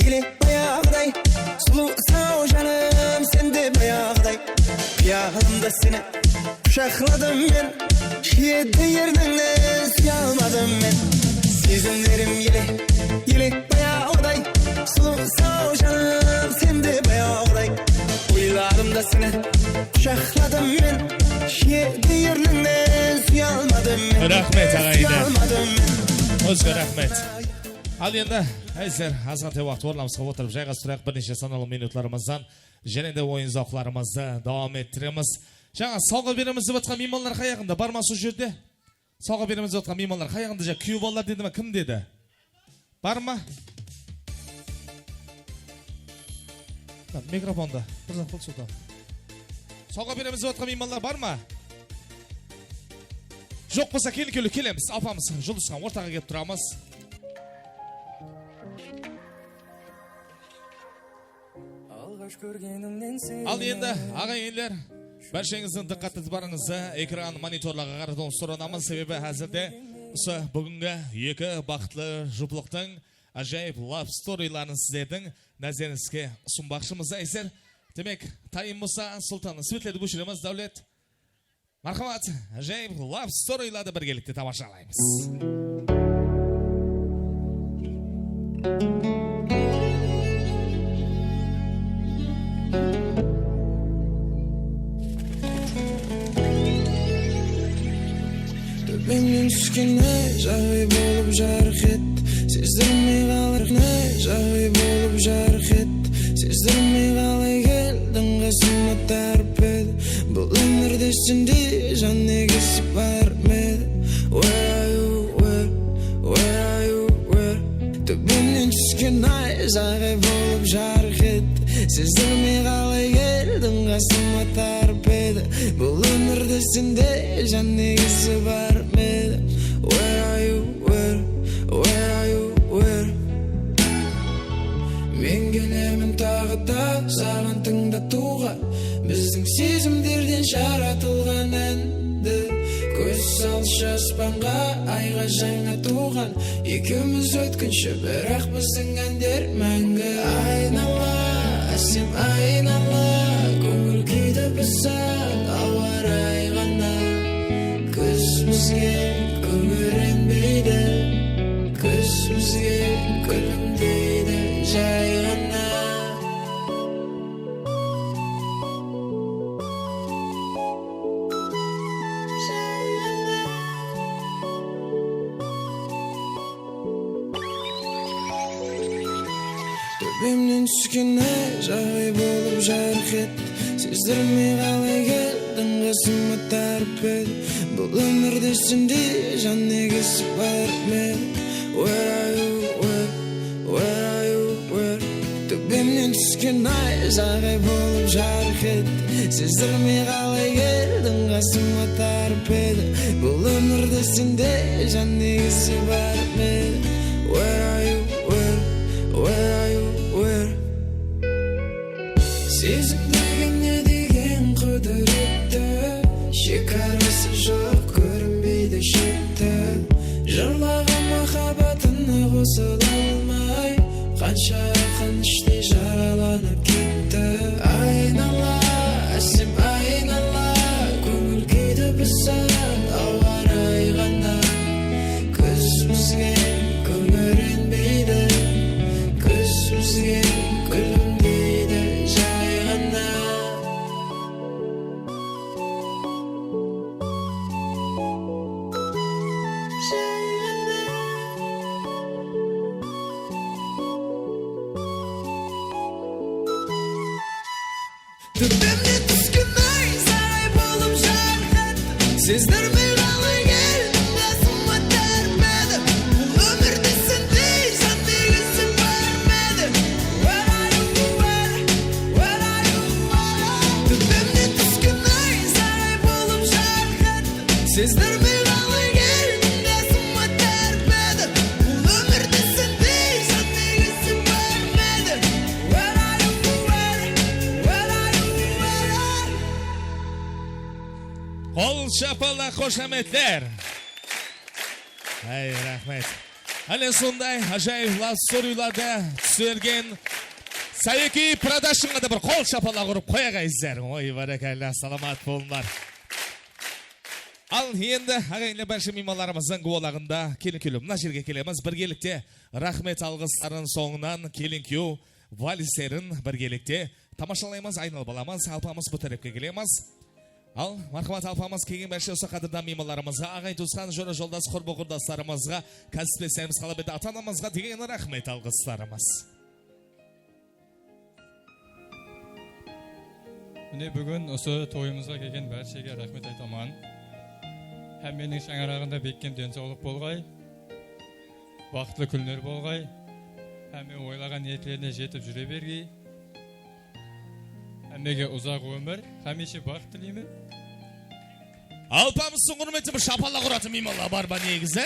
ele bayaǵıday. Sulıwsań-aw janım, sen de bayaǵıday. Qıyalımda seni qushaqladım men. Shette ernińnen súye almadım men. Sezimlerim ele, ele Saw janım, sen de bayawǵıday. Oylarımda seni qushaqladım men. Jedi ernińnen súye almadım men. Raxmet, aǵayinler. Súye almadım men. Ózge raxmet. Al endi, házir azǵantay waqıt ornımızǵa otırıp jayǵasıp turayıq. Bir neshe sanalı minutlarımızdan jáne de oyın zawqlarımızdı dawam ettiremiz. Jańa sawǵa beremiz dep atqan miymanlar qayaǵında? Bar ma sol jerde? Sawǵa beremiz dep atqan miymanlar qayaǵında? Ja, kúyew balalar dedi ma? Kim dedi? Bar ma? Mına, mikrofondı bir zat qıl, Sultan. Sawǵa beremiz dep atqan miymanlar bar ma? Joq bolsa, keyingi kewli kelemiz. Apamız Juldızxan ortaǵa kelip turamız. Al endi, aǵayinler, bársheńizdiń dıqqat itibarıńızdı ekran monitorlarǵa qaratıwıńızdı soranamız, sebebi házirde usı búgingi eki baxıtlı juplıqtıń ájayıp love storyların sizlerdiń názerińizge usınbaqshımız, áziz. Demek, tayın bolsa, Sultan, svetlerdi óshiremiz, Dáwlet. Marhamat, ájayıp love storylardı birgelikte tamashalaymız. Tóbemnen túsken ay jaǵıy bolıp jarıq et. Sezdirmey qalay ne jaǵıy bolıp jarıq et. Sezdirmey qalay keldiń qasıma tarıp edi. Bul ómirde sendey jan egesi bar ma edi? Where are you, where, where are you, where? Tóbemnen túsken ay jaǵıy bolıp jarıq et. Sezdirmey qalay keldiń qasıma tarıp edi. Bul ómirde sendey jan egesi bar ma edi? Where are you, where, where are you, where? Men kelemen taǵı da saǵan tıńdatıwǵa. Bizdiń sezimlerden jaratılǵan ándi. Kóz salshı aspanǵa, ayǵa jańa tuwǵan. Ekewimiz ótkinshi, biraq bizdiń ánler máńgi. Aynala, ásem aynala, kóńil kúydi buzǵan awa rayı ǵana. Kúz bizge kúngerenbeydi, kúz bizge kúlimdeydi jay ǵana. Tóbemnen túsken ay jaǵıy bolıp jarıq et. Sezdirmey qalay keldiń qasıma tarıp edi. Bul ómirde sendey jan egesi bar ma edi? Where are you, where, where are you, where? Tóbemnen túsken ay jaǵıy bolıp jarıq et. Sezdirmey qalay keldiń qasıma tarıp edi. Bul ómirde sendey jan egesi bar ma edi? Where are you, where, where are you, where? Sezim degen ne degen qúdiretti, shekarası joq, kórinbeydi shekti. Jırlaǵan mahabbatına qosıla almay, qansha aqın ishtey jaralanıp ketti. Aynala, ásem aynala, kóńil kúydi buzǵan awa rayı ǵana. Kúz bizge kúngerenbeydi, kúz bizge kúlimdeydi jay ǵana. Tóbemnen túsken ay jaǵıy bolıp jarıq et. Sezdirmey qalay keldiń qasıma tarıp edi. Bul ómirde sendey jan egesi bar ma edi? Where are you, where, where are you, where? Tóbemnen túsken ay jaǵıy bolıp jarıq et. Sezdirmey qalay keldiń qasıma tarıp edi. Bul ómirde sendey jan egesi bar ma edi? Where are you, where, where are you, where? Qol shapalaq, xoshametler. Áy, raxmet. Áne sonday ájayıp love storylardı túsirgen Sayeki Productionǵa da bir qol shapalaq urıp qoyaq, áziz. Oy, bárekella, salamat bolıńlar. Al, endi, aǵayinler, bárshe miymanlarımızdıń guwalaǵında kelin-kúyler mına jerge kelemiz. Birgelikte raxmet alǵısların, sońınan kelin-kúyew valislerin birgelikte tamashalaymız, aynalıp alamız. Alpamız, bu tárepke kelemiz. Al, marhamat, alpamız, kelgen bárshe usı qádirdan miymanlarımızǵa, aǵayin-tuwısqan, jora-joldas, qurbi-qurdaslarımızǵa, kásipleslerimiz, qala berde ata-anamızǵa degen raxmet alǵıslarımız. Mine, búgin usı toyımızǵa kelgen bárshege raxmet aytaman. Hámmeniń shańaraǵında bekkem densawlıq bolǵay, baxıtlı kúnler bolǵay, hámme oylaǵan niyetlerine jetip júre bergey. Hámmege uzaq ómir, hámiyshe baxıt tileymen. Alpamıstıń húrmetine bir shapalaq uratuǵın miymanlar bar ma negizi?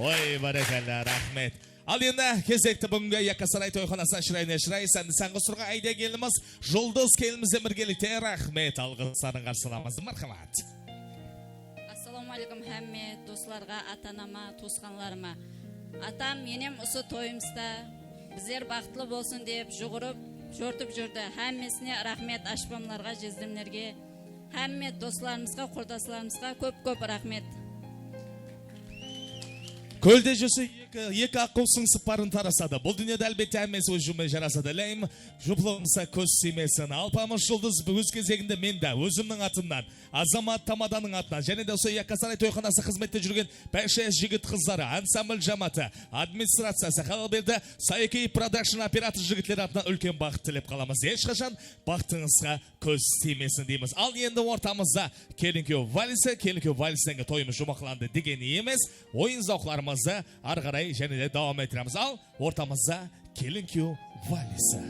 Oy, bárekella, raxmet. Al endi, gezekti búgingi Yakkasaray toyxanası shırayına shıray, sándi-sángi usırǵan áyde kelinimiz, Juldız kelinimizden birgelikte raxmet alǵısların qarsı alamız. Marhamat. Assalawma áleykum hámme doslarǵa, ata-anama, tuwısqanlarıma. Atam, enem usı toyımızda bizler baxıtlı bolsın dep juwırıp, jortıp júrdi. Hámmesine raxmet, ashpamlarǵa, jezdemlerge, hámme doslarımızǵa, qurdaslarımızǵa kóp-kóp raxmet. Kólde júrse eki, eki aqqıw sıńsıp barın tarasadı. Bul dúnyada, álbette, hámmesi óz juwımı menen jarasadı. Iláyım, juwıplıǵımızǵa kóz tiymesin. Alpamız Juldız óz gezeginde men de ózimniń atımnan, Azamat tamadanıń atınan jáne de usı Yakkasaray toyxanası xızmette júrgen bárshe jigit-qızları, ansambl jámááti, administraciyası, qala berde Sayki Production operator jigitleri atınan úlken baxıt tilep qalamız. Hesh qashan baxıtıńızǵa kóz tiymesin deymiz. Al, endi ortamızda kelin-kúyew valisi, kelin-kúyew valisinen keyin toyımız juwmaqlandı degen emes, oyın-zawıqlarımızdı arı qaray jáne de dawam ettiremiz. Al, ortamızda kelin-kúyew valisi.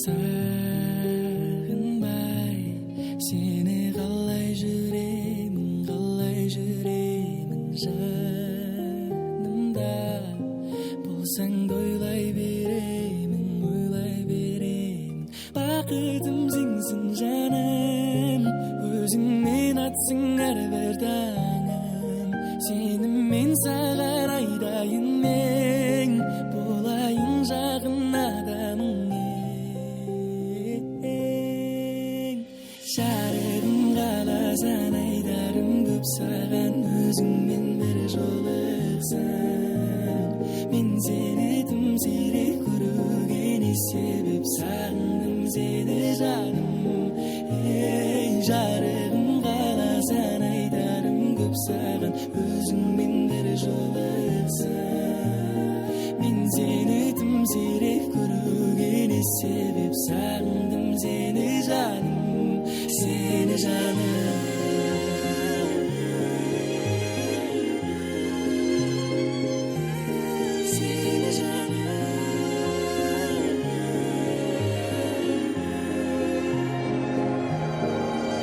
Saǵınbay, seni qalay júremen, qalay júremen janımda. Bolsań da oylay beremen, oylay beremen. Baxıtım senseń janım, ózińmen atsıń hár bir tańım. Senimen saǵan aytayın men, bolayın jaǵın adamıń eń. Jarıǵım qalasań, aytarım kóp saǵan, ózińmen bir jolıqsań. Men seni dım siyrek kóriwge ne sebep, saǵındım seni janım. Ey, jarıǵım qalasań, aytarım kóp saǵan, ózińmen bir jolıqsań. Men seni dım siyrek kóriwge ne sebep, saǵındım seni janım, seni janım. Seni janım.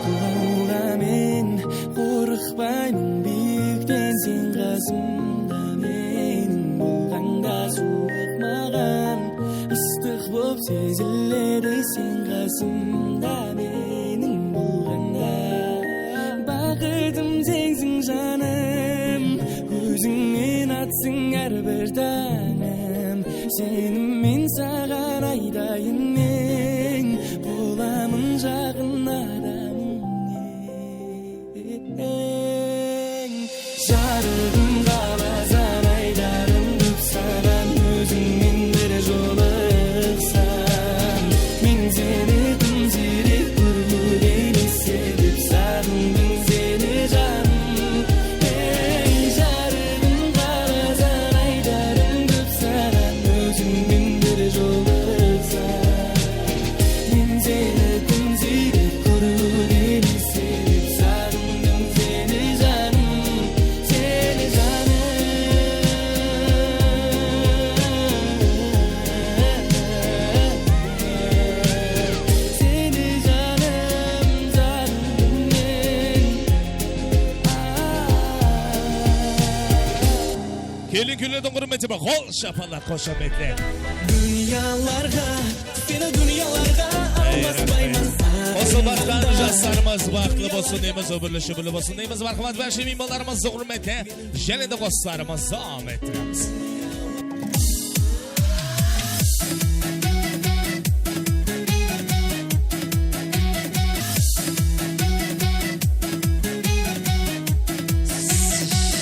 Qulawǵa men qorıqpayman, biyikten sen qasımda meniń, bolǵańda suwıq maǵan ıstıq bolıp seziledi sen qasımda meniń, bolǵanda. Baxıtım senseń janım, ózińmen atsıń hár bir tańım. Senimen saǵan aytayın men, bolamın jaǵın adamıń eń. Jarıǵım qalasań, aytarım kóp saǵan, ózińmen bir jolıqsań. Men seni dım siyrek kóriwge ne sebep, saǵındım seni janım. Ey, jarıǵım qalasań, aytarım kóp saǵan, ózińmen bir jolıqsań. Men seni dım siyrek kóriwge ne sebep, saǵındım seni janım, seni janım. Seni janım, janım men. Kelin-kúylerdiń húrmetine bir qol shapalaq, xoshametler. Dúnyalarǵa, seni dúnyalarǵa. Ey, Qosılbattan jaslarımız baxıtlı bolsın deymiz, ómirli-shúbirli bolsın deymiz. Marhamat, bárshe miymanlarımızdıń húrmetine jáne de qosıqlarımızdı dawam ettiremiz.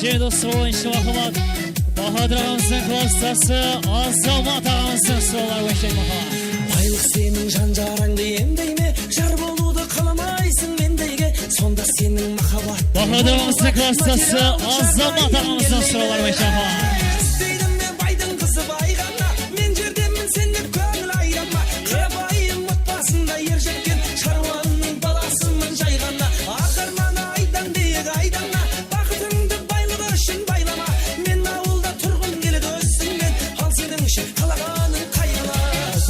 Jedi usı boyınsha marhamat. Bahadır aǵamızdıń klassdası Azamat aǵamızdıń suraları boyınsha marhamat. Baylıq seniń jan-jarańdı emdey me? Jar bolıwdı qalamaysıń mendeyge? Sonda seniń mahabbat. Bahadır aǵamızdıń klassdası Azamat aǵamızdıń suraları boyınsha marhamat. Isteydim me baydıń qızı bayǵanda? Men jerdemen sen dep kóńil aytama. Qarapayım otbasında er jetken sharwanıń balasıman jay ǵana. Aq armanı aydań biyik aydańa. Baxıtıńdı baylıq ushın baylama. Men awılda turǵım keledi ózińmen. Al senińshe qalaǵanıń qayǵılı.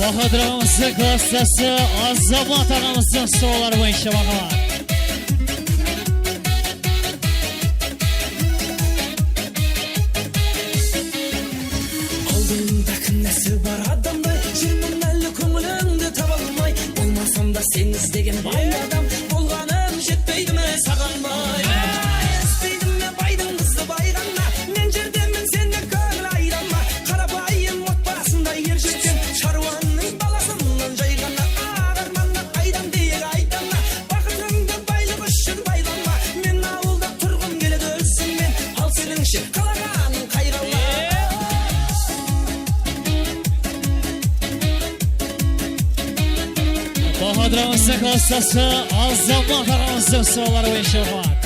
Bahadır aǵamızdıń klassdası Azamat aǵamızdıń suraları boyınsha marhamat. Aldıńda kúnlesi bar adamdı júrmen áli kóńilińdi taba almay. Bolmasam da sen izlegen bay adam bolǵanım jetpeydi me saǵan bay? Isteydim me baydıń qızı bayǵanda? Men jerdemen sen dep kóńil aytama. Qarapayım otbasında er jetken sharwanıń balasıman jay ǵana. Aq armanı aydań biyik aydańa. Baxıtıńdı baylıq ushın baylama. Men awılda turǵım keledi ózińmen. Al senińshe qalaǵanıń qayǵılı. Bahadır aǵamızdıń klassdası Azamat aǵamızdıń suraları boyınsha marhamat.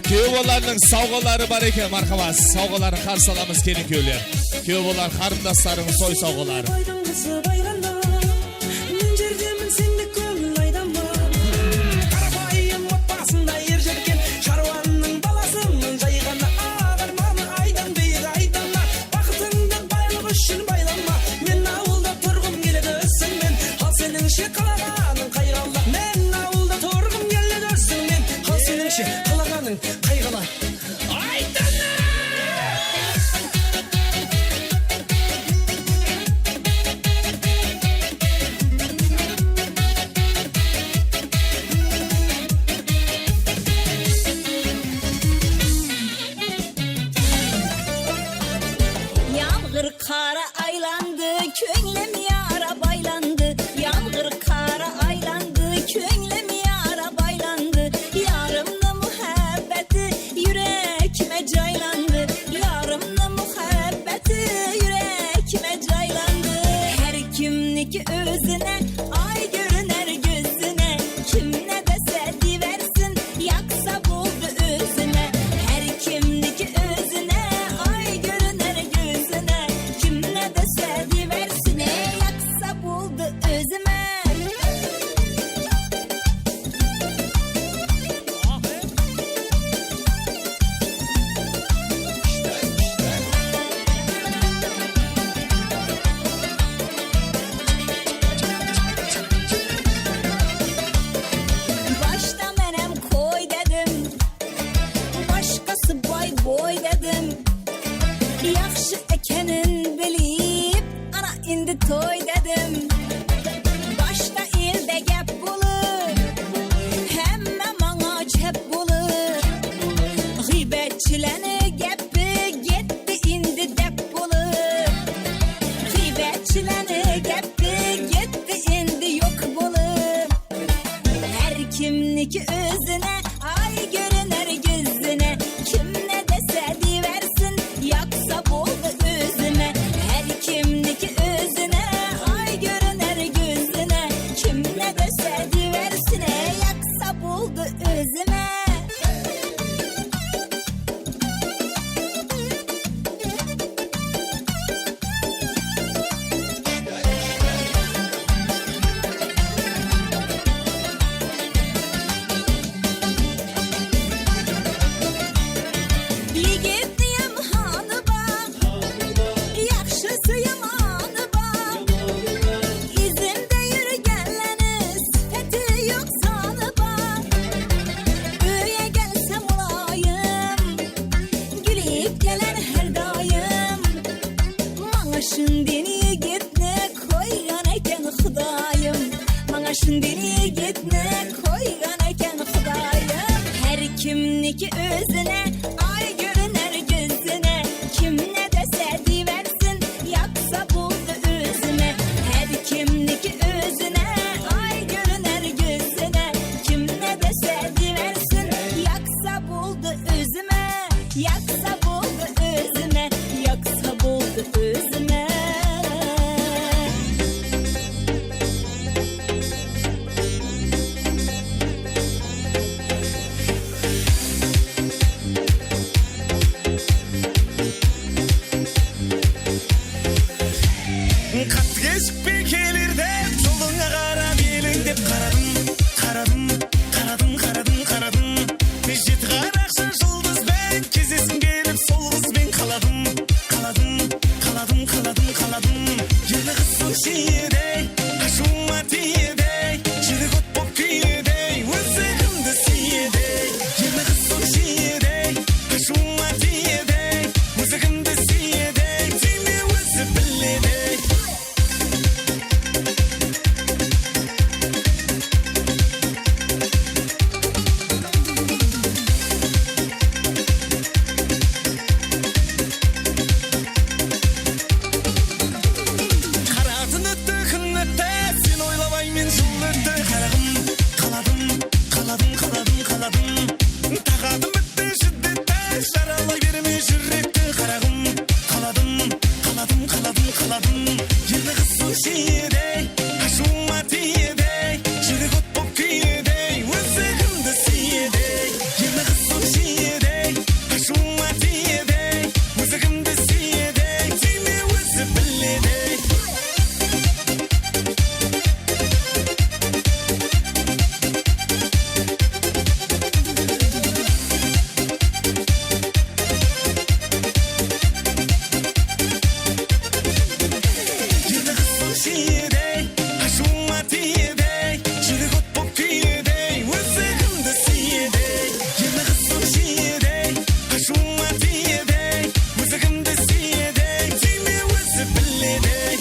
Kúyew balalardıń sawǵaları bar eken, marhamat. Sawǵaların qarsı alamız, kelin kúyewler. Kúyew balalar, qarındaslarıńız toy sawǵaları. Baydıń qızı bayǵanda, men jerdemen sen dep kóńil aytama. Qarapayım otbasında er jetken sharwanıń balasıman jay ǵana. Aq armanı aydań biyik aydańa. Baxıtıńdı baylıq ushın baylama. Men awılda turǵım keledi ózińmen. Al senińshe qalaǵanıń qayǵılı. Men awılda turǵım keledi ózińmen. Al senińshe qalaǵanıń qayǵılı. Aytana! Yamǵır qara aylandı, kóńlim yara baylandı. Yamǵır qara aylandı, kóńlim yara baylandı. Yarımnıń muhabbeti Yúregime jaylandı, yarımnıń muhabbeti yúregime jaylandı. Hár kimniki ózine, ay kórinir kózine, kim ne dese dey bersin, yaqsa boldı ózime. Hár kimniki ózine, ay kórinir kózine, kim ne dese dey bersin, ey, yaqsa boldı ózime. Bashta menem qoy dedim, bashqası bay boy dedim. Yaqshı ekenin bilip, ana endi toy dedim. Bashta elde gáp bolıp, hámme mańa jep bolıp. Ǵıybetshileni gápi ketti endi dáp bolıp. Ǵıybetshileni gápi ketti endi yoq bolıp. Hár kimniki ózine, ay kórinir kózine, kim ne dese dey bersin, yaqsa boldı ózime. Hár kimniki ózine, ay kórinir kózine, kim ne dese dey bersin, ey, yaqsa boldı ózime. Bir yigitni qoyǵan eken Qudayım. Hár kimniki ózine, ay kórinir kúzine. Kimne dese dey bersin, yaqsa boldı ózime. Hár kimniki ózine, ay kórinir kúzine. Kimne dese dey bersin, yaqsa boldı ózime. Yaqsa boldı ózime, yaqsa boldı ózime. Qattı keshikpe keler dep, jolıńa qarap eliń dep qaradım, qaradım, qaradım, qaradım, qaradım. Jeti qaraqshı juldız benen kezesim kelip, sol qız ben qaladım, qaladım, qaladım, qaladım, qaladım. Endi qızsıń shiyedey, qashıwıma tiyedey, jerek ot bolıp kúyedey, ózigimdi sıyedey. Endi qızsıń shiyedey, qashıwıma tiyedey, ózigimdi sıyedey, tiyme ózi biledey. Qara tún ótti, kún ótti, sen oylap ay men jıl ótti, qaraǵım, qaladım, qaladım, qaladım, qaladım. Taqatım bitti, shiddetti, jaralay berme júrekti, qaraǵım, qaladım, qaladım, qaladım, qaladım. Endi qızsıń shiyedey, qashıwıma tiyedey, jerek ot bolıp kúyedey, ózigimdi sıyedey. Endi qızsıń shiyedey, qashıwıma tiyedey, ózigimdi sıyedey, tiyme ózi biledey. Endi qızsıń shiyedey, qashıwıma tiyedey, jerek ot bolıp kúyedey, ózigimdi sıyedey. Endi qızsıń shiyedey, qashıwıma tiyedey, ózigimdi sıyedey, tiyme ózi biledey.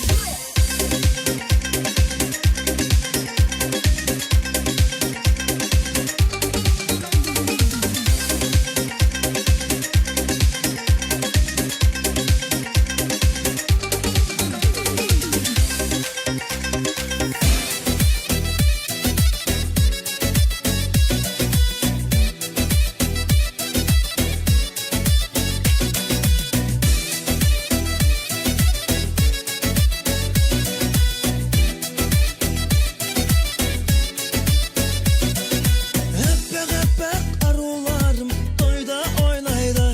Áppeq-áppeq arıwlarım toyda oynaydı.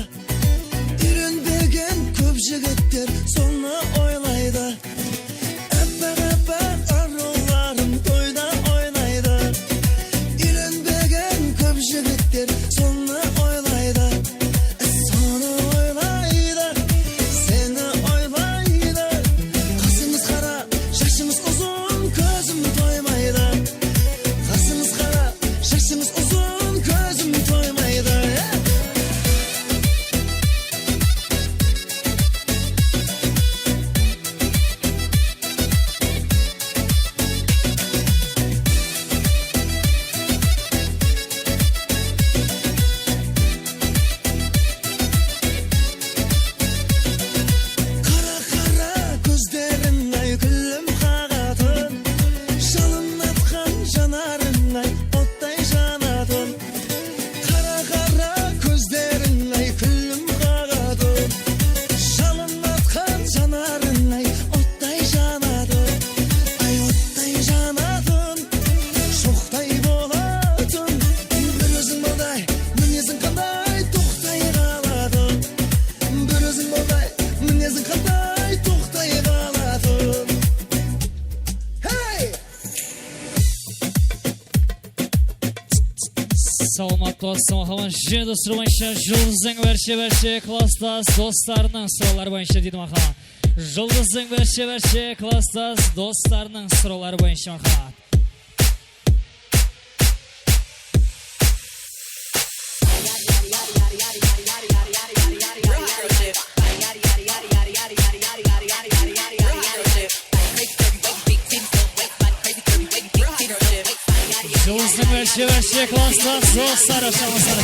Úylenbegen kóp jigitler sonı oylaydı. Áppeq-áppeq arıwlarım toyda oynaydı. Úylenbegen kóp jigitler sonı oylaydı. Sonı oylaydı, seni oylaydı. Qasıńız qara, jashıńız uzın, kózim toymaydı. Qasıńız qara, jashıńız uzın, kózim toymaydı. Qara-qara kózleriń-ay, kúlim qaǵatın, jalınlatqan janarıń-ay, ottay janatın. Qara-qara kózleriń-ay, kúlim qaǵatın, jalınlatqan janarıń-ay, ottay janatın. Ay, ottay janatın, shoqtay bolatın. Bir óziń balday, mineziń qanday, toqtay qalatın. Bir óziń balday, mineziń qanday, toqtay qalatın. Hey! Salamat, dostım, maqaman, jene de soraw boyınsha, Juldızdıń bárshe-bárshe klassdas dostlarınıń sorawları boyınsha deydi, maqaman. Juldızdıń bárshe-bárshe klassdas dostlarınıń sorawları boyınsha, maqaman. Вообще, вообще классно, достар, аşamasın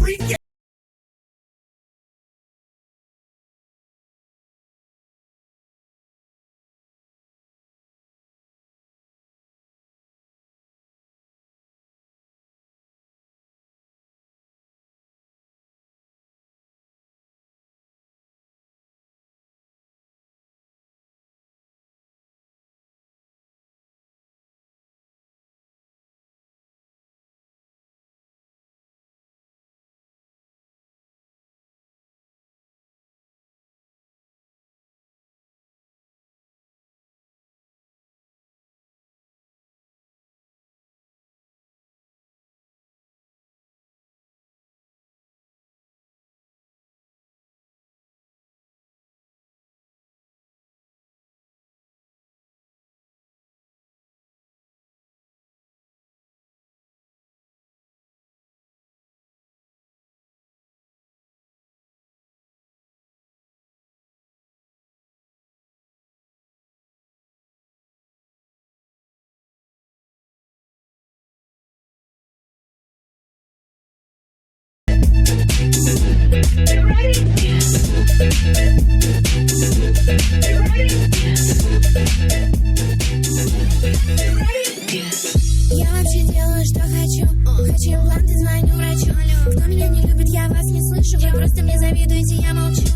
eken. Я вообще делаю, что хочу. Хочу импланты, звоню врачу. Кто меня не любит, я вас не слышу. Вы просто мне завидуете, я молчу.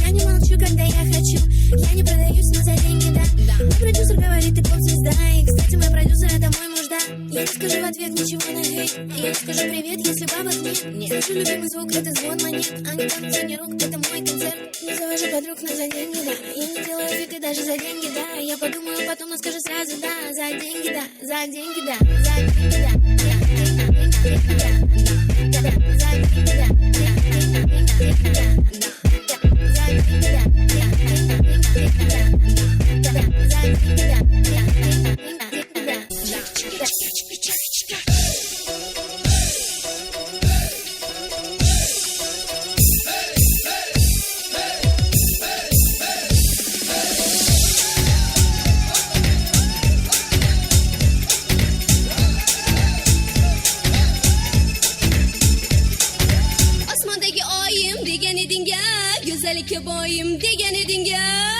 Я не молчу, когда я хочу. Я не продаюсь, но за деньги, да. Мой продюсер говорит, ты поп-звезда. И, кстати, мой продюсер, это мой муж, да. Я не скажу в ответ ничего на хейт. Я не скажу привет, если бабок нет. Слышу любимый звук, это звон монет. А не кондиционер, это мой концерт. Не завожу подруг, но за деньги, да. Я не делаю фиг и даже за деньги, да. Я подумаю потом, но скажу сразу, да. За деньги, да. За деньги, да. За деньги, да. За деньги, да. Osmondagi oyim degen ediń-a, gózallikka boyim degen ediń-a.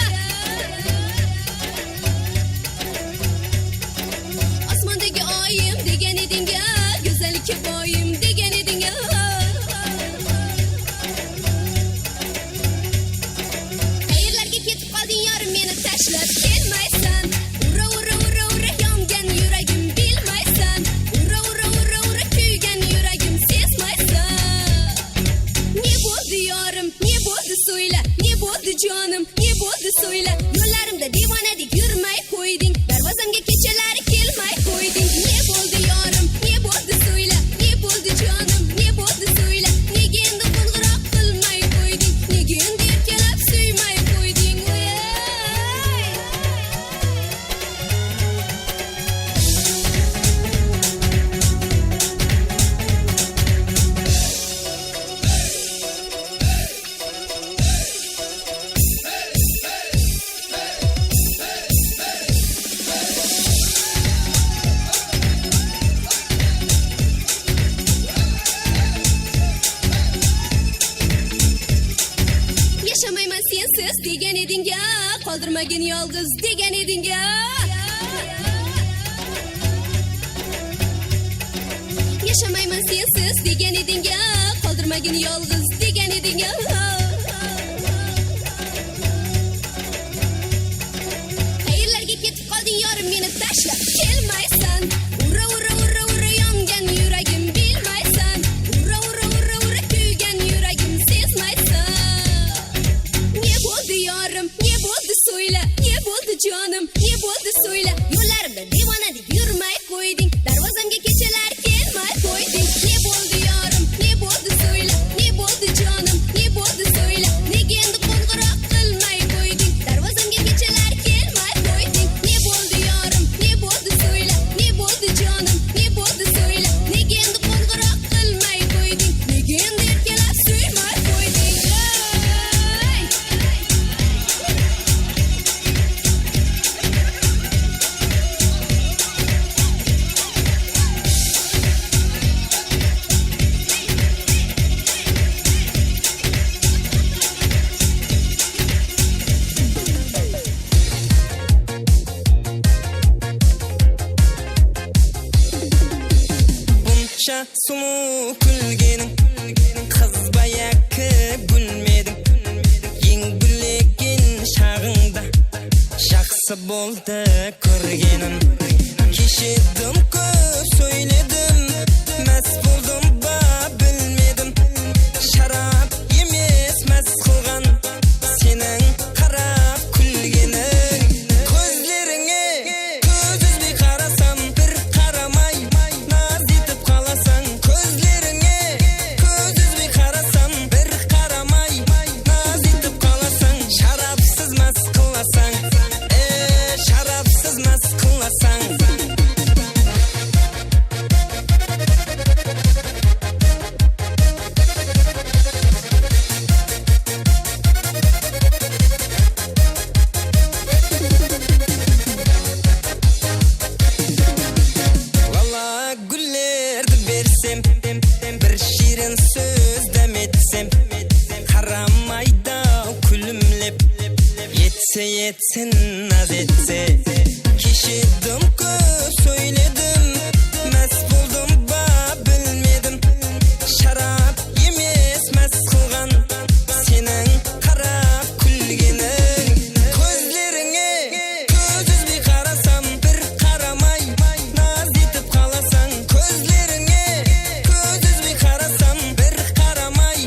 Qaldırmagin yalǵız degen ediń ya. Yashamayman sensiz degen ediń ya. Qaldırmagin yalǵız degen ediń ya. Qayerlerge ketip qaldıń, yarım meni tashlap kelmaysan. Ura, ura, ura, ura, yongan yuragim bilmaysan. Ura, ura, ura, ura, kúygen yuragim sezmaysan. Ne boldı, yarım? Ne boldı, sóyle, ne boldı, janım, ne boldı, sóyle. Yollarımda diwana dep yurmay qoydıń, dárwazamga kecheler kelmay qoydıń. Ne boldı, yarım, ne boldı, sóyle, ne boldı, janım, ne boldı, sóyle. Nege endi qońǵıraq qılmay qoydıń, dárwazamga kecheler kelmay qoydıń. Ne boldı, yarım, ne boldı, sóyle, ne boldı, janım, ne boldı, sóyle. Nege endi qońǵıraq qılmay qoydıń, nege endi erkelep súymay qoydıń, ey? Bunsha sulıw kúlgeniń, qız ba yaki gúlmediń? Eń gúllegen shaǵıńda jaqsı boldı kórgenim. Keshe dım kóp sóyledim, más boldım ba bilmedim. Sharap emes más qılǵan seniń qarap kúlgeniń. Kózlerińe kóz úzbey qarasam, bir qaramay naz etip qalasań. Kózlerińe kóz úzbey qarasam, bir qaramay naz etip qalasań. Sharapsız más qılasań, e, sharapsız más qılasań. Lala gúllerdi bersem, bir shiyrin sóz dám etsem, qaramaydı-aw kúlimlep, etse etsin, naz etse. Keshe dım kóp sóyledim, más boldım ba bilmedim. Sharap emes más qılǵan seniń qarap kúlgeniń. Kózlerińe kóz úzbey qarasam, bir qaramay naz etip qalasań. Kózlerińe kóz úzbey qarasam, bir qaramay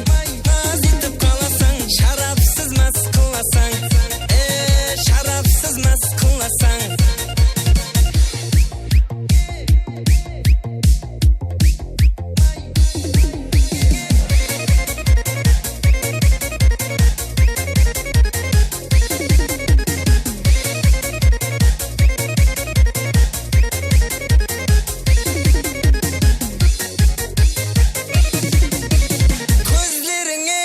naz etip qalasań. Sharapsız más qılasań, e, sharapsız más qılasań. Kózlerińe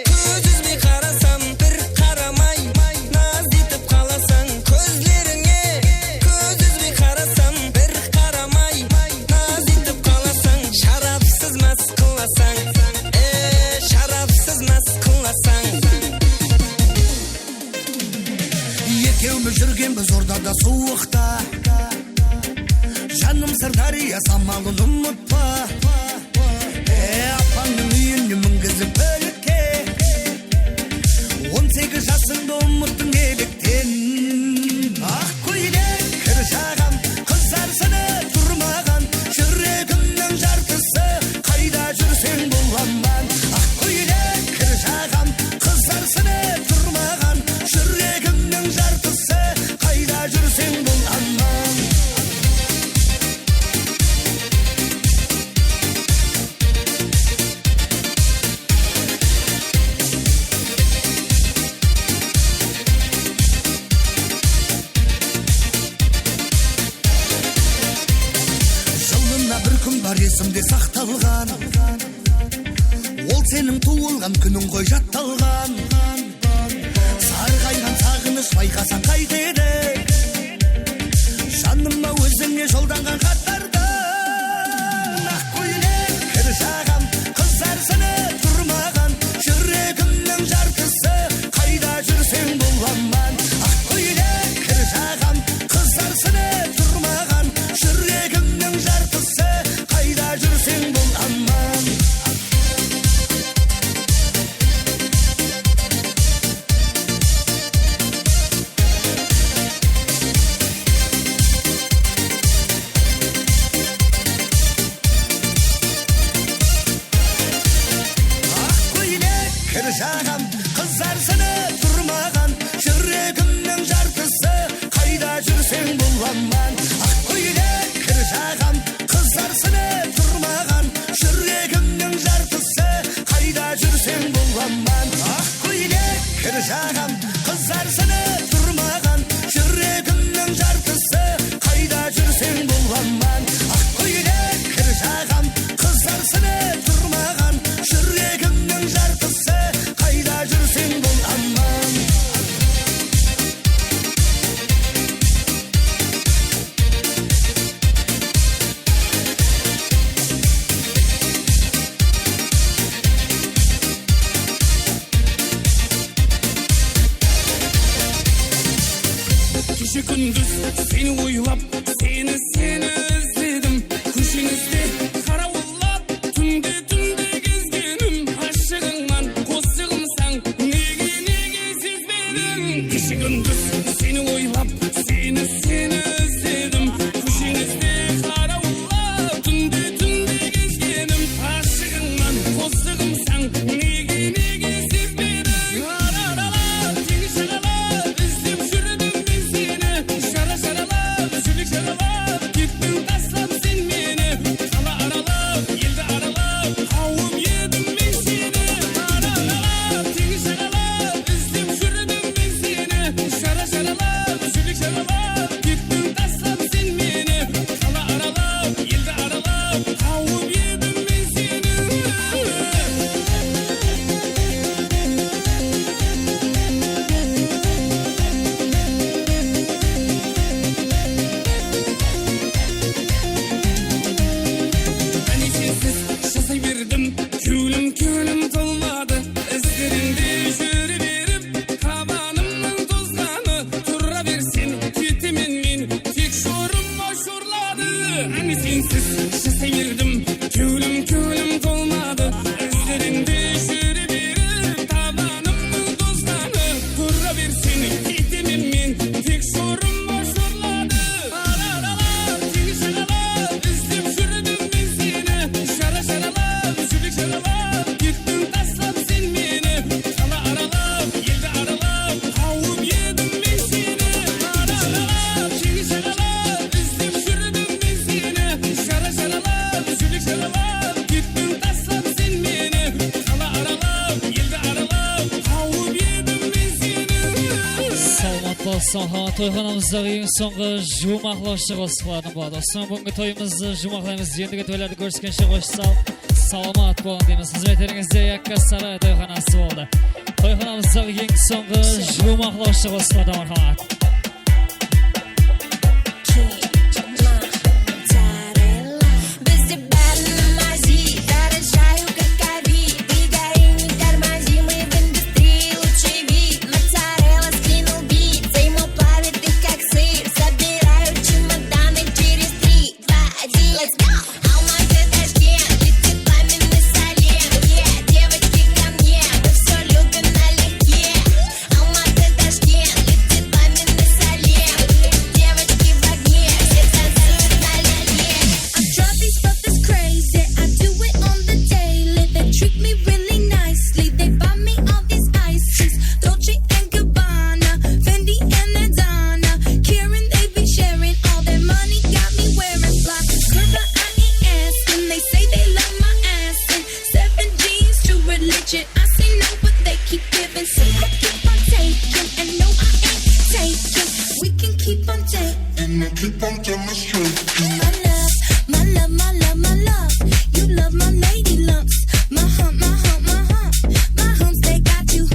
kóz úzbey qarasam, bir qaramay naz etip qalasań. Kózlerińe kóz úzbey qarasam, bir qaramay naz etip qalasań. Sharapsız más qılasań, e, sharapsız más qılasań. Ekewimiz júrgenbiz ordada, suwıqta. Janım Sırdárya samalın umıtpa. E, apańnıń úyine mingizip kólikke. On segiz jasıńdı umıttıń nelekten. Aq kóylek kir jaǵam, qızarısınıp tur maǵan. Júregimniń jartısı, qayda júrseń bolaman. Aq kóylek kir jaǵam, qızarısınıp tur maǵan. Júregimniń jartısı, qayda júrseń bolaman. Jılına bir kún bar esimde saqtalǵan. Ol seniń tuwılǵan kúniń ǵoy jattalǵan. Sarǵayǵan saǵınısh bayqasań qaytedi. Janıma ózińe joldanǵan xatlardan. Aq kóylek kir jaǵam, qızarısınıp tur maǵan. Júregimniń jartısı, qayda júrseń bolaman. Aq kóylek Sınıp turmaǵan júregimniń jartısı, qayda júrseń bol aman. Aq kóylek kir jaǵam, qızlar sınıp turmaǵan, júregimniń jartısı, qayda júrseń bolaman. Aq kóylek kir jaǵam, qızlar sınıp turmaǵan, júregimniń jartısı, qayda júrseń bolaman. Aq kóylek kir jaǵam, qızlar sınıp turmaǵan, júregimniń jartısı, qayda júrseń bolaman. Aq kóylek kir jaǵam, qızlar sınıp turmaǵan, júregimniń jartısı, qayda júrseń bol aman. Keshe kúndiz seni oylap, seni, seni izledim. Kósheńizde qarawıllap, túnde, túnde gezgenim. Ashıǵıńman qosıǵımsań, nege, nege sezbediń? Keshe kúndiz seni oylap, seni, seni izledim. Kósheńizde qarawıllap, túnde, túnde gezgenim. Ashıǵıńman qosıǵımsań, nege, nege sezbediń? Ara aralap, teńiz jaǵalap, izlep júrdim men seni. Jara jaralap, júrek jaralap, kettiń taslap sen meni. Qala aralap, eldi aralap, qawıp edim men seni. Ara aralap, teńiz jaǵalap, izlep júrdim men seni. Jara jaralap, júrek jaralap, kettiń taslap sen meni. Qala aralap, eldi aralap, qawıp edim men seni. Áne sensiz jasay berdim, kewlim, kewlim tolmadı. Izlerińde júre berip, tabanımnıń tozǵanı. Tura berseń, ketemen men, tek jorım ashorladı. Áne sensiz jasay berdim, kewlim, kewlim tolmadı. Izlerińde júre berip, tabanımnıń tozǵanı. Tura berseń, ketemen men, tek jorım ashorladı. Ara aralap, teńiz jaǵalap, izlep júrdim men seni. Jara jaralap, júrek jaralap, kettiń taslap sen meni. Qala aralap, eldi aralap, qawıp edim men seni. Ara aralap, teńiz jaǵalap, izlep júrdim men seni. Jara jaralap, júrek jaralap, kettiń taslap sen meni. Qala aralap, eldi aralap, qawıp edim men seni. Salamat bolsın, toyxanamızdaǵı eń sońǵı juwmaqlawshı qosıqlardıń boladı. Usınıń búgingi toyımızdı juwmaqlaymız. Endigi toylarda kóriskenshe, xosh sal, salamat bolıń deymiz. Xızmetlerińizde Yakkasaray toyxanası boldı. Toyxanamızdaǵı eń sońǵı juwmaqlawshı qosıqlardan marhamat. Bizde bári namazi, daraja, как ковид. При горе не тормози, мы в индустрии лучший вид. Моцарелла скинул бит, Зеймо плавит их, как сыр. Собираю чемоданы через три, два, один, let's go! Алматы, Ташкент, летит пламенный салем. Yeah, девочки, ко мне, мы всё любим налегке. Алматы, Ташкент, летит пламенный салем. Девочки в огне, все танцуют налегке. I drive these brothers crazy, I do it on the daily. They treat me really nicely, they buy me all these ices. Dolce and Gabbana, Fendi and Adana. Karen, they be sharing, all their money got me wearing fly. Girl, but I ain't asking, they say they love my ass and seven G's to religion. I say no, but they keep giving, so I keep on taking, and no, I ain't taking. We can keep on dating and keep on demonstrating. My love, my love, my love, my love. You love my lady lumps. My hump, my hump, my hump. My humps, they got you.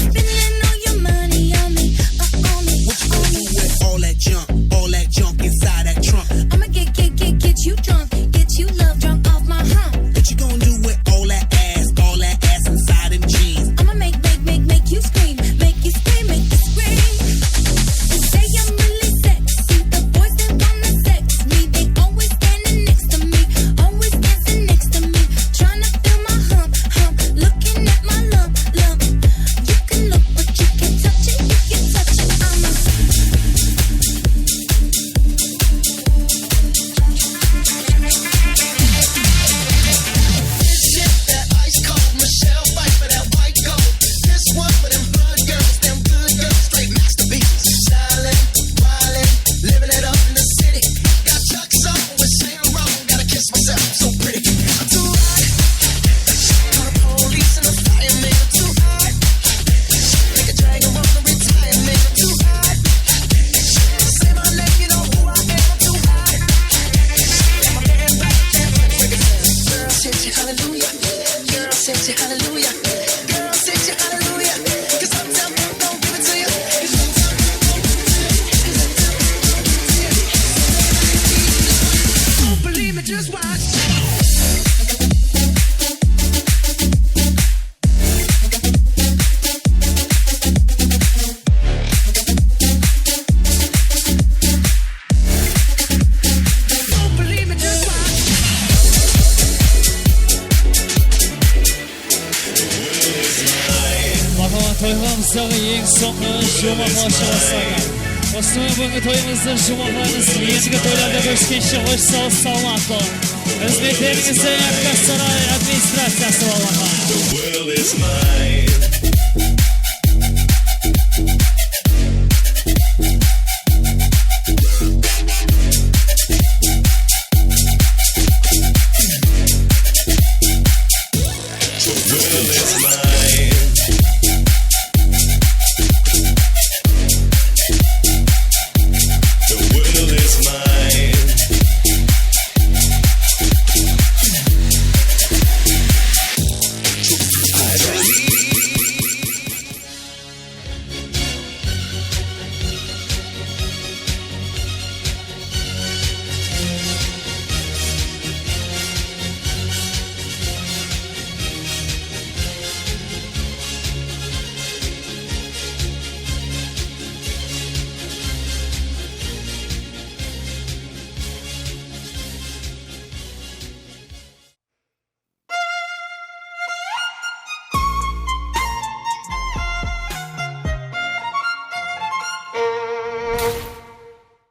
Spending all your money on me, uh, on me, uh, on me. What you gonna do with all that junk, all that junk inside that trunk? I'ma get, get, get, get you drunk, get you love drunk off my hump. What you gonna do with all that ass, all that ass inside them jeans? I'ma make, make, make, make you scream, make you scream, make you scream. Eń sońǵı juwmaqlashı baslandı. Usınıń búgingi toyıńızdı juwmaqlaymız. Endigi toylarda kóriskenshe, xosh sawıs, salamat bolıń. Xızmetlerińizde Akkasaray administraciyası balalar.